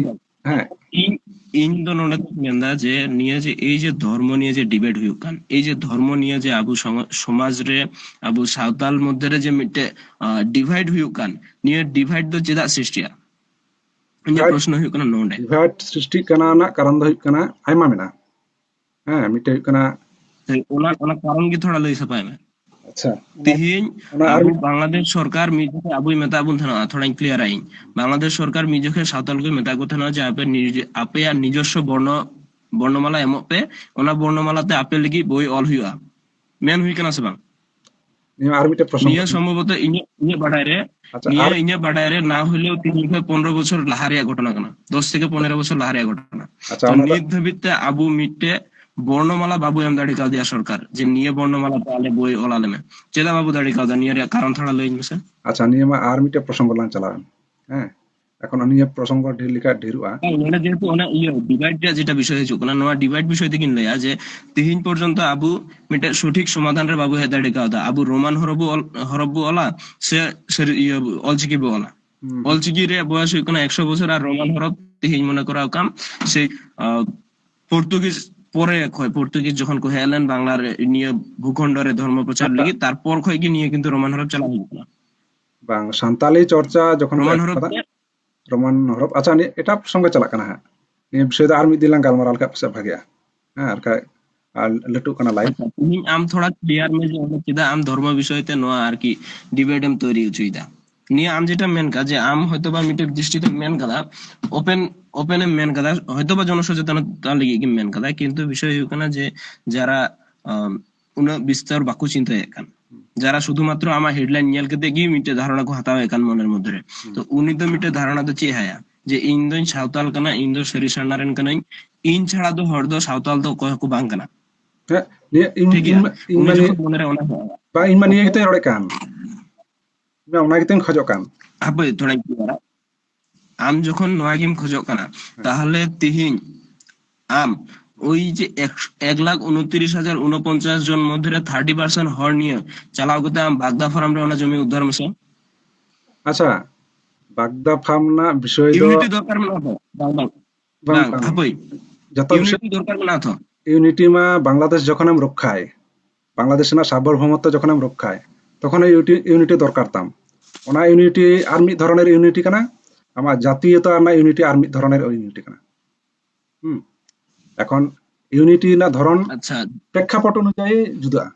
ᱦᱮᱸ᱾ ᱤᱧ, ᱤᱧ ᱫᱚ ᱱᱚᱰᱮ ᱫᱚᱧ ᱢᱮᱱᱫᱟ ᱡᱮ ᱱᱤᱭᱟᱹ ᱡᱮ, ᱮᱭ ᱡᱮ ᱫᱷᱚᱨᱢᱚ ᱱᱤᱭᱮ ᱡᱮ ᱰᱤᱵᱮᱴ ᱦᱩᱭᱩᱜ ᱠᱟᱱ, ᱮᱭ ᱡᱮ ᱫᱷᱚᱨᱢᱚ ᱱᱤᱭᱮ ᱡᱮ ᱟᱵᱚ ᱥᱚᱢᱟ-, ᱥᱚᱢᱟᱡᱽ ᱨᱮ ᱟᱵᱚ ᱥᱟᱶᱛᱟᱞ ᱢᱚᱫᱽᱫᱷᱮ ᱨᱮ ᱡᱮ ᱢᱤᱫᱴᱮᱡ ᱰᱤᱵᱷᱟᱭᱤᱰ ᱦᱩᱭᱩᱜ ᱠᱟᱱ, ᱱᱤᱭᱟᱹ ᱰᱤᱵᱷᱟᱭᱤᱰ ᱫᱚ ᱪᱮᱫᱟᱜ ᱥᱨᱤᱥᱴᱤᱜᱼᱟ? ᱤᱧᱟᱹᱜ ᱰᱤᱵᱷᱟᱭᱤᱰ ᱯᱨᱚᱥᱱᱚ ᱦᱩᱭᱩᱜ ᱠᱟᱱᱟ ᱱᱚᱰᱮ᱾ ᱰᱤᱵᱷᱟᱭᱤᱰ ᱥᱨᱤᱥᱴᱤᱜ ᱠᱟᱱᱟ ᱨᱮᱱᱟᱜ ᱠᱟᱨᱚᱱ ᱫᱚ ᱦᱩᱭᱩᱜ ᱠᱟᱱᱟ, ᱟᱭᱢᱟ ᱢᱮᱱᱟᱜᱼᱟ᱾ ᱦᱮᱸ, ᱢᱤᱫᱴᱮᱡ ᱦᱩᱭᱩᱜ ᱠᱟᱱᱟ, ᱦᱮᱸ, ᱚᱱᱟ, ᱚᱱᱟ ᱠᱟᱨᱚᱱ ᱜᱮ ᱛᱷᱚᱲᱟ ᱞᱟᱹᱭ ᱥᱟᱯᱷᱟᱭ ᱢᱮ᱾ ᱟᱪᱪᱷᱟ, ᱚᱱᱟ, ᱛᱤᱦᱤᱧ ᱚᱱᱟ ᱟᱨ ᱟᱵᱚ ᱢᱤᱫ ᱵᱟᱝᱞᱟᱫᱮᱥ ᱥᱚᱨᱠᱟᱨ ᱢᱤᱫ ᱡᱚᱠᱷᱮᱡ ᱟᱵᱚᱭ ᱢᱮᱛᱟᱜ ᱵᱚᱱ ᱛᱟᱦᱮᱱᱟ, ᱛᱷᱚᱲᱟᱧ ᱠᱞᱤᱭᱟᱨᱟ ᱤᱧ, ᱵᱟᱝᱞᱟᱫᱮᱥ ᱥᱚᱨᱠᱟᱨ ᱢᱤᱫ ᱡᱚᱠᱷᱮᱡ ᱥᱟᱶᱛᱟᱞ ᱠᱚᱭ ᱢᱮᱛᱟᱜ ᱠᱚ ᱛᱟᱦᱮᱱᱟ ᱡᱮ ᱟᱯᱮ ᱱᱤᱡᱮ, ᱟᱯᱮᱭᱟᱜ ᱱᱤᱡᱚᱥᱥᱚ ᱵᱚᱨᱱᱚ, ᱵᱚᱨᱱᱚᱢᱟᱞᱟ ᱮᱢᱚᱜ ᱯᱮ, ᱚᱱᱟ ᱵᱚᱨᱱᱚᱢᱟᱞᱟ ᱛᱮ ᱟᱯᱮ ᱞᱟᱹᱜᱤᱫ ᱵᱳᱭ ᱚᱞ ᱦᱩᱭᱩᱜᱼᱟ, ᱢᱮᱱ ᱦᱩᱭ ᱠᱟᱱᱟ ᱥᱮ ᱵᱟᱝ? ᱱᱤᱭᱟᱹ ᱟᱨ ᱢᱤᱫᱴᱮᱡ ᱯᱨᱚᱥᱚᱝᱜᱚ ᱱᱤᱭᱟᱹ ᱛᱟᱦᱮᱸ᱾ ᱥᱚᱢᱵᱷᱚᱵᱚᱛᱚ ᱤᱧᱟᱹᱜ, ᱤᱧᱟᱹᱜ ᱵᱟᱰᱟᱭ ᱨᱮ, ᱟᱪᱪᱷᱟ, ᱱᱤᱭᱟᱹ ᱟᱨ ᱤᱧᱟᱹᱜ ᱵᱟᱰᱟᱭ ᱨᱮ ᱱᱟ ᱦᱚᱞᱮᱣ ᱛᱤᱦᱤᱧ ᱠᱷᱚᱱ ᱯᱚᱱᱨᱚ ᱵᱚᱪᱷᱚᱨ ᱞᱟᱦᱟ ᱨᱮᱭᱟᱜ ᱜᱷᱚᱴᱚᱱᱟ ᱠᱟᱱᱟ, ᱫᱚᱥ ᱛᱷᱮᱠᱮ ᱯᱚᱱᱮᱨᱚ ᱵᱚᱪᱷᱚᱨ ᱞᱟᱦᱟ ᱨᱮᱭᱟᱜ ᱜᱷᱚᱴᱚᱱᱟ᱾ ᱟᱪᱪᱷᱟ, ᱛᱚ ᱚᱱᱟ ᱫᱚ ᱱᱤᱛ ᱫᱷᱟᱹᱵᱤᱡ ᱛᱮ ᱟᱵᱚ ᱢᱤᱫᱴᱮᱡ ᱵᱚᱨᱱᱚᱢᱟᱞᱟ ᱵᱟᱵᱚ ᱮᱢ ᱫᱟᱲᱮ ᱠᱟᱣᱫᱮᱭᱟ ᱥᱚᱨᱠᱟᱨ, ᱡᱮ ᱱᱤᱭᱟᱹ ᱵᱚᱨᱱᱚᱢᱟᱞᱟ ᱛᱮ ᱟᱞᱮ ᱵᱳᱭ ᱚᱞ ᱟᱞᱮ ᱢᱮ᱾ ᱪᱮᱫᱟᱜ ᱵᱟᱵᱚ ᱫᱟᱲᱮ ᱠᱟᱣᱫᱟ? ᱱᱤᱭᱟᱹ ᱨᱮᱭᱟᱜ ᱠᱟᱨᱚᱱ ᱛᱷᱚᱲᱟ ᱞᱟᱹᱭᱟᱹᱧ ᱢᱮᱥᱮ᱾ ᱟᱪᱪᱷᱟ, ᱱᱤᱭᱟᱹ ᱢᱟ ᱟᱨ ᱢᱤᱫᱴᱮᱡ ᱯᱨᱚᱥᱚᱝᱜᱚ ᱞᱟᱝ ᱪᱟᱞᱟᱣ ᱮᱱ᱾ ᱦᱮᱸ, ᱮᱠᱷᱚᱱ ᱱᱤᱭᱟᱹ ᱯᱨᱚᱥᱚᱝᱜᱚ ᱰᱷᱮᱨ ᱞᱮᱠᱟ ᱰᱷᱮᱨᱚᱜᱼᱟ᱾ ᱦᱮᱸ, ᱱᱚᱰᱮ ᱡᱮᱦᱮᱛᱩ ᱚᱱᱟ ᱤᱭᱟᱹ ᱰᱤᱵᱮᱴ ᱨᱮᱭᱟᱜ ᱡᱮᱴᱟ ᱵᱤᱥᱚᱭ ᱦᱤᱡᱩᱜ ᱠᱟᱱᱟ, ᱱᱚᱣᱟ ᱰᱤᱵᱮᱴ ᱵᱤᱥᱚᱭ ᱛᱮᱜᱤᱧ ᱞᱟᱹᱭᱟ ᱡᱮ ᱛᱤᱦᱤᱧ ᱯᱚᱨᱡᱚᱱᱛᱚ ᱟᱵᱚ ᱢᱤᱫᱴᱮᱡ ᱥᱚᱴᱷᱤᱠ ᱥᱚᱢᱟᱫᱷᱟᱱ ᱨᱮ ᱵᱟᱵᱚ ᱦᱮᱡ ᱫᱟᱲᱮ ᱠᱟᱣᱫᱟ᱾ ᱟᱵᱚ ᱨᱳᱢᱟᱱ ᱦᱚᱨᱚᱯ ᱵᱚ ᱚᱞ, ᱦᱚᱨᱚᱯ ᱵᱚ ᱚᱞᱟ ᱥᱮ ᱥᱟᱹᱨᱤ ᱤᱭᱟᱹ ᱚᱞᱪᱤᱠᱤ ᱵᱚ ᱚᱞᱟ? ᱦᱩᱸ᱾ ᱚᱞᱪᱤᱠᱤ ᱨᱮᱭᱟᱜ ᱵᱚᱭᱚᱥ ᱦᱩᱭᱩᱜ ᱠᱟᱱᱟ ᱮᱠᱥᱚ ᱵᱚᱪᱷᱚᱨ, ᱟᱨ ᱨᱳᱢᱟᱱ ᱦᱚᱨᱚᱯ ᱛᱤᱦᱤᱧ ᱢᱚᱱᱮ ᱠᱚᱨᱟᱣ ᱠᱟᱢ ᱥᱮ, ᱟᱸ, ᱯᱚᱨᱛᱩᱜᱤᱡᱽ ᱯᱚᱨᱮ ᱠᱷᱚᱡ, ᱯᱚᱨᱛᱩᱜᱤᱡᱽ ᱡᱚᱠᱷᱚᱱ ᱠᱚ ᱦᱮᱡ ᱞᱮᱱ ᱵᱟᱝᱞᱟ ᱨᱮ, ᱱᱤᱭᱟᱹ ᱵᱷᱩᱠᱷᱚᱸᱰ ᱨᱮ ᱫᱷᱚᱨᱢᱚ ᱯᱨᱚᱪᱟᱨ ᱟᱪᱪᱷᱟ᱾ ᱞᱟᱹᱜᱤᱫ, ᱛᱟᱨᱯᱚᱨ ᱠᱷᱚᱡ ᱜᱮ ᱱᱤᱭᱟᱹ ᱠᱤᱱᱛᱩ ᱨᱳᱢᱟᱱ ᱦᱚᱨᱚᱯ ᱪᱟᱞᱟᱜ ᱦᱩᱭᱩᱜ ᱠᱟᱱᱟ᱾ ᱵᱟᱝ, ᱥᱟᱱᱛᱟᱞᱤ ᱪᱚᱨᱪᱟ ᱡᱚᱠᱷᱚᱱ ᱠᱚ ᱨᱳᱢᱟᱱ ᱦᱚᱨᱚᱯ ᱮᱛᱚᱦᱚᱵ ᱛᱮ? ᱨᱳᱢᱟᱱ ᱦᱚᱨᱚᱯ, ᱟᱪᱪᱷᱟ, ᱱᱤᱭᱟᱹ ᱮᱴᱟᱜ ᱯᱨᱚᱥᱚᱝᱜᱚ ᱪᱟᱞᱟᱜ ᱠᱟᱱᱟ ᱦᱟᱸᱜ᱾ ᱱᱤᱭᱟᱹ ᱵᱤᱥᱚᱭ ᱫᱚ ᱟᱨ ᱢᱤᱫ ᱫᱤᱱ ᱞᱟᱝ ᱜᱟᱞᱢᱟᱨᱟᱣ ᱞᱮᱠᱷᱟᱡ ᱯᱟᱥᱮᱡ ᱵᱷᱟᱜᱮᱜᱼᱟ᱾ ᱦᱮᱸ, ᱟᱨ ᱠᱷᱟᱡ, ᱟᱨ ᱞᱟᱹᱴᱩᱜ ᱠᱟᱱᱟ ᱞᱟᱭᱤᱵᱷ᱾ ᱟᱪᱪᱷᱟ, ᱛᱤᱦᱤᱧ ᱟᱢ ᱛᱷᱚᱲᱟ ᱠᱞᱤᱭᱟᱨ ᱢᱮ ᱡᱮ ᱚᱸᱰᱮ ᱪᱮᱫᱟᱜ ᱟᱢ ᱫᱷᱚᱨᱢᱚ ᱵᱤᱥᱚᱭ ᱛᱮ ᱱᱚᱣᱟ ᱟᱨᱠᱤ ᱰᱤᱵᱮᱴ ᱮᱢ ᱛᱚᱭᱨᱤ ᱦᱚᱪᱚᱭᱮᱫᱟ? ᱱᱤᱭᱟᱹ ᱟᱢ ᱡᱮᱴᱟ ᱢᱮᱱ ᱠᱟᱫ ᱡᱮ ᱟᱢ ᱦᱚᱭᱛᱳ ᱵᱟ ᱢᱤᱫᱴᱮᱱ ᱫᱨᱤᱥᱴᱤ ᱛᱮᱢ ᱢᱮᱱ ᱠᱟᱫᱟ, ᱳᱯᱮᱱ, ᱳᱯᱮᱱ ᱮᱢ ᱢᱮᱱ ᱠᱟᱫᱟ, ᱦᱚᱭᱛᱳ ᱵᱟ ᱡᱚᱱᱚ ᱥᱚᱪᱮᱛᱚᱱᱚᱛᱟ ᱞᱟᱹᱜᱤᱫ ᱜᱮᱢ ᱢᱮᱱ ᱠᱟᱫᱟ, ᱠᱤᱱᱛᱩ ᱵᱤᱥᱚᱭ ᱦᱩᱭᱩᱜ ᱠᱟᱱᱟ ᱡᱮ ᱡᱟᱨᱟ, ᱟᱢ, ᱩᱱᱟᱹᱜ ᱵᱤᱥᱛᱟᱨ ᱵᱟᱠᱚ ᱪᱤᱱᱛᱟᱹᱭᱮᱫ ᱠᱟᱱ, ᱡᱟᱨᱟ ᱥᱩᱫᱷᱩ ᱢᱟᱛᱨᱚ ᱟᱢᱟᱜ ᱦᱮᱰᱞᱟᱭᱤᱱ ᱧᱮᱞ ᱠᱟᱛᱮ ᱜᱮ ᱢᱤᱫᱴᱮᱡ ᱫᱷᱟᱨᱚᱱᱟ ᱠᱚ ᱦᱟᱛᱟᱣᱮᱫ ᱠᱟᱱ ᱢᱚᱱᱮᱨ ᱢᱚᱫᱽᱫᱷᱮ ᱨᱮ, ᱦᱩᱸ᱾ ᱛᱚ ᱩᱱᱤ ᱫᱚ ᱢᱤᱫᱴᱮᱡ ᱫᱷᱟᱨᱚᱱᱟ ᱫᱚ ᱪᱮᱫ ᱦᱟᱭᱟ ᱡᱮ ᱤᱧ ᱫᱚᱧ ᱥᱟᱶᱛᱟᱞ ᱠᱟᱱᱟ, ᱤᱧ ᱫᱚ ᱥᱟᱹᱨᱤ ᱥᱟᱨᱱᱟ ᱨᱮᱱ ᱠᱟᱹᱱᱟᱹᱧ, ᱤᱧ ᱪᱷᱟᱲᱟ ᱫᱚ ᱦᱚᱲ ᱫᱚ ᱥᱟᱶᱛᱟᱞ ᱫᱚ ᱚᱠᱚᱭ ᱦᱚᱸᱠᱚ ᱵᱟᱝ ᱠᱟᱱᱟ᱾ ᱦᱮᱸ, ᱱᱤᱭᱟᱹ ᱤᱧ, ᱴᱷᱤᱠ ᱜᱮᱭᱟ? ᱤᱧ ᱢᱟ, ᱤᱧ ᱩᱱᱤ ᱢᱟ ᱱᱤᱭᱟᱹ, ᱡᱚᱠᱷᱚᱱ ᱢᱚᱱᱮᱨᱮ ᱚᱱᱟ ᱦᱮᱡ ᱟᱭᱟ᱾ ᱵᱟᱝ, ᱤᱧ ᱢᱟ ᱱᱤᱭᱟᱹ ᱜᱮᱛᱚᱧ ᱨᱚᱲᱮᱫ ᱠᱟᱱ᱾ ᱤᱧ ᱢᱟ ᱚᱱᱟ ᱜᱮᱛᱚᱧ ᱠᱷᱚᱡᱚᱜ ᱠᱟᱱ᱾ ᱦᱟᱯᱳᱭ, ᱛᱷᱚᱲᱟᱧ ᱠᱞᱤᱭᱟᱨᱟ᱾ ᱟᱢ ᱡᱚᱠᱷᱚᱱ ᱱᱚᱣᱟ ᱜᱮᱢ ᱠᱷᱚᱡᱚᱜ ᱠᱟᱱᱟ, ᱦᱮᱸ᱾ ᱛᱟᱦᱞᱮ ᱛᱤᱦᱤᱧ ᱟᱢ ᱳᱭ ᱡᱮ ᱮᱠ, ᱮᱠ ᱞᱟᱠᱷ ᱩᱱᱛᱤᱨᱤᱥ ᱦᱟᱡᱟᱨ ᱩᱱᱚᱯᱚᱧᱪᱟᱥ ᱡᱚᱱ ᱢᱚᱫᱽᱫᱷᱮ ᱨᱮ ᱛᱷᱟᱨᱴᱤ ᱯᱟᱨᱥᱮᱱᱴ ᱦᱚᱲ ᱱᱤᱭᱟᱹ ᱪᱟᱞᱟᱣ ᱠᱟᱛᱮ ᱟᱢ ᱵᱟᱜᱽᱫᱟ ᱯᱷᱟᱨᱢ ᱨᱮ ᱚᱱᱟ ᱡᱚᱢᱤ ᱩᱫᱽᱫᱷᱟᱨ ᱢᱮᱥᱮ᱾ ᱟᱪᱪᱷᱟ, ᱵᱟᱜᱽᱫᱟ ᱯᱷᱟᱨᱢ ᱨᱮᱱᱟᱜ ᱵᱤᱥᱚᱭ ᱫᱚ ᱤᱭᱩᱱᱤᱴᱤ ᱫᱚᱨᱠᱟᱨ ᱢᱮᱱᱟᱜᱼᱟ ᱛᱚ? ᱵᱟᱝ, ᱵᱟᱝ᱾ ᱵᱟᱝ, ᱵᱟᱝ, ᱵᱟᱝ᱾ ᱦᱟᱯᱳᱭ, ᱡᱚᱛᱚ ᱵᱤᱥᱚᱭ ᱤᱭᱩᱱᱤᱴᱤ ᱫᱚᱨᱠᱟᱨ ᱢᱮᱱᱟᱜᱼᱟ ᱛᱚ᱾ ᱤᱭᱩᱱᱤᱴᱤ ᱢᱟ ᱵᱟᱝᱞᱟᱫᱮᱥ ᱡᱚᱠᱷᱚᱱᱮᱢ ᱨᱚᱠᱠᱷᱟᱭ, ᱵᱟᱝᱞᱟᱫᱮᱥ ᱨᱮᱱᱟᱜ ᱥᱟᱨᱵᱚᱵᱷᱳᱢᱚᱛᱛᱚ ᱡᱚᱠᱷᱚᱱᱮᱢ ᱨᱚᱠᱠᱷᱟᱭ, ᱛᱚᱠᱷᱚᱱ ᱤᱭᱩᱱᱤᱴᱤ, ᱤᱭᱩᱱᱤᱴᱤ ᱫᱚᱨᱠᱟᱨ ᱛᱟᱢ᱾ ᱚᱱᱟ ᱤᱭᱩᱱᱤᱴᱤ ᱟᱨ ᱢᱤᱫ ᱫᱷᱚᱨᱚᱱᱮᱨ ᱤᱭᱩᱱᱤᱴᱤ ᱠᱟᱱᱟ, ᱟᱢᱟᱜ ᱡᱟᱛᱤᱭᱚᱛᱟ ᱨᱮᱱᱟᱜ ᱤᱭᱩᱱᱤᱴᱤ ᱟᱨ ᱢᱤᱫ ᱫᱷᱚᱨᱚᱱᱮᱨ ᱤᱭᱩᱱᱤᱴᱤ ᱠᱟᱱᱟ᱾ ᱦᱩᱸ᱾ ᱮᱠᱷᱚᱱ ᱤᱭᱩᱱᱤᱴᱤ ᱨᱮᱱᱟᱜ ᱫᱷᱚᱨᱚᱱ ᱟᱪᱪᱷᱟ, ᱯᱨᱮᱠᱠᱷᱟᱯᱚᱴ ᱚᱱᱩᱡᱟᱭᱤ ᱡᱩᱫᱟᱜᱼᱟ᱾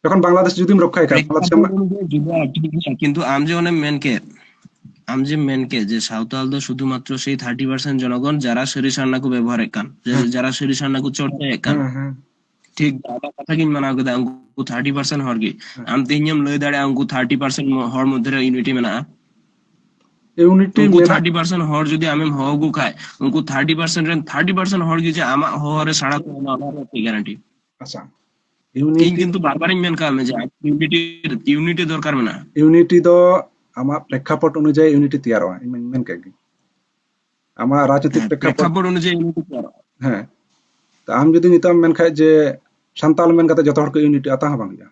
ᱡᱚᱠᱷᱚᱱ ᱵᱟᱝᱞᱟᱫᱮᱥ ᱡᱩᱫᱤᱢ ᱨᱚᱠᱠᱷᱟᱭ ᱠᱷᱟᱱ, ᱵᱟᱝᱞᱟᱫᱮᱥ ᱯᱨᱮᱠᱠᱷᱟᱯᱚᱴ ᱚᱱᱩᱡᱟᱭᱤ ᱡᱩᱫᱟᱜᱼᱟ, ᱴᱷᱤᱠ ᱜᱮᱭᱟ, ᱠᱤᱱᱛᱩ ᱟᱢ ᱡᱮ ᱚᱱᱮᱢ ᱢᱮᱱ ᱠᱮᱫ, ᱟᱢ ᱡᱮᱢ ᱢᱮᱱ ᱠᱮᱫ ᱡᱮ ᱥᱟᱶᱛᱟᱞ ᱫᱚ ᱥᱩᱫᱷᱩᱢᱟᱛᱨᱚ ᱥᱮᱭ ᱛᱷᱟᱨᱴᱤ ᱯᱟᱨᱥᱮᱱᱴ ᱡᱚᱱᱚᱜᱚᱱ ᱡᱟᱨᱟ ᱥᱟᱹᱨᱤ ᱥᱟᱨᱱᱟ ᱠᱚ ᱵᱮᱵᱚᱦᱟᱨᱮᱫ ᱠᱟᱱ, ᱡᱮ ᱦᱮᱸ᱾ ᱡᱟᱨᱟ ᱥᱟᱹᱨᱤ ᱥᱟᱨᱱᱟ ᱠᱚ ᱪᱚᱨᱪᱟᱭᱮᱫ ᱠᱟᱱ, ᱦᱮᱸ, ᱦᱮᱸ᱾ ᱴᱷᱤᱠ, ᱟᱢᱟᱜ ᱠᱟᱛᱷᱟ ᱜᱤᱧ ᱢᱟᱱᱟᱣ ᱠᱮᱫᱟ, ᱩᱱᱠᱩ ᱛᱷᱟᱨᱴᱤ ᱯᱟᱨᱥᱮᱱᱴ ᱦᱚᱲ ᱜᱮ᱾ ᱦᱮᱸ᱾ ᱟᱢ ᱛᱮᱦᱮᱧᱮᱢ ᱞᱟᱹᱭ ᱫᱟᱲᱮᱭᱟᱜᱼᱟ ᱩᱱᱠᱩ ᱛᱷᱟᱨᱴᱤ ᱯᱟᱨᱥᱮᱱᱴ ᱦᱚᱲ ᱢᱚᱫᱽᱫᱷᱮ ᱨᱮ ᱤᱭᱩᱱᱤᱴᱤ ᱢᱮᱱᱟᱜᱼᱟ? ᱤᱭᱩᱱᱤᱴᱤ ᱩᱱᱠᱩ ᱢᱮᱱᱟᱜ ᱛᱷᱟᱨᱴᱤ ᱯᱟᱨᱥᱮᱱᱴ ᱦᱚᱲ ᱡᱩᱫᱤ ᱟᱢᱮᱢ ᱦᱚᱦᱚ ᱟᱹᱜᱩ ᱠᱷᱟᱡ, ᱩᱱᱠᱩ ᱛᱷᱟᱨᱴᱤ ᱯᱟᱨᱥᱮᱱᱴ ᱨᱮᱱ ᱛᱷᱟᱨᱴᱤ ᱯᱟᱨᱥᱮᱱᱴ ᱦᱚᱲ ᱜᱮ ᱡᱮ ᱟᱢᱟᱜ ᱦᱚᱦᱚ ᱨᱮ ᱥᱟᱲᱟ ᱠᱚ ᱮᱢᱟ, ᱚᱱᱟ ᱨᱮᱱᱟᱜ ᱪᱮᱫ ᱜᱟᱨᱮᱱᱴᱤ? ᱟᱪᱪᱷᱟ, ᱤᱧ ᱤᱭᱩᱱᱤᱴᱤ, ᱠᱤᱱᱛᱩ ᱵᱟᱨ ᱵᱟᱨᱤᱧ ᱢᱮᱱ ᱠᱟᱜ ᱢᱮ ᱡᱮ ᱤᱭᱩᱱᱤᱴᱤ, ᱤᱭᱩᱱᱤᱴᱤ ᱫᱚᱨᱠᱟᱨ ᱢᱮᱱᱟᱜᱼᱟ᱾ ᱤᱭᱩᱱᱤᱴᱤ ᱫᱚ ᱟᱢᱟᱜ ᱯᱨᱮᱠᱠᱷᱟᱯᱚᱴ ᱚᱱᱩᱡᱟᱭᱤ ᱤᱭᱩᱱᱤᱴᱤ ᱛᱮᱭᱟᱨᱚᱜᱼᱟ, ᱤᱧ ᱢᱟᱧ ᱢᱮᱱ ᱠᱮᱫ ᱜᱮ᱾ ᱟᱢᱟᱜ ᱨᱟᱡᱽᱱᱤᱛᱤᱠ ᱦᱮᱸ, ᱯᱨᱮᱠᱠᱷᱟᱯᱚᱴ, ᱯᱨᱮᱠᱠᱷᱟᱯᱚᱴ ᱚᱱᱩᱡᱟᱭᱤ ᱤᱭᱩᱱᱤᱴᱤ ᱛᱮᱭᱟᱨᱚᱜᱼᱟ᱾ ᱦᱮᱸ, ᱛᱚ ᱟᱢ ᱡᱩᱫᱤ ᱱᱤᱛᱚᱜ ᱮᱢ ᱢᱮᱱ ᱠᱷᱟᱡ ᱡᱮ ᱥᱟᱱᱛᱟᱞ ᱢᱮᱱ ᱠᱟᱛᱮ ᱡᱚᱛᱚ ᱦᱚᱲ ᱠᱚ ᱤᱭᱩᱱᱤᱴᱤ, ᱚᱛᱟ ᱦᱚᱸ ᱵᱟᱝ ᱦᱩᱭᱩᱜᱼᱟ᱾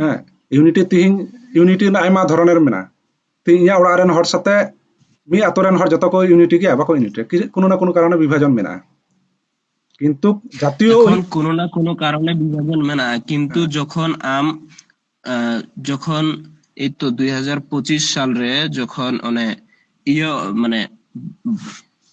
ᱦᱮᱸ, ᱤᱭᱩᱱᱤᱴᱤ ᱛᱤᱦᱤᱧ, ᱤᱭᱩᱱᱤᱴᱤ ᱨᱮᱱᱟᱜ ᱟᱭᱢᱟ ᱫᱷᱚᱨᱚᱱᱮᱨ ᱢᱮᱱᱟᱜᱼᱟ᱾ ᱛᱤᱦᱤᱧ ᱤᱧᱟᱹᱜ ᱚᱲᱟᱜ ᱨᱮᱱ ᱦᱚᱲ ᱥᱟᱛᱮ ᱢᱤᱫ ᱟᱛᱳ ᱨᱮᱱ ᱦᱚᱲ ᱡᱚᱛᱚ ᱠᱚ ᱤᱭᱩᱱᱤᱴᱤ ᱜᱮᱭᱟ? ᱵᱟᱠᱚ ᱤᱭᱩᱱᱤᱴᱤ, ᱠᱤ-, ᱠᱳᱱᱳ ᱱᱟ ᱠᱳᱱᱳ ᱠᱟᱨᱚᱱᱮ ᱵᱤᱵᱷᱟᱡᱚᱱ ᱢᱮᱱᱟᱜᱼᱟ᱾ ᱠᱤᱱᱛᱩ ᱡᱟᱛᱤᱭᱚ ᱮᱠᱷᱚᱱ ᱩᱭ- ᱠᱳᱱᱳ ᱱᱟ ᱠᱳᱱᱳ ᱠᱟᱨᱚᱱᱮ ᱵᱤᱵᱷᱟᱡᱚᱱ ᱢᱮᱱᱟᱜᱼᱟ, ᱠᱤᱱᱛᱩ ᱦᱮᱸ᱾ ᱡᱚᱠᱷᱚᱱ ᱟᱢ, ᱟᱸ, ᱡᱚᱠᱷᱚᱱ ᱮᱭ ᱛᱚ ᱫᱩᱭ ᱦᱟᱡᱟᱨ ᱯᱚᱸᱪᱤᱥ ᱥᱟᱞ ᱨᱮ ᱡᱚᱠᱷᱚᱱ ᱚᱱᱮ ᱤᱭᱟᱹ, ᱢᱟᱱᱮ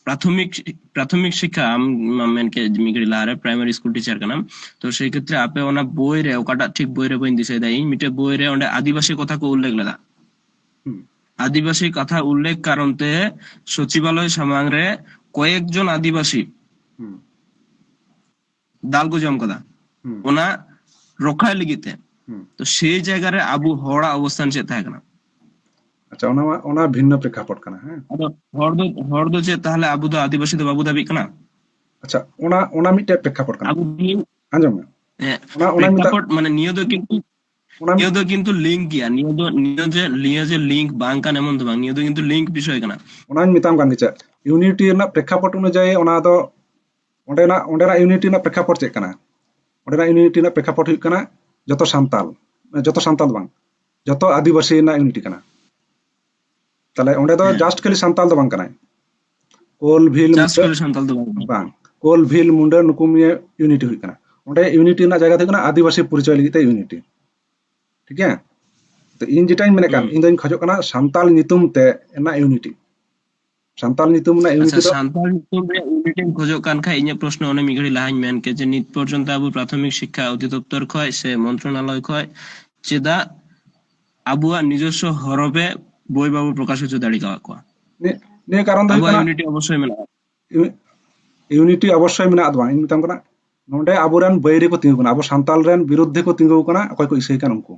ᱯᱨᱟᱛᱷᱚᱢᱤᱠ, ᱯᱨᱟᱛᱷᱚᱢᱤᱠ ᱥᱤᱠᱠᱷᱟ ᱟᱢ ᱢᱟᱢ ᱢᱮᱱ ᱠᱮᱫ ᱢᱤᱫ ᱜᱷᱟᱹᱲᱤ ᱞᱟᱦᱟᱨᱮ ᱯᱨᱟᱭᱢᱟᱨᱤ ᱥᱠᱩᱞ ᱴᱤᱪᱟᱨ ᱠᱟᱱᱟᱢ, ᱛᱚ ᱥᱮᱭ ᱠᱷᱮᱛᱨᱮ ᱟᱯᱮ ᱚᱱᱟ ᱵᱳᱭ ᱨᱮ, ᱚᱠᱟᱴᱟᱜ ᱴᱷᱤᱠ ᱵᱳᱭ ᱨᱮ ᱵᱟᱹᱧ ᱫᱤᱥᱟᱹᱭᱮᱫᱟ ᱤᱧ, ᱢᱤᱫᱴᱮᱡ ᱵᱳᱭ ᱨᱮ ᱚᱸᱰᱮ ᱟᱹᱫᱤᱵᱟᱹᱥᱤ ᱠᱚᱛᱷᱟ ᱠᱚ ᱩᱞᱞᱮᱠᱷ ᱞᱮᱫᱟ᱾ ᱦᱩᱸ᱾ ᱟᱹᱫᱤᱵᱟᱹᱥᱤ ᱠᱟᱛᱷᱟ ᱩᱞᱞᱮᱠᱷ ᱠᱟᱨᱚᱱ ᱛᱮ ᱥᱚᱪᱤᱵᱟᱞᱚᱭ ᱥᱟᱢᱟᱝ ᱨᱮ ᱠᱚᱭᱮᱠ ᱡᱚᱱ ᱟᱹᱫᱤᱵᱟᱹᱥᱤ ᱦᱩᱸ᱾ ᱫᱟᱞ ᱠᱚ ᱡᱚᱢ ᱠᱟᱫᱟ᱾ ᱦᱩᱸ᱾ ᱚᱱᱟ ᱨᱚᱠᱷᱟᱭ ᱞᱟᱹᱜᱤᱫ ᱛᱮ᱾ ᱦᱩᱸ᱾ ᱛᱚ ᱥᱮᱭ ᱡᱟᱭᱜᱟ ᱨᱮ ᱟᱵᱚ ᱦᱚᱲᱟᱜ ᱚᱵᱚᱥᱛᱷᱟᱱ ᱪᱮᱫ ᱛᱟᱦᱮᱸ ᱠᱟᱱᱟ? ᱟᱪᱪᱷᱟ, ᱚᱱᱟ ᱢᱟ, ᱚᱱᱟ ᱵᱷᱤᱱᱱᱚ ᱯᱨᱮᱠᱠᱷᱟᱯᱚᱴ ᱠᱟᱱᱟ, ᱦᱮᱸ? ᱟᱫᱚ ᱦᱚᱲ ᱫᱚ, ᱦᱚᱲ ᱫᱚ ᱪᱮᱫ ᱛᱟᱦᱞᱮ ᱟᱵᱚ ᱫᱚ ᱟᱹᱫᱤᱵᱟᱹᱥᱤ ᱫᱚ ᱵᱟᱵᱚ ᱫᱟᱹᱵᱤᱜ ᱠᱟᱱᱟ? ᱟᱪᱪᱷᱟ, ᱚᱱᱟ, ᱚᱱᱟ ᱢᱤᱫᱴᱮᱡ ᱯᱨᱮᱠᱠᱷᱟᱯᱚᱴ ᱠᱟᱱᱟ᱾ ᱟᱵᱚ ᱫᱚ, ᱟᱸᱡᱚᱢ ᱢᱮ᱾ ᱦᱮᱸ, ᱚᱱᱟ, ᱚᱱᱟ ᱢᱮᱛᱟ-, ᱯᱨᱮᱠᱠᱷᱟᱯᱚᱴ ᱢᱟᱱᱮ ᱱᱤᱭᱟᱹ ᱫᱚ ᱠᱤᱱᱛᱩ, ᱚᱱᱟ ᱱᱤᱭᱟᱹ ᱫᱚ ᱠᱤᱱᱛᱩ ᱞᱤᱝᱠ ᱜᱮᱭᱟ᱾ ᱱᱤᱭᱟᱹ ᱫᱚ, ᱱᱤᱭᱟᱹ ᱡᱮ, ᱱᱤᱭᱟᱹ ᱡᱮ ᱞᱤᱝᱠ ᱵᱟᱝ ᱠᱟᱱ ᱮᱢᱚᱱ ᱫᱚ ᱵᱟᱝ, ᱱᱤᱭᱟᱹ ᱫᱚ ᱠᱤᱱᱛᱩ ᱞᱤᱝᱠ ᱵᱤᱥᱚᱭ ᱠᱟᱱᱟ᱾ ᱚᱱᱟᱧ ᱢᱮᱛᱟᱢ ᱠᱟᱱ ᱜᱮ, ᱪᱮᱫ ᱤᱭᱩᱱᱤᱴᱤ ᱨᱮᱱᱟᱜ ᱯᱨᱮᱠᱠᱷᱟᱯᱚᱴ ᱚᱱᱩᱡᱟᱭᱤ ᱚᱱᱟ ᱫᱚ ᱚᱸᱰᱮᱱᱟᱜ, ᱚᱸᱰᱮᱱᱟᱜ ᱤᱭᱩᱱᱤᱴᱤ ᱨᱮᱱᱟᱜ ᱯᱨᱮᱠᱠᱷᱟᱯᱚᱴ ᱪᱮᱫ ᱠᱟᱱᱟ? ᱚᱸᱰᱮᱱᱟᱜ ᱤᱭᱩᱱᱤᱴᱤ ᱨᱮᱱᱟᱜ ᱯᱨᱮᱠᱠᱷᱟᱯᱚᱴ ᱦᱩᱭᱩᱜ ᱠᱟᱱᱟ ᱡᱚᱛᱚ ᱥᱟᱱᱛᱟᱞ, ᱡᱚᱛᱚ ᱥᱟᱱᱛᱟᱞ ᱫᱚ ᱵᱟᱝ, ᱡᱚᱛᱚ ᱟᱹᱫᱤᱵᱟᱹᱥᱤ ᱨᱮᱱᱟᱜ ᱤᱭᱩᱱᱤᱴᱤ ᱠᱟᱱᱟ᱾ ᱛᱟᱦᱞᱮ ᱚᱸᱰᱮ ᱫᱚ ᱦᱮᱸ᱾ ᱡᱟᱥᱴ ᱠᱷᱟᱹᱞᱤ ᱥᱟᱱᱛᱟᱞ ᱫᱚ ᱵᱟᱝ ᱠᱟᱱᱟᱭ, ᱠᱳᱞ, ᱵᱷᱤᱞ, ᱪᱟᱥ ᱢᱩᱱᱰᱟᱹ, ᱠᱚᱨᱮ ᱥᱟᱱᱛᱟᱲ ᱫᱚ ᱵᱟᱝ᱾ ᱵᱟᱝ, ᱠᱳᱞ, ᱵᱷᱤᱞ, ᱢᱩᱱᱰᱟᱹ, ᱱᱩᱠᱩ ᱢᱤᱭᱮ ᱤᱭᱩᱱᱤᱴᱤ ᱦᱩᱭᱩᱜ ᱠᱟᱱᱟ᱾ ᱚᱸᱰᱮ ᱤᱭᱩᱱᱤᱴᱤ ᱨᱮᱱᱟᱜ ᱡᱟᱭᱜᱟ ᱫᱚ ᱦᱩᱭᱩᱜ ᱠᱟᱱᱟ ᱟᱹᱫᱤᱵᱟᱹᱥᱤ ᱯᱚᱨᱤᱪᱚᱭ ᱞᱟᱹᱜᱤᱫ ᱛᱮ ᱤᱭᱩᱱᱤᱴᱤ᱾ ᱴᱷᱤᱠ ᱜᱮᱭᱟ? ᱛᱚ ᱤᱧ ᱡᱮᱴᱟᱧ ᱢᱮᱱᱮᱫ ᱠᱟᱱ, ᱦᱩᱸ᱾ ᱤᱧ ᱫᱚᱧ ᱠᱷᱚᱡᱚᱜ ᱠᱟᱱᱟ ᱥᱟᱱᱛᱟᱞ ᱧᱩᱛᱩᱢ ᱛᱮ ᱨᱮᱱᱟᱜ ᱤᱭᱩᱱᱤᱴᱤ᱾ ᱥᱟᱱᱛᱟᱞ ᱧᱩᱛᱩᱢ ᱨᱮᱱᱟᱜ ᱤᱭᱩᱱᱤᱴᱤ ᱟᱪᱪᱷᱟ, ᱫᱚ ᱥᱟᱱᱛᱟᱲ ᱧᱩᱛᱩᱢ ᱨᱮᱭᱟᱜ ᱤᱭᱩᱱᱤᱴ ᱮᱢ ᱠᱷᱚᱡᱚᱜ ᱠᱟᱱ ᱠᱷᱟᱡ, ᱤᱧᱟᱹᱜ ᱯᱨᱚᱥᱱᱚ ᱚᱱᱮ ᱢᱤᱫ ᱜᱷᱟᱹᱲᱤ ᱞᱟᱦᱟᱧ ᱢᱮᱱ ᱠᱮᱫ ᱡᱮ ᱱᱤᱛ ᱯᱚᱨᱡᱚᱱᱛᱚ ᱟᱵᱚ ᱯᱨᱟᱛᱷᱚᱢᱤᱠ ᱥᱤᱠᱠᱷᱟ ᱚᱫᱷᱤᱫᱚᱯᱛᱚᱨ ᱠᱷᱚᱡ ᱥᱮ ᱢᱚᱱᱛᱨᱚᱱᱟᱞᱚᱭ ᱠᱷᱚᱡ ᱪᱮᱫᱟᱜ ᱟᱵᱚᱣᱟᱜ ᱱᱤᱡᱚᱥᱥᱚ ᱦᱚᱨᱚᱯᱮ ᱵᱳᱭ ᱵᱟᱵᱚ ᱯᱨᱚᱠᱟᱥ ᱦᱚᱪᱚ ᱫᱟᱲᱮ ᱠᱟᱣᱟᱫ ᱠᱚᱣᱟ? ᱱᱤᱭᱟᱹ, ᱱᱤᱭᱟᱹ ᱠᱟᱨᱚᱱ ᱫᱚ ᱦᱩᱭᱩᱜ ᱟᱵᱚᱣᱟᱜ ᱠᱟᱱᱟ, ᱤᱭᱩᱱᱤᱴᱤ ᱚᱵᱚᱥᱥᱳᱭ ᱢᱮᱱᱟᱜᱼᱟ᱾ ᱤᱭᱩ-, ᱤᱭᱩᱱᱤᱴᱤ ᱚᱵᱚᱥᱥᱳᱭ ᱢᱮᱱᱟᱜ ᱫᱚ ᱵᱟᱝ, ᱤᱧ ᱢᱮᱛᱟᱢ ᱠᱟᱱᱟ ᱱᱚᱰᱮ ᱟᱵᱚᱨᱮᱱ ᱵᱟᱹᱭᱨᱤ ᱠᱚ ᱛᱤᱸᱜᱩ ᱠᱟᱱᱟ, ᱟᱵᱚ ᱥᱟᱱᱛᱟᱞ ᱨᱮᱱ ᱵᱤᱨᱩᱫᱽᱫᱷᱮ ᱠᱚ ᱛᱤᱸᱜᱩ ᱠᱟᱱᱟ, ᱚᱠᱚᱭ ᱠᱚ ᱤᱥᱟᱹᱭ ᱠᱟᱱ ᱩᱱᱠᱩ᱾